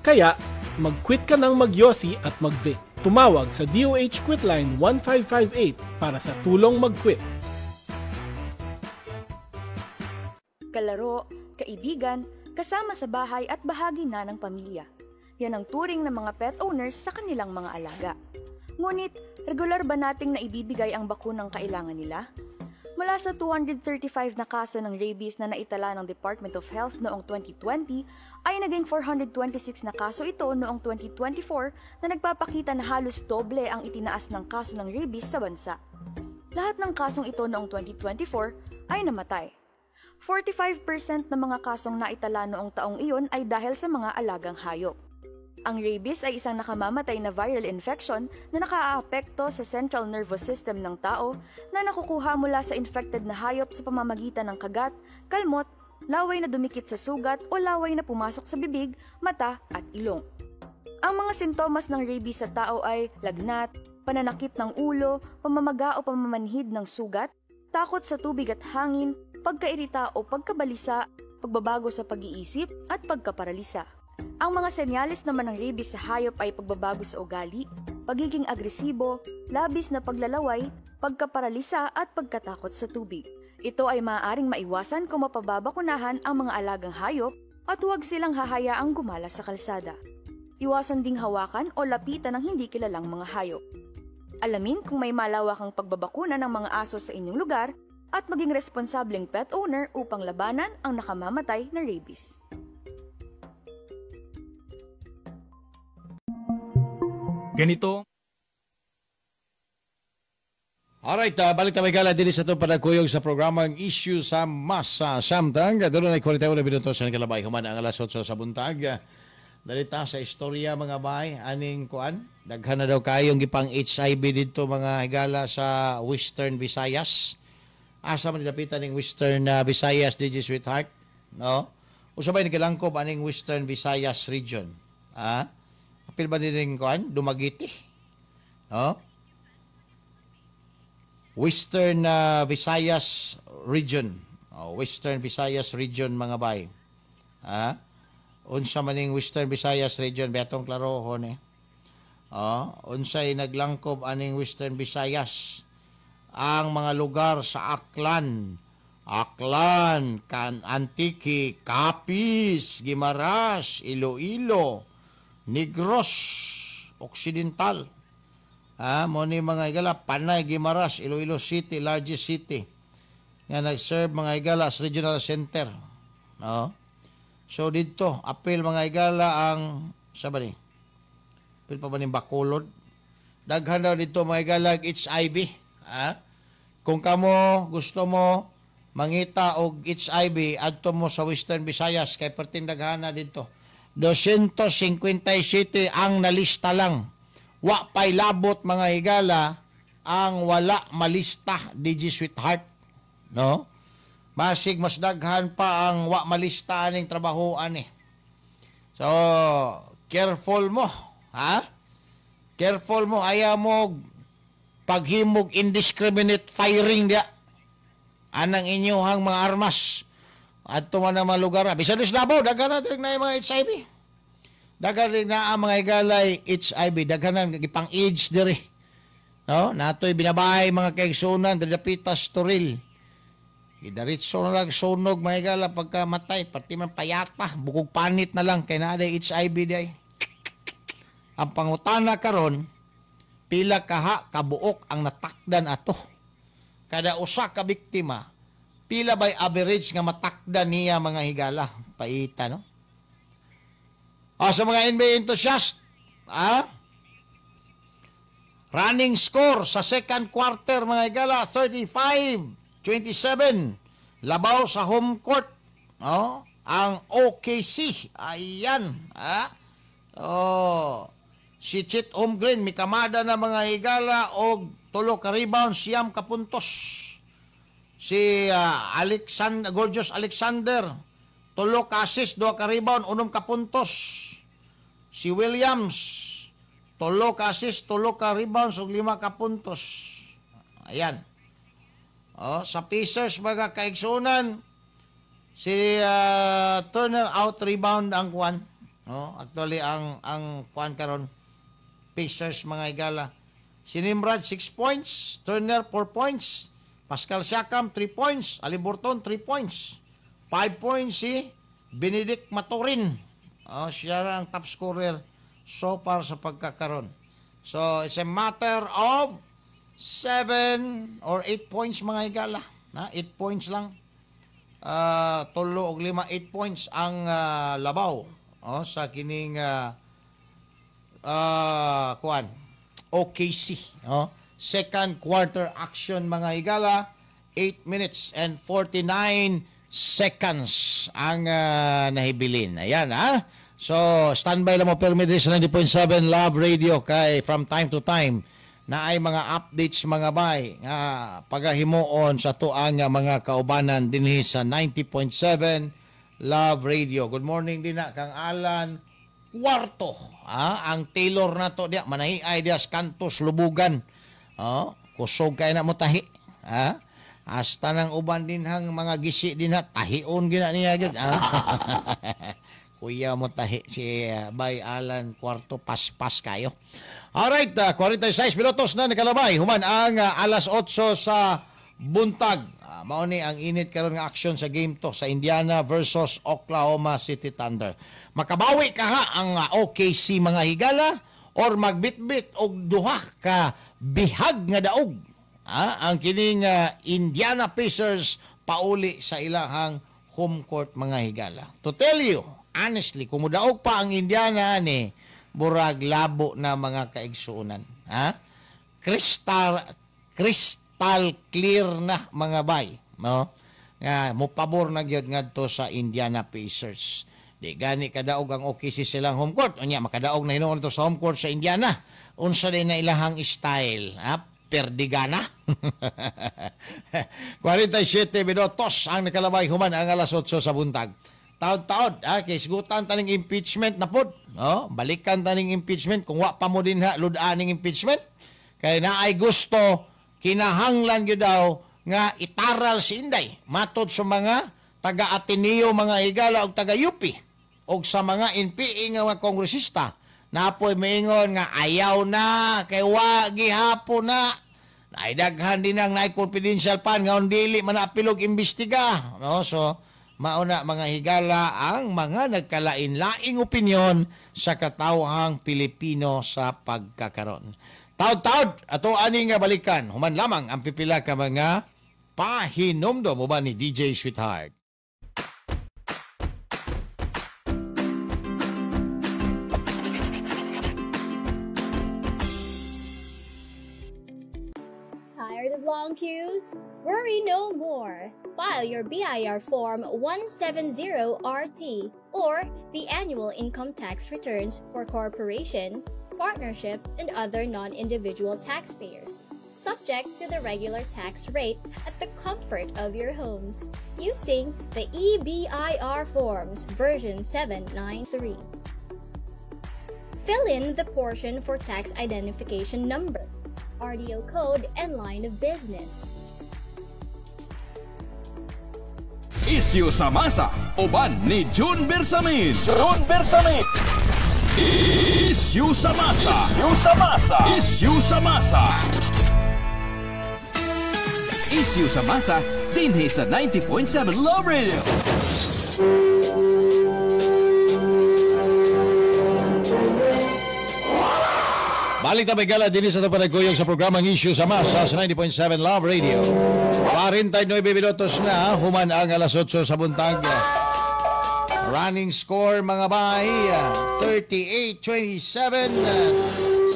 Kaya, mag-quit ka ng magyosi at mag-vape. Tumawag sa DOH Quitline 1558 para sa tulong mag-quit. Kalaro, kaibigan, kasama sa bahay at bahagi na ng pamilya. Yan ang turing ng mga pet owners sa kanilang mga alaga. Ngunit, regular ba nating naibibigay ang bakunang kailangan nila? Mula sa 235 na kaso ng rabies na naitala ng Department of Health noong 2020, ay naging 426 na kaso ito noong 2024 na nagpapakita na halos doble ang itinaas ng kaso ng rabies sa bansa. Lahat ng kasong ito noong 2024 ay namatay. 45% ng mga kasong naitala noong taong iyon ay dahil sa mga alagang hayop. Ang rabies ay isang nakamamatay na viral infection na nakaaapekto sa central nervous system ng tao na nakukuha mula sa infected na hayop sa pamamagitan ng kagat, kalmot, laway na dumikit sa sugat o laway na pumasok sa bibig, mata at ilong. Ang mga sintomas ng rabies sa tao ay lagnat, pananakip ng ulo, pamamaga o pamamanhid ng sugat, takot sa tubig at hangin, pagkairita o pagkabalisa, pagbabago sa pag-iisip at pagkaparalisa. Ang mga senyales naman ng rabies sa hayop ay pagbabago sa ugali, pagiging agresibo, labis na paglalaway, pagkaparalisa at pagkatakot sa tubig. Ito ay maaaring maiwasan kung mapababakunahan ang mga alagang hayop at huwag silang hahayaang gumala sa kalsada. Iwasan ding hawakan o lapitan ng hindi kilalang mga hayop. Alamin kung may malawakang pagbabakuna ng mga aso sa inyong lugar at maging responsableng pet owner upang labanan ang nakamamatay na rabies. Ganito. Alright, balik tayo gala din sa itong panagkuyog sa programang Issue sa Masa. Samtang, doon ay 41 minuto sa nagkalabay. Human ang alas 8 sa buntag. Dalita sa istorya, mga bay, aning kuan, daghan na daw kayong gipang HIV dito, mga higala, sa Western Visayas. Asa man dapitan ning Western Visayas, DJ Sweetheart, no? Usa ba nagilangkob aning Western Visayas region? Ah? Apil ba din kuan Dumaguete? No? Western Visayas region. Oh, Western Visayas region, mga bay. Ah? Unsa man ning Western Visayas region betong klarohon eh. Oh, unsay naglangkob aning Western Visayas? Ang mga lugar sa Aklan, Aklan, kan Antique, Capiz, Guimaras, Iloilo, Negros Occidental. Ah, mo ni, mga higala, Panay, Guimaras, Iloilo City, largest city nga nag-serve, mga higala, as regional center. No? So dito, apil, mga higala, ang sa ba ni? Apil pa ba ni Bacolod? Daghan daw dito, mga higala, HIV. Ha? Kung kamo gusto mo mangita og HIV, adto mo sa Western Visayas kay perting daghana dito. 257 ang nalista lang. Wa pay labot, mga higala, ang wala malista, DJ Sweetheart. No? Basig mas daghan pa ang wa malista aning trabahoan eh. So, careful mo, ha? Careful mo, ayaw mo paghimog indiscriminate firing dia anang inyuhang mga armas. Adto man ang mga lugar. Bisan sa Davao, daghan na diri na yung mga HIV. Daghan rin na ang mga higalay HIV, daghan na gipang AIDS diri. No? Natoy binabahay, mga kaigsunan, diri dapita sa Toril. Gidiretso na lang sunog, mga higala, pagka matay, pati man payata, bukog panit na lang kay naa HIV diay. Ang pangutana karon, pila kaha kabuok ang natakdan ato? Kada usa ka biktima, pila by average nga matakdan niya, mga higala? Paita, no? O, sa mga NBA enthusiast, ah? Running score sa second quarter, mga higala, 35-27. Labaw sa home court, no? Ang OKC. Ayan. Ah? Oh. Si Chet Holmgren, mikamada na, mga higala, og 3 ka rebound, 9 ka puntos. Si Alexander, Gorgeous Alexander, 3 ka assist, 2 ka rebound, 6 ka puntos. Si Williams, 3 ka assist, 3 ka rebounds, ug 5 ka puntos. Ayan. Oh, sa Pacers, mga kaigsunan, si Turner out rebound ang kuan. No, actually ang kuan karon Pacers, mga higala. Si Nimrod 6 points, Turner 4 points, Pascal Siakam 3 points, Haliburton 3 points. 5 points si Bennedict Mathurin. Oh, siya ang top scorer so far sa pagkakaron. So, it's a matter of 7 or 8 points, mga higala. Na, 8 points lang. 3 og 5, 8 points ang labaw, oh, sa kining kuan OKC, oh. Second quarter action, mga higala, 8 minutes and 49 seconds ang nahibilin. Ayan ha. So, standby lang mo permi diri sa 90.7 Love Radio kay from time to time na ay mga updates, mga bay, nga pagahimuon sa tuang nga mga kaubanan dinhi sa 90.7 Love Radio. Good morning din na kang Alan Cuarto. Ah, ang tailor na to diya manahi ay diya sa kantos Lubugan. Oh, kusog kay na mo tahi. Ah, hasta nang uban din hang mga gisi din ha, tahion gina niya gyud. Ah. Kuya mo tahi si Bay Alan Cuarto, paspas kayo. Alright, 46 minutos na nakalabay human ang alas 8 sa buntag. Mao ni ang init karon nga action sa game 2 sa Indiana versus Oklahoma City Thunder. Makabawi kaha ang OKC, mga higala, or magbitbit og duha ka bihag nga daog, ah, ang kining Indiana Pacers pauli sa ilahang home court, mga higala? To tell you, honestly, kung mudaog pa ang Indiana ni, burag labo na, mga kaigsuonan. Ha? Crystal, crystal clear na, mga bay. No? Nga, mupabor na gyud ngadto sa Indiana Pacers. Di gani kadaog ang OKC silang home court. Unya makadaog na hinuon to sa home court sa Indiana. Unsa din na ilahang style, ha? Perdigana. 47 minutos ang nakalabay human ang alas 8 sa buntag. Taod-taod, ha? Kay sigutan taning impeachment na pod. No? Balikan taning impeachment kung wa pa mo din ha ludaning impeachment. Kay naay gusto kinahanglan gyud daw nga itaral si Inday matod sa mga taga Ateneo mga higala og taga UP og sa mga NPA nga mga kongresista napoy miingon nga ayaw na kay wa gihapon na naay daghan din ang naay confidential fund nga dili man apilog imbestiga, no? So mauna mga higala ang mga nagkalain-laing opinyon sa katawhang Pilipino sa pagkakaron. Taod-taod ato ani nga balikan human lamang ang pipila ka mga pahinomdom uban ni DJ Sweetheart. Tired of long queues? Worry no more. File your BIR Form 170RT or the annual income tax returns for corporation, partnership, and other non-individual taxpayers, subject to the regular tax rate at the comfort of your homes, using the eBIR Forms version 793. Fill in the portion for tax identification number, RDO code, and line of business. Isyu sa masa, uban ni June Bersamin. June Bersamin. Isyu sa masa. Isyu sa masa. Isyu sa masa. Isyu sa masa dinhi sa 90.7 Love Radio. Balik na may gala din sa panagkuyog sa programang Isyu sa Masa sa 90.7 Love Radio. 49 minutos na, human ang alas 8 sa buntag. Running score mga bay, 38-27,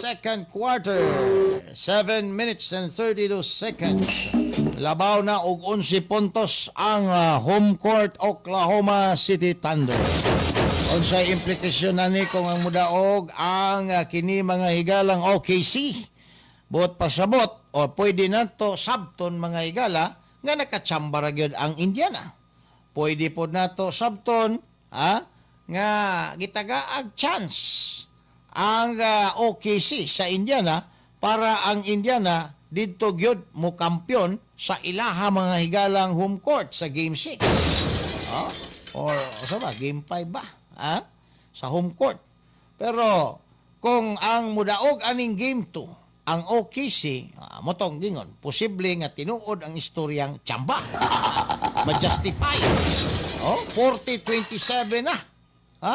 second quarter, 7 minutes and 32 seconds. Labaw na og 11 puntos ang home court Oklahoma City Thunder. Unsay implikasyon na ni kung ang mudaog ang kini mga higalang OKC? Buot pasabot o pwede na to sabton mga higala nga nakatsamba ra gyud ang Indiana. Pwede pod nato sabton nga gitagaag chance ang OKC sa Indiana para ang Indiana didto gyud mo kampiyon sa ilaha mga higalang home court sa Game 6. Or sa ba Game 5 ba? Sa home court. Pero kung ang mudaog aning Game 2 ang OKC, motong gingon, posible nga tinuod ang istoryang tsamba. Ma-justify. 40-27 na. Ha?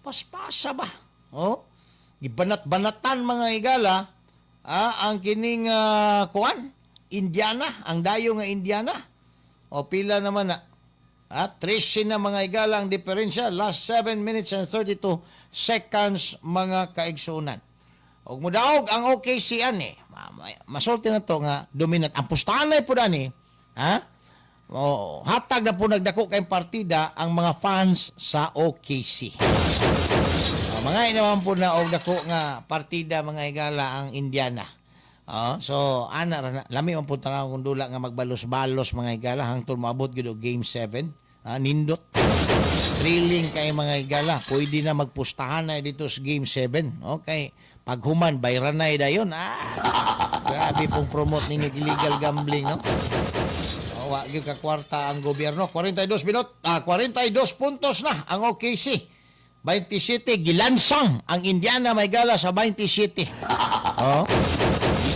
Paspasa ba? Oh? Gibanat-banatan mga higala ang kining kuan, Indiana, ang dayo nga Indiana. O pila naman na. 13 na mga higala ang diferensya. Last 7 minutes and 32 seconds mga kaigsunan. Og mudaog ang OKC ani. Masulti na to nga dominant. Ang pustanay po dani, ha? O, hatag na po nagdako kay partida ang mga fans sa OKC. Mga inaman po na og dako nga partida mga higala ang Indiana. So ana ra na lami man po tanaw kung dula nga magbalos-balos mga higala hangtod moabot gyud og Game 7. Nindot. Thrilling kay mga higala. Pwede na magpustahan na dito sa Game 7. Okay. Paghuman, bayranay dayon. Grabe pong promote ninyo illegal gambling, no? Wa gyud ka kwarta ang gobyerno. 42 puntos na ang OKC. 27 gilansang ang Indiana may gala sa 27. Oh.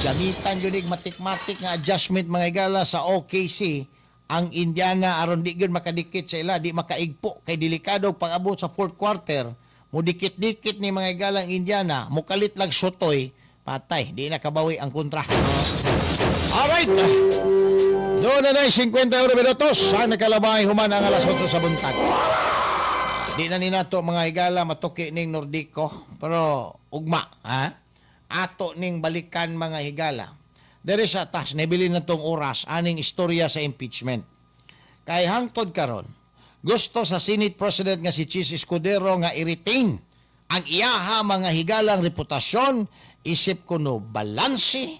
Gamitan gyud ig matik-matik nga adjustment mga gala sa OKC ang Indiana aron di gyud makadikit sa ila, di makaigpo kay delikado pag-abot sa fourth quarter. Mudikit-dikit ni mga galang Indiana, mukalit lang sotoy, patay, di nakabawi ang kontra. Alright! Doon na na 50 minutos, ang nakalabay human ang alas 8 sa buntag. Di na ni nato mga higala matuki ning Nordico, pero ugma, ha? Ato ning balikan mga higala. Dere sa tas, nabili na tong oras, aning istorya sa impeachment. Kay hangtod karon, Gusto sa Senate President nga si Chiz Escudero nga i-retain ang iyaha, mga higalang, reputasyon isip kuno balanse,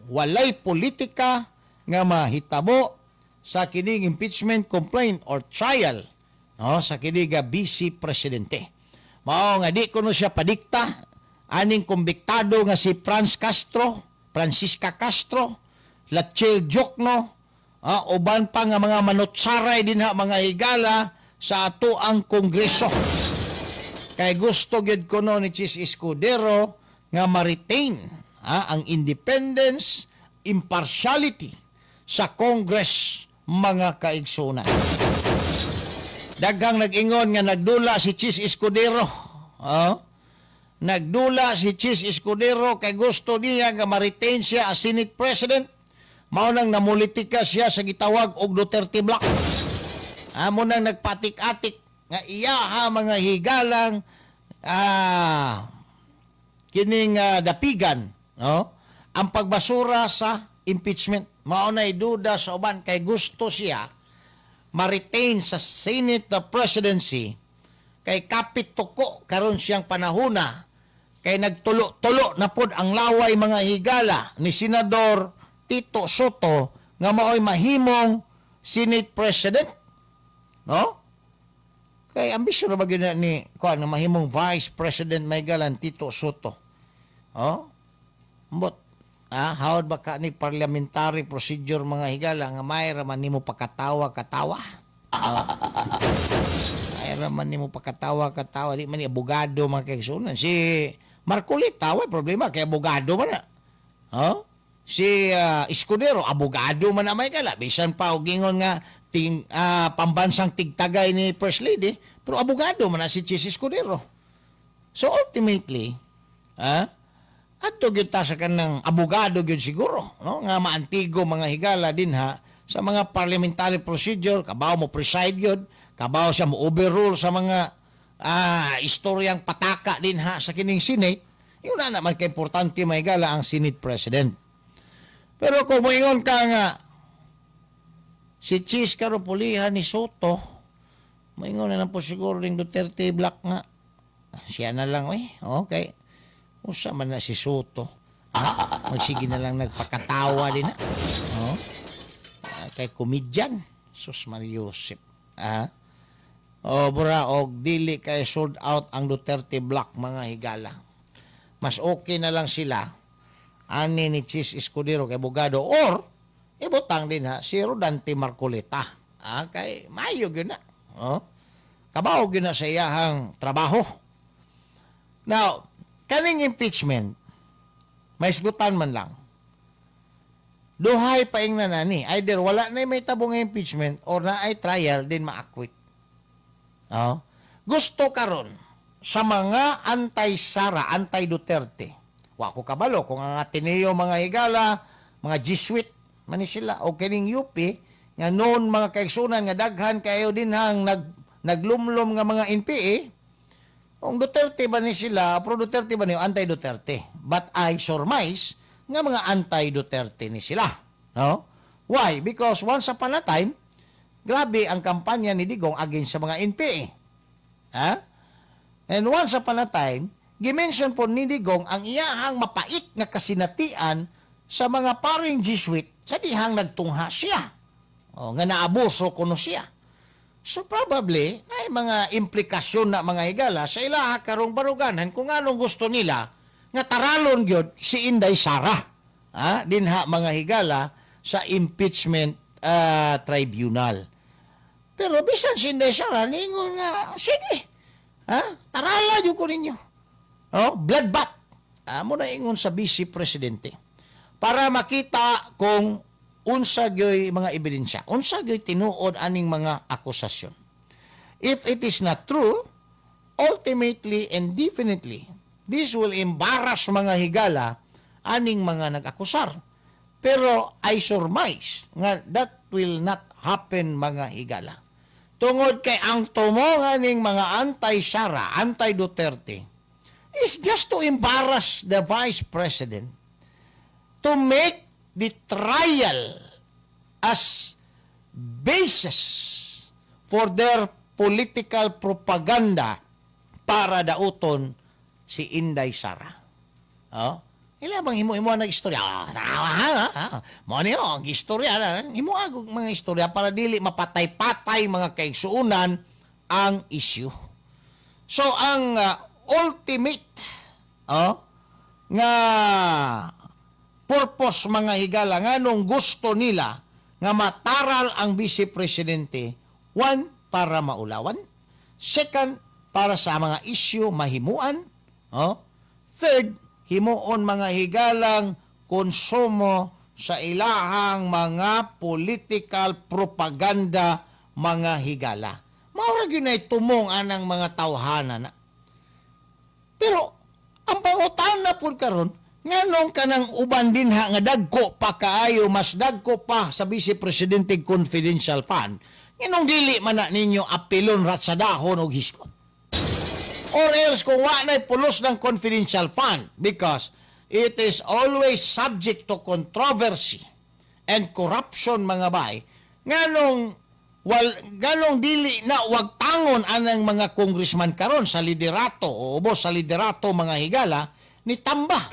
walay politika nga mahitabo sa kining impeachment complaint or trial, no, sa kini nga vice presidente. Mao nga di kuno siya padikta aning kumbiktado nga si Franz Castro, Francisca Castro, Lachel Diokno, uban pa nga mga manutsaray dinha, mga higala, sa ato ang Kongreso. Kay gusto gyud kuno ni Chiz Escudero nga ma-retain ang independence, impartiality sa Congress, mga kaigsunan. Daghang nag-ingon nga nagdula si Chiz Escudero. Oh? Nagdula si Chiz Escudero kay gusto niya nga ma-retain siya as Senate President. Mao nang namulitika siya sa gitawag og Duterte Bloc. Amo nang nagpatik-atik nga iyaha, mga higalang, kining dapigan, no, ang pagbasura sa impeachment. Mao na duda sa uban kay gusto siya ma-retain sa Senate presidency kay kapit tuko karon siyang panahona, kay nagtulo-tulo na pod ang laway, mga higala, ni Senador Tito Sotto nga maoy mahimong Senate President, no? Kay ambisyon ra ba gyud na ni kuan nga mahimong Vice President may galan Tito Sotto? Oh, ambot, hawd ba ka ni parliamentary procedure, mga higala, nga may ra man nimo pakatawa katawa. May ra man nimo pakatawa katawa, di man ni abogado, mga kaigsunan. Si Marcoleta way problema kay abogado man na. Oh? Si Escudero, abogado man na may kala. Bisan pa og ingon nga ting pambansang tigtagay ni First Lady, pero abogado man na si Chiz Escudero. So ultimately, adto gyud ta sa kanang abogado gyud siguro, no, nga maantigo, mga higala, dinha sa mga parliamentary procedure, kabaw mo preside gyud, kabaw siya mo overrule sa mga istoryang pataka dinha sa kining Senate. Yun na naman kay importante, mga higala, ang Senate President. Pero kung moingon ka nga si Chiz karon pulihan ni Sotto, moingon na lang po siguro ning Duterte Bloc nga siya na lang, eh. Okay. Usa man na si Sotto. Magsige na lang nagpakatawa din na. Oh. Kay comedian. Sus Mariosep. O bura og dili kay sold out ang Duterte Bloc, mga higala. Mas okay na lang sila ani ni Chiz Escudero kay abogado or ibutang din ha si Rodante Marcoleta. Kay mayo gyud na. Oh. Kabaw gyud na sa iyahang trabaho. Now, kaning impeachment, may isgutan man lang. Duhay pa ingna na ni. Either wala na may tabong impeachment or na ay trial din ma-acquit. Oh. Gusto karon sa mga anti-Sara, anti-Duterte. Wa ko kabalo kung ang Ateneo, mga higala, mga Jesuit man ni sila o kining UP nga noon, mga kaigsunan, nga daghan kayo din hang naglumlum nga mga NPA, kung Duterte ba ni sila, pro Duterte ba ni o anti-Duterte. But I surmise nga mga anti-Duterte ni sila. No? Why? Because once upon a time, grabe ang kampanya ni Digong against sa mga NPA. Ha? And once upon a time, gimension po ni Digong ang iyahang mapait nga kasinatian sa mga paring Jesuit sa dihang nagtungha siya. O, nga naabuso kuno siya. So probably, na mga implikasyon na, mga higala, sa ilaha karong baruganan kung anong gusto nila nga taralon gyud si Inday Sara. Dinha, mga higala, sa impeachment tribunal. Pero bisan si Inday Sara ningon nga sige. Ha? Tarala gyud ko ninyo. Oh, bloodbath. Amo na ingon sa vice presidente. Para makita kung unsa gyoy mga ebidensya, unsa gyoy tinuod aning mga akusasyon. If it is not true, ultimately and definitely, this will embarrass, mga higala, aning mga nag-akusar. Pero I surmise nga that will not happen, mga higala. Tungod kay ang tumong aning mga anti-Sara, anti-Duterte, is just to embarrass the Vice President, to make the trial as basis for their political propaganda para dauton si Inday Sara. Oh? Ila bang himo-himo ang istorya? Mo niyo ang istorya, himo og mga istorya para dili mapatay-patay mga kaigsuonan ang issue. So ang ultimate nga purpose mga higala nganong gusto nila nga mataral ang vice presidente, one, para maulawan, second, para sa mga issue mahimuan, third, himuon mga higalang konsumo sa ilahang mga political propaganda mga higala. Mao ra gyud nay tumong anang mga tawhana na. Pero ang pangutana pud karon, nganong kanang uban dinha nga dagko pa kaayo, mas dagko pa sa Vice Presidente Confidential Fund, nganong dili man na ninyo apilon ratsadahon og hiskot? Or else kung wa na'y pulos ng confidential fund, because it is always subject to controversy and corruption mga bay, nganong ganong dili na wag tangon anang mga congressman karon sa liderato o ubos sa liderato mga higala ni Tamba.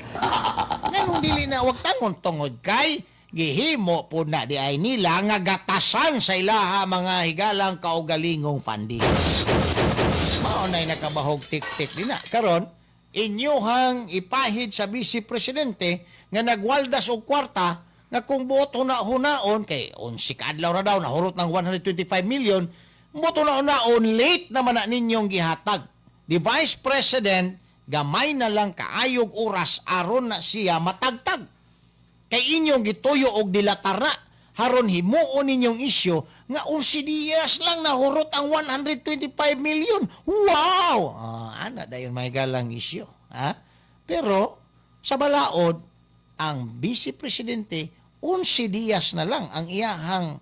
Nganong dili na wag tangon tungod kay gihimo po na di ay nila nga gatasan sa ilaha mga higalang kaugalingong funding. Mao na'y nakabahog tik-tik din na. Karon, inyuhang ipahid sa vice presidente nga nagwaldas og kwarta nga kung buot huna-hunaon kay 11 ka adlaw ra daw nahurot ng 125 million, buot huna-hunaon late naman na ninyong gihatag. The Vice President gamay na lang kaayog oras aron na siya matagtag. Kay inyong gituyo og dilatar na haron himuon ninyong isyu nga 11 dias lang nahurot ang 125 million. Wow! Ana dayon may galang isyu, ha? Pero sa balaod ang Vice Presidente 11 dias na lang ang iyahang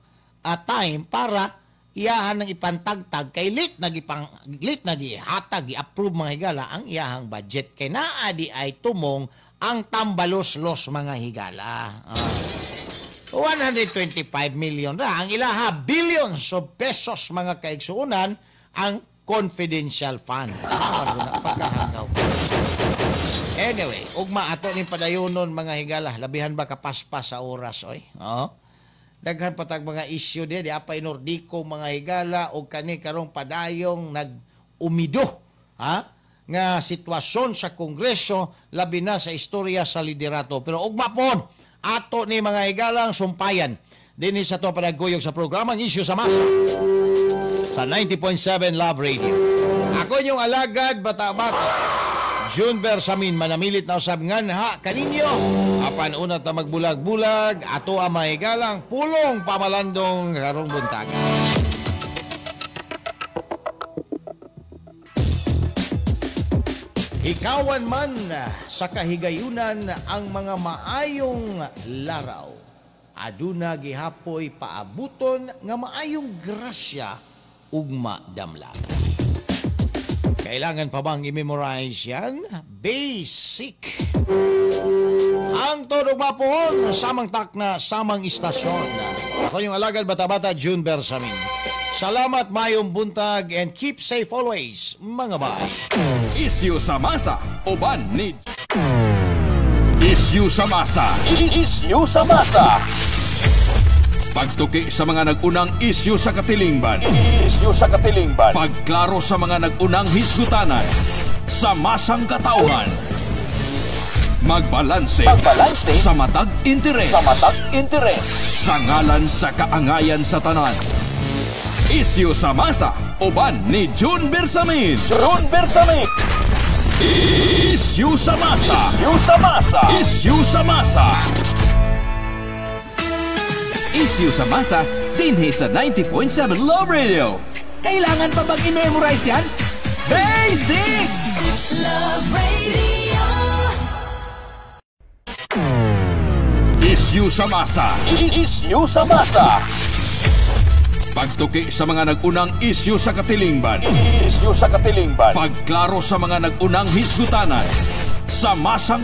time para iyahan ng ipantagtag kay late na gihatag, gi-approve mga higala ang iyahang budget kay naa di ay tumong ang tambalos-los mga higala. 125 million ra ang ilaha, billions of pesos mga kaigsuonan ang confidential fund. Pagkahagaw. Anyway, ugma ato ning padayonon mga higala, labihan ba kapaspas sa oras oy? Oh. Daghan pa tag mga issue di apay Nordiko mga higala og kani karong padayong nag-umido, ha? Nga sitwasyon sa Kongreso labi na sa istorya sa liderato. Pero ugma pon ato ni mga higalang sumpayan dinhi sa to padaguyog sa programang Isyu sa Masa sa 90.7 Love Radio. Ako inyong alagad bata-bata June Bersamin, manamilit na usab nganha kaninyo. Apan una ta magbulag-bulag, ato ang mahigalang pulong pamalandong karong buntag. Ikawan man sa kahigayunan ang mga maayong laraw, aduna gihapoy paabuton nga maayong grasya ugma damla. Kailangan pa bang i-memorize yan? Basic! Ang todo mapuhon, samang takna, samang istasyon. Ako yung alagad bata-bata, June Bersamin. Salamat, mayong buntag, and keep safe always, mga bay. Isyu sa masa, uban ni Isyu sa masa. Isyu sa masa. Pagtuki sa mga nag-unang isyu sa katilingban. Isyu sa katilingban. Pagklaro sa mga nag-unang hisgutanan. Sa masang katauhan. Magbalanse. Magbalanse. Sa matag interes. Sa matag interes. Sa ngalan sa kaangayan sa tanan. Isyu sa masa, uban ni June Bersamin. June Bersamin. Isyu sa masa. Isyu sa masa. Isyu sa masa. Isyu sa masa, dinhi sa 90.7 Love Radio. Kailangan pa bang i-memorize yan? Basic! Love Radio. Isyu sa masa. Isyu sa masa. Pagtuki sa mga nag-unang isyu sa katilingban. Isyu sa katilingban. Pagklaro sa mga nag-unang hisgutanan. Sa masang